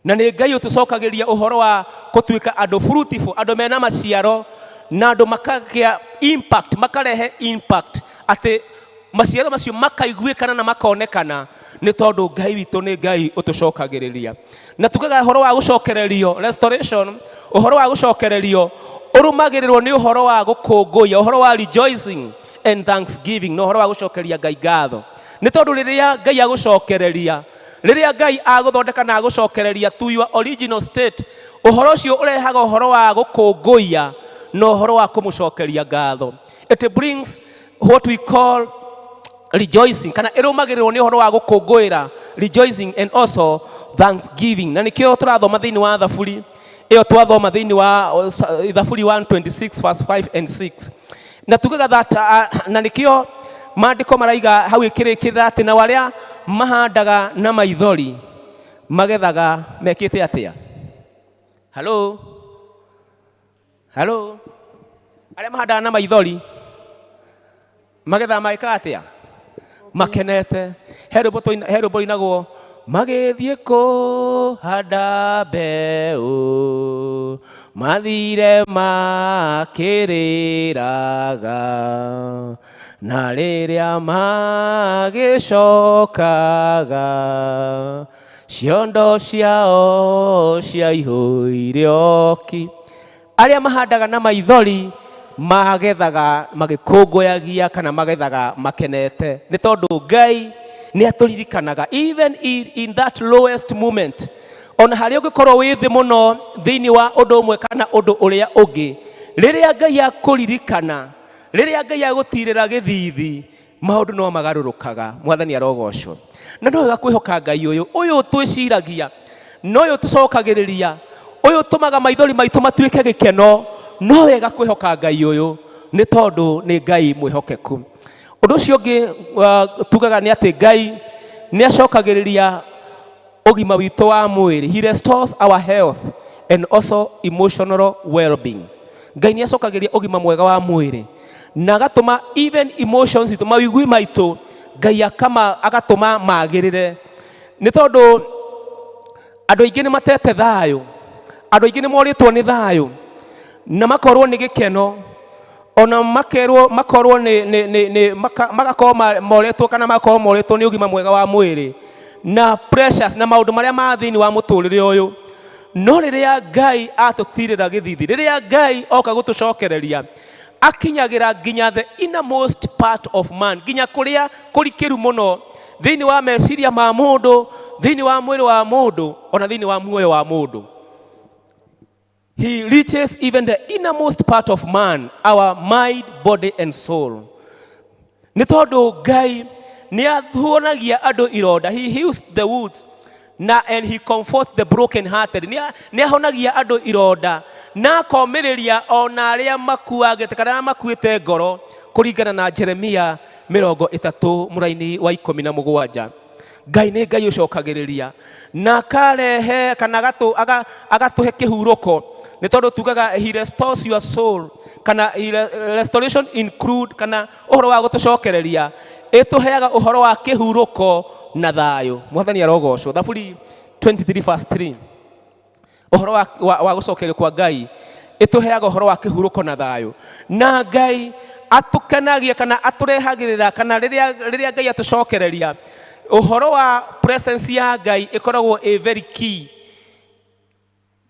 na nĩ Ngai ũtũcokagĩria ũhoro wa gũtuĩka andũ fruitful, andũ mena maciaro na andũ makagĩa impact, makarehe impact atĩ maciaro macio makaiguĩkana na makonekana, nĩ tondũ Ngai witũ nĩ Ngai ũtũcokagĩrĩria. Na tugaga ũhoro wa gũcokererio, restoration, ũhoro wa gũcokererio ũrũmagĩrĩrwo nĩ ũhoro wa gũkũngũiya, ũhoro wa rejoicing and thanksgiving, na ũhoro wa gũcokeria Ngai ngatho. Nĩ tondũ rĩrĩa Ngai agũcokereria, rĩrĩa Ngai agũthondeka na agũcokereria to your original state, ũhoro ũcio ũrehaga ũhoro wa gũkũngũiya na ũhoro wa kũmũcokeria ngatho. It brings what we call rejoicing, kana ĩrũmagĩrĩrwo nĩ ũhoro wa gũkũngũĩra, rejoicing and also thanksgiving. Na nĩkĩo tũrathoma thĩinĩ wa Thaburi ĩyo twathoma thĩinĩ wa Thaburi 126 verse 5 and 6, na tugaga that na nĩkĩo maandĩko maraiga hau ĩkĩrĩkĩrĩra atĩ nao arĩa mahandaga na maithori magethaga mekĩte atĩa? Hello, hello, arĩa mahandaga na maithori magethaga magĩkaga atĩa? Makenete. He rwĩmbo rũinagwo, magĩthiĩ kũhanda mbeũ mathire makĩrĩraga, na rĩrĩa magĩcokaga ciondo ciao ciaihũire oki. Arĩa mahandaga na maithori magethaga magĩkũngũyagia kana magethaga makenete, nĩ tondũ Ngai nĩ atũririkanaga even in that lowest moment. Ona harĩa ũngĩkorwo wĩ thĩ mũno thĩinĩ wa ũndũ ũmwe kana ũndũ ũrĩa ũngĩ, rĩrĩa Ngai akũririkana, rĩrĩa Ngai agũtirĩra gĩthithi, maũndũ no magarũrũkaga. Mwathani arogocwo. Na no wega kwĩhoka Ngai ũyũ, ũyũ twĩciragia na ũyũ tũcokagĩrĩria, ũyũ ũtũmaga maithori maitũ matuĩke gĩkeno. No wega kwĩhoka Ngai ũyũ, nĩ tondũ nĩ Ngai mwĩhokeku. Ũndũ ũcio ũngĩ tugaga nĩ atĩ Ngai nĩ acokagĩrĩria ũgima witũ wa mwĩrĩ. He restores our health and also emotional well-being. Ngai nĩ acokagĩrĩria ũgima mwega wa mwĩrĩ na agatũma even emotions itũ, mawĩgwi maitũ, Ngai agatũma magĩrĩre, nĩ tondũ andũ aingĩ nĩ matete thayũ, andũ aingĩ nĩ morĩtwo nĩ thayũ na makorwo nĩ gĩkeno, ona makerwo makorwo nĩ magakorwo moretwo kana magakorwo moretwo nĩ ũgima mwega wa mwĩrĩ na pressures na maũndũ marĩa ma thĩinĩ wa mũtũrĩre ũyũ. No rĩrĩa Ngai atũtirĩra gĩthithi, rĩrĩa Ngai oka gũtũcokereria, akinyagĩra nginya the innermost part of man, nginya kũrĩa kũrikĩru mũno thĩinĩ wa meciria ma mũndũ, thĩinĩ wa mwĩrĩ wa mũndũ, ona thĩinĩ wa muoyo wa mũndũ. He reaches even the innermost part of man, our mind, body and soul. Nĩ tondũ Ngai Nĩ athuonagia andũ ironda. He heals the wounds na and he comforts the broken hearted. Nĩ ahonagia andũ ironda na akomĩrĩria ona arĩa makuagĩte kana arĩa makuĩte ngoro, kũringana na Jeremia 30 mũraini wa 17. Ngai nĩ Ngai ũcokagĩrĩria na akarehe kana agatũhe kĩhurũko, nĩ tondũ tugaga he restores your soul, kana restoration include kana ũhoro wa gũtũcokereria ĩtũheaga ũhoro wa kĩhurũko na thayũ. Mwathani arogocwo. Thaburi 23 verse 3, ũhoro wa gũcokerio kwa Ngai ĩtũheaga ũhoro wa kĩhurũko na thayũ, na Ngai atũkenagia kana atũrehagĩrĩra kana rĩrĩa Ngai atũcokereria, ũhoro wa presence ya Ngai ĩkoragwo ĩ very key,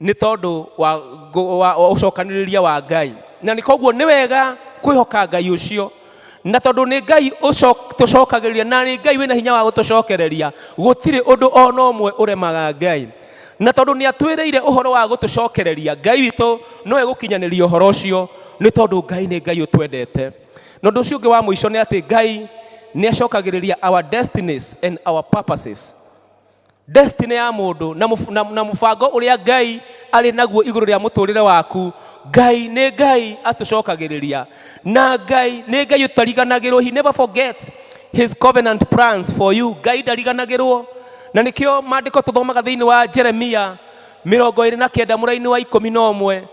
nĩ tondũ wa ũcokanĩrĩria wa Ngai. Na nĩ koguo nĩ wega kwĩhoka Ngai ũcio, na tondũ nĩ Ngai tũcokagĩrĩria na nĩ Ngai wĩna hinya wa gũtũcokereria, gũtirĩ ũndũ ona ũmwe ũremaga Ngai. Na tondũ nĩ atwĩrĩire ũhoro wa gũtũcokereria, Ngai witũ no egũkinyanĩria ũhoro ũcio, nĩ tondũ Ngai nĩ Ngai ũtwendete. Na ũndũ ũcio ũngĩ wa mũico nĩ atĩ Ngai nĩ acokagĩrĩria our destinies and our purposes. Destiny ya mũndũ na mũbango ũrĩa Ngai arĩ naguo igũrũ rĩa mũtũrĩre waku, Ngai nĩ Ngai atũcokagĩrĩria, na Ngai nĩ Ngai ũtariganagĩrwo. He never forgets his covenant plans for you. Ngai ndariganagĩrwo, na nĩkĩo maandĩko tũthomaga thĩinĩ wa Jeremia 29 mũraini wa 11,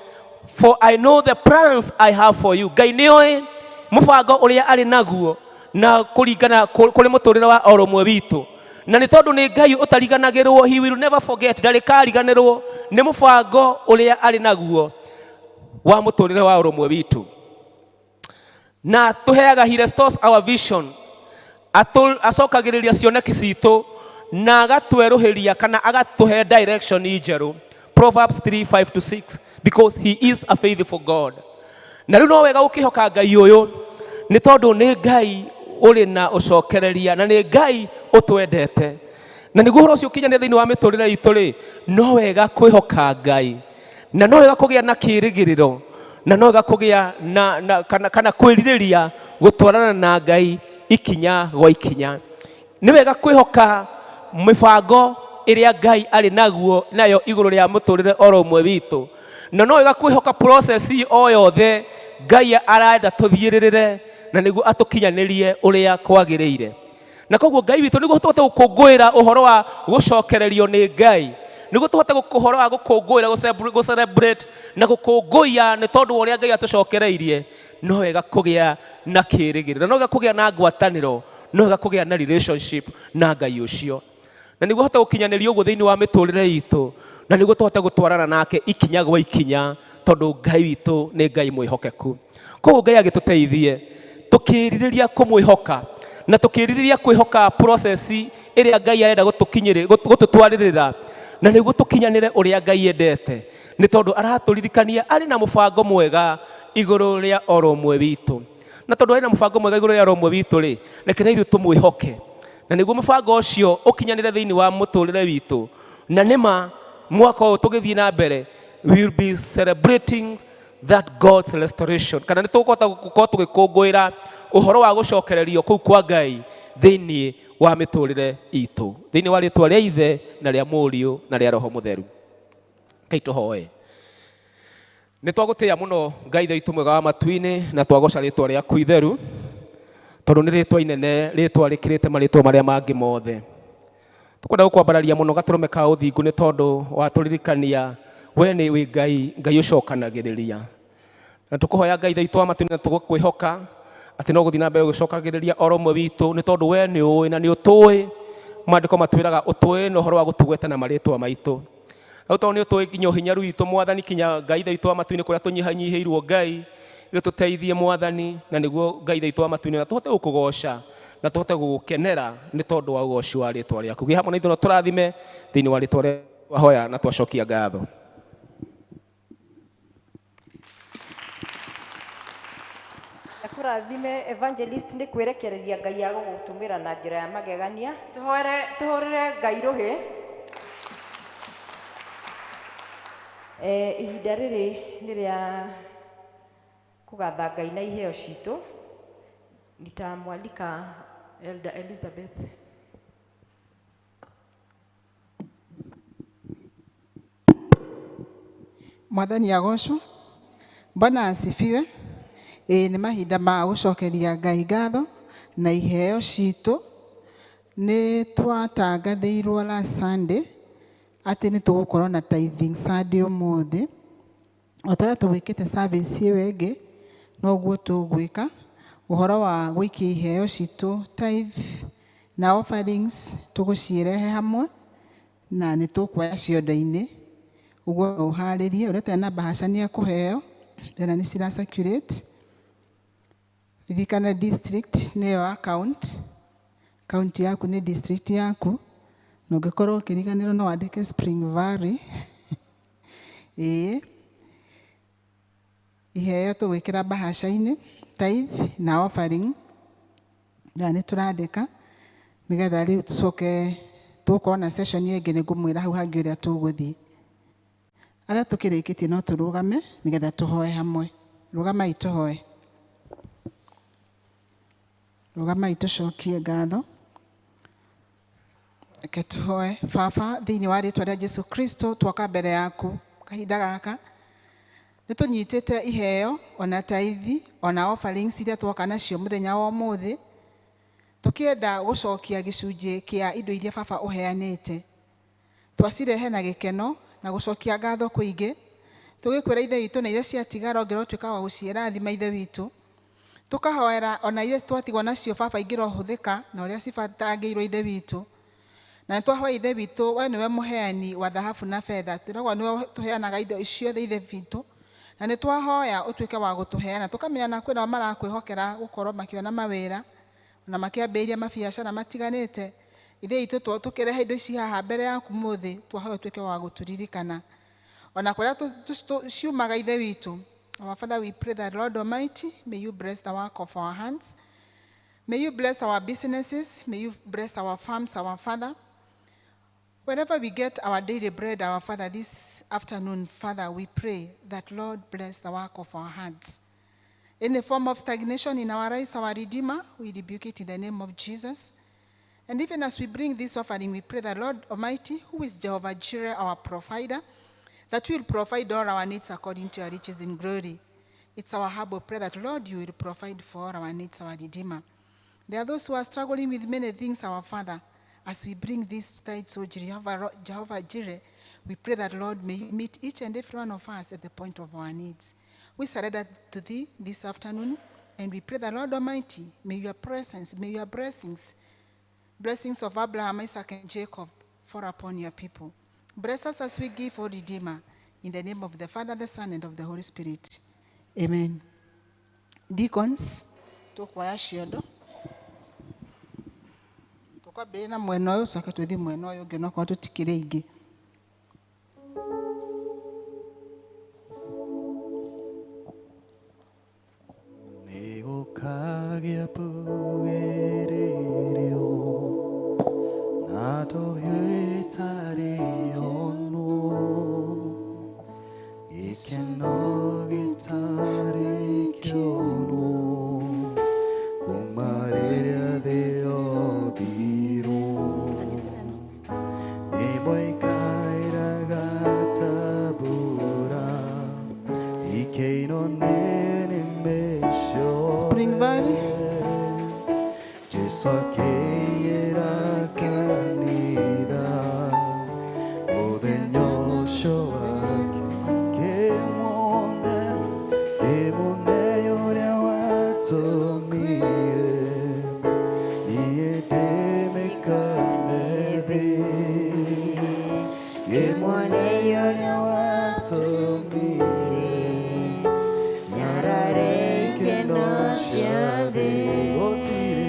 for I know the plans I have for you. Ngai nĩoĩ mũbango ũrĩa arĩ naguo na kũringana kũrĩ mũtũrĩre wa o rũmwe witũ, na nĩ tondũ nĩ Ngai ũtariganagĩrwo, he will never forget, ndarĩ kariganĩrwo nĩ mũbango ũrĩa arĩ naguo wa mũtũrĩre wa ũrũmwe witũ. Na tũheaga, he restores our vision, acokagĩrĩria cioneki citũ na agatwerũhĩria kana agatũhe direction njerũ. Proverbs 3 5 to 6, because he is a faithful God. Na rĩu no wega gũkĩhoka Ngai ũyũ, nĩ tondũ nĩ Ngai ũrĩ na ũcokereria na nĩ Ngai ũtwendete. Na nĩguo ũhoro ũcio ũkinyanĩre thĩinĩ wa mĩtũrĩre itũ rĩ, no wega kwĩhoka Ngai, na no wega kũgĩa na kĩĩrĩgĩrĩro, na no wega kũgĩa na kana kwĩrirĩria gũtwarana na Ngai ikinya gwa ikinya. Nĩ wega kwĩhoka mĩbango ĩrĩa Ngai arĩ naguo nayo igũrũ rĩa mũtũrĩre oro ũmwe witũ, na no wega kwĩhoka process o yothe Ngai arenda tũthiĩrĩrĩre, na nĩguo atũkinyanĩrie ũrĩa kwagĩrĩire. Na koguo Ngai witũ, nĩguo tũhote gũkũngũĩra ũhoro wa gũcokererio nĩ Ngai, nĩguo tũhote ũhoro wa gũkũngũĩra, gũ-celebrate na gũkũngũiya nĩ tondũ wa ũrĩa Ngai atũcokereirie, no wega kũgĩa na kĩĩrĩgĩrĩro, no wega kũgĩa na ngwatanĩro, no wega kũgĩa na relationship na Ngai ũcio, na nĩguo hote gũkinyanĩria ũguo thĩinĩ wa mĩtũrĩre itũ, na nĩguo tũhote gũtwarana nake ikinya gwa ikinya, tondũ Ngai witũ nĩ Ngai mwĩhokeku. Koguo Ngai agĩtũteithie tũkĩrirĩria kũmwĩhoka na tũkĩrirĩria kwĩhoka process ĩrĩa Ngai arenda gũtũtwarĩrĩra, na nĩguo tũkinyanĩre ũrĩa Ngai endete, nĩ tondũ aratũririkania arĩ na mũbango mwega igũrũ rĩa oro ũmwe witũ. Na tondũ arĩ na mũbango mwega igũrũ rĩa oro ũmwe witũ rĩ, reke na ithuĩ tũmwĩhoke, na nĩguo mũbango ũcio ũkinyanĩre thĩinĩ wa mũtũrĩre witũ. Na nĩma mwaka ũyũ tũgĩthiĩ na mbere, we will be celebrating that God's restoration, kana nĩ tũkũhota gũkorwo tũgĩkũngũĩra ũhoro wa gũcokererio kũu kwa Ngai thĩinĩ wa mĩtũrĩre itũ, thĩinĩ wa rĩtwa rĩa Ithe na rĩa Mũriũ na rĩa Roho Mũtheru. Ngai tũhoe. Nĩ twagũtĩĩa mũno Ngai Ithe witũ mwega wa matu-inĩ, na twagoca rĩtwa rĩaku itheru, tondũ nĩ rĩtwa inene, rĩtwa rĩkĩrĩte marĩtwa marĩa mangĩ mothe. Tũkwenda gũkwambararia mũno gatũrũme ka ũthingu, nĩ tondũ watũririkania we nĩ wĩ Ngai, Ngai ũcokanagĩrĩria. Na tũkũhoya Ngai Ithe witũ wa matu-inĩ, na tũgũkwĩhoka atĩ no gũthiĩ na mbere gũcokagĩrĩria oro ũmwe witũ, nĩ tondũ we nĩ ũĩ na nĩ ũtũĩ. Maandĩko matwĩraga ũtũĩ na ũhoro wa gũtũgweta na marĩtwa maitũ. Rĩu tondũ nĩ ũtũĩ nginya ũhinyaru witũ Mwathani, kinya Ngai Ithe witũ wa matu-inĩ kũrĩa tũnyihanyihĩirwo, Ngai gĩtũteithie Mwathani, na nĩguo Ngai Ithe witũ wa matu-inĩ na tũhote gũkũgoca na tũhote gũgũkenera nĩ tondũ wa ũgoci wa rĩtwa rĩaku. Gĩ hamwe na ithuĩ na tũrathime thĩinĩ wa rĩtwa rĩa twahoya na twacokia ngatho. Akũrathime evangelist nĩ kwĩrekereria Ngai agũgũtũmĩra na njĩra ya magegania. Tũhũrĩre Ngai rũhĩ. Ihinda rĩrĩ nĩ rĩa kũgatha Ngai na iheo citũ. Nitamwalika Elder Elizabeth. Mwathani agocwo. Bwana asifiwe. Ĩĩ nĩ mahinda ma gũcokeria Ngai ngatho na iheo citũ. Nĩ twatangathĩirwo last Sunday atĩ nĩ tũgũkorwo na tithing Sunday ũmũthĩ. O ta ũrĩa tũgwĩkĩte service ĩyo ĩngĩ, noguo tũgwĩka. Ũhoro wa gũikia iheo citũ tithe na offerings tũgũcirehe hamwe na nĩ tũkuoya ciondo-inĩ. Ũguo ũharĩrie ũrĩa ũtarĩ na mbahaca nĩ ekũheo, tena nĩ cira circulate. Ririkana district nĩyo account, kaunti yaku nĩ district yaku, na ũngĩkorwo ũkĩriganĩrwo no wandĩke Spring Valley. Ĩĩ iheo tũgwĩkĩra mbahaca-inĩ, tithe na offering, na nĩ tũrandĩka nĩgetha rĩu tũcoke tũgũkorwo na session ĩngĩ nĩ ngũmwĩra hau hangĩ ũrĩa tũgũthiĩ. Arĩa tũkĩrĩkĩtie no tũrũgame nĩgetha tũhoe hamwe. Rũgamai tũhoe. Rũgamai tũcokie ngatho. Reke tũhoe. Baba, thĩinĩ wa rĩtwa rĩa Jesu Kristo twoka mbere yaku kahinda gaka. Nĩ tũnyitĩte iheo ona tithe ona offerings iria twoka nacio mũthenya wa ũmũthĩ, tũkĩenda gũcokia gĩcunjĩ kĩa indo iria baba ũheanĩte. Twacirehe na gĩkeno na gũcokia ngatho kũingĩ, tũgĩkwĩra Ithe witũ na iria ciatigara ũngĩrwo tuĩka wa gũciĩrathima Ithe witũ. Tũkahoera ona iria twatigwo nacio baba ingĩrohũthĩka na ũrĩa cibatangĩirwo Ithe witũ. Na nĩ twahoya Ithe witũ, we nĩwe mũheani wa thahabu na betha, twĩragwo nĩwe tũheanaga indo ciothe Ithe witũ. Na nĩ twahoya ũtuĩke wa gũtũheana, tũkamenya na kwĩna marakwĩhokera gũkorwo makĩona mawĩra na makĩambĩrĩria mabiacara matiganĩte. Ithe witũ tũkĩrehe indo ici haha mbere yaku mũthĩ, twahoya ũtuĩke wa gũtũririkana ona kũrĩa ciumaga Ithe witũ. Our Father, we pray that Lord Almighty, may you bless the work of our hands. May you bless our businesses. May you bless our farms, our Father. Wherever we get our daily bread, our Father, this afternoon, Father, we pray that Lord bless the work of our hands. In the form of stagnation in our lives, our Redeemer, we rebuke it in the name of Jesus. And even as we bring this offering, we pray that Lord Almighty, who is Jehovah Jireh, our provider, that you will provide all our needs according to your riches in glory. It's our humble prayer that, Lord, you will provide for all our needs, our Redeemer. There are those who are struggling with many things, our Father. As we bring this tithe, so Jehovah Jireh, we pray that, Lord, may you meet each and every one of us at the point of our needs. We surrender to thee this afternoon, and we pray that, Lord Almighty, may your presence, may your blessings, blessings of Abraham, Isaac, and Jacob, fall upon your people. Bless us as we give, O Redeemer, in the name of the Father, the Son, and of the Holy Spirit. Amen. Deacons, tukwaya ciondo. Tukwambĩrĩria na mwena ũyũ, ũcoke tũthiĩ mwena ũyũ ũngĩ onokorwo tũtikĩrĩ aingĩ. Nĩgũkagĩa mbugĩrĩrio na tũhiũ itarĩ onwo, gĩkeno gĩtarĩ kĩonwo kuma rĩrĩa thĩ yombirwo. Nyĩmbo ikairaga ta mbura ikĩinwo nĩ nĩmĩ Spring Valley. Jesu akĩiyĩra kanitha mũthenya ũcio wake, kĩmone kĩmone ũrĩa watũmire niĩ ndĩmĩkane thĩ, kĩmone ũrĩa watũmire nyarare ikeno cia thĩ. Gũtirĩ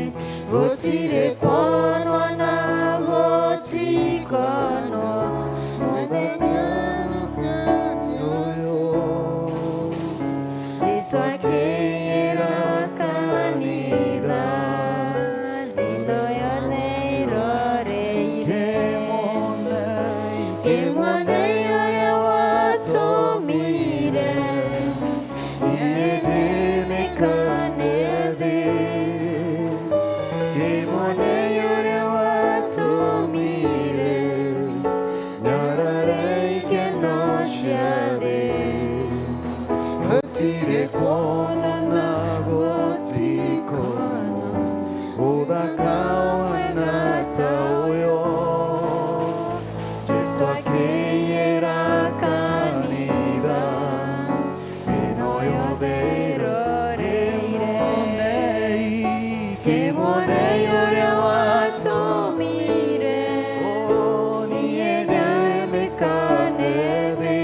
gũtirĩ kuonwo na gũtikonwo mũthenya ũyũ. Jesu akĩiyĩra kanitha thitho yothe ĩroreire, Kĩmone kĩmone ũrĩa watũmire niĩ ndĩmĩkane thĩ, kĩmone Gũtirĩ kuonana gũtikona ũthaka ũhana ta ũyũ. Jesu akĩiyĩra kanitha ĩno yothe ĩroreire. Kĩmonei ũrĩa watũmire niĩ nĩmĩkane thĩ.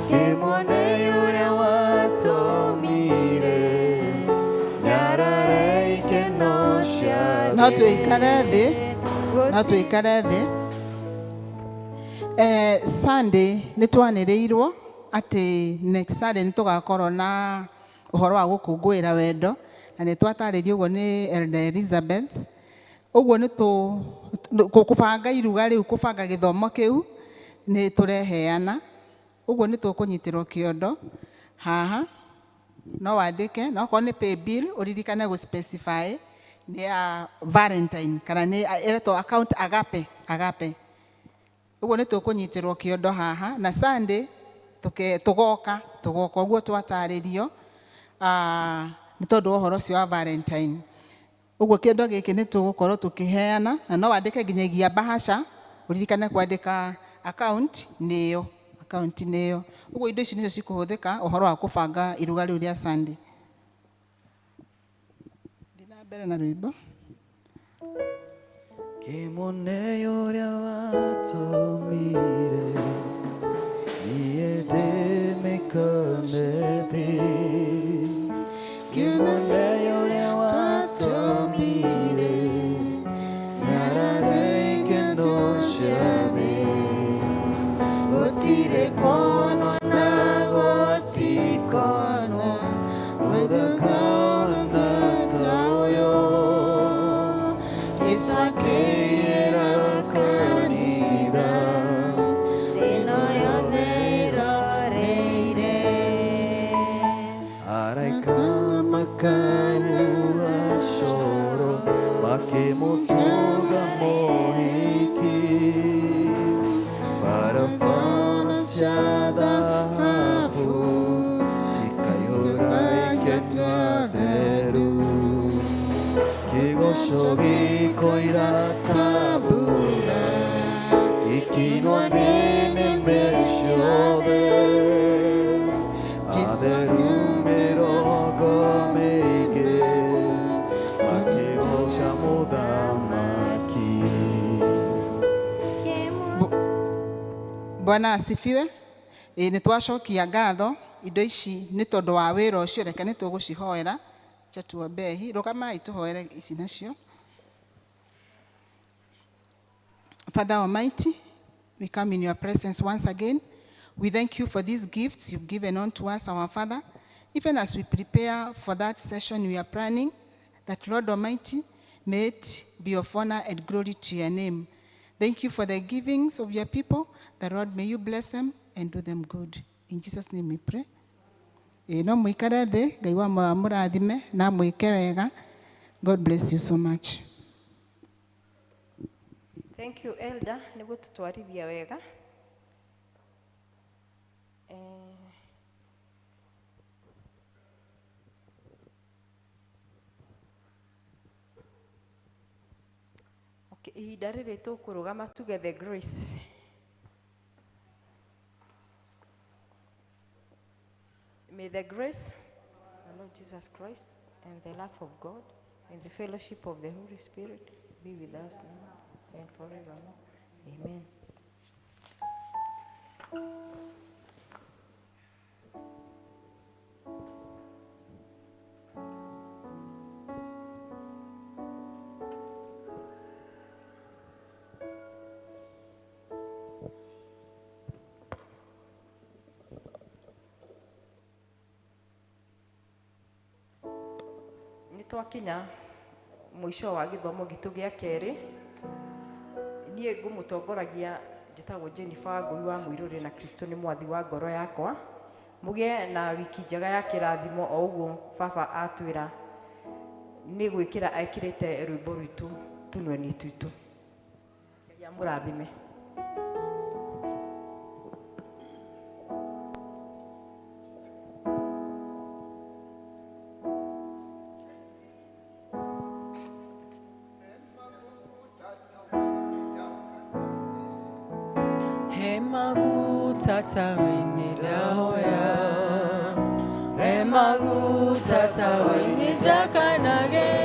Kĩmonei ũrĩa watũmire nyarare ikeno cia No tuikare thĩ, no tuikare thĩ. Sunday nĩ twanĩrĩirwo atĩ next Sunday nĩ tũgakorwo na ũhoro wa gũkũngũĩra wendo, na nĩ twatarĩrio ũguo nĩ Elder Elizabeth. Ũguo nĩ kũbanga iruga rĩu, kũbanga gĩthomo kĩu nĩ tũreheana. Ũguo nĩ tũkũnyitĩrwo kĩondo haha, no wandĩke, na okorwo nĩ pay bill ũririkane gũ specify nĩ ya Valentine kana nĩ ĩretwo account agape, agape. Ũguo nĩ tũkũnyitĩrwo kĩondo haha, na Sunday tũgoka ũguo twatarĩrio nĩ tondũ wa ũhoro ũcio wa Valentine. Ũguo kĩondo gĩkĩ nĩ tũgũkorwo tũkĩheana, na no wandĩke nginyagia bahasha, ũririkane kwandĩka account nĩyo, account nĩyo. Ũguo indo ici nĩcio cikũhũthĩka ũhoro wa kũbanga iruga rĩu rĩa Sunday. Thiĩ na mbere na rwĩmbo. Kĩmonei ũrĩa watũmire niĩ ndĩmĩkane thĩ. Kĩmonei ũrĩa watũmire nyarare ikeno cia thĩ. Gũtirĩ kuonwo na gũtikonwo ũthaka ũhana ta ũyũ. Jesu akĩiyĩra kanitha ĩno yothe ĩroreire. Araika makahuha coro makĩmũtũnga mũhiki. Barabara cia thahabu cikaihũra ikeno theru. Kĩgoco gĩkoira ta mbura gĩkĩinwo nĩ nĩmĩ ciothe. Atheru mĩrongo mĩingĩ makĩgoca mũthamaki. Bwana asifiwe. Nĩ twacokia ngatho indo ici nĩ tondũ wa wĩra ũcio, reke nĩ tũgũcihoera. Acha tuombe. Rũgamai tũhoere ici nacio. Father Almighty, we come in your presence once again. We thank you for these gifts you've given unto us, our Father. Even as we prepare for that session we are planning, that Lord Almighty, may it be of honor and glory to your name. Thank you for the givings of your people. The Lord, may you bless them and do them good. In Jesus' name we pray. No mwikare thĩ, Ngai wa mũrathime na mwĩke wega. God bless you so much. Thank you, Elder, nĩ gũtũtwarithia wega. Okay, ihinda rĩrĩ tũkũrũgama tuge the grace. May the grace of our Lord Jesus Christ and the love of God and the fellowship of the Holy Spirit be with us now and forevermore. Amen. Twakinya mũico wa gĩthomo gitũ gĩa kerĩ, niĩ ngũmũtongoragia njĩtagwo Jennifer Ngũi wa Mũirũrĩ na Kristo nĩ mwathi wa ngoro yakwa. Mũgĩe na wiki njega ya kĩrathimo o ũguo baba atwĩra nĩ gwĩkĩra ekĩrĩte rwĩmbo rwitũ tũnua-inĩ twitũ. Ngai amũrathime. Emaguta tawe ni ndahoya, emaguta tawe ni ndakanage.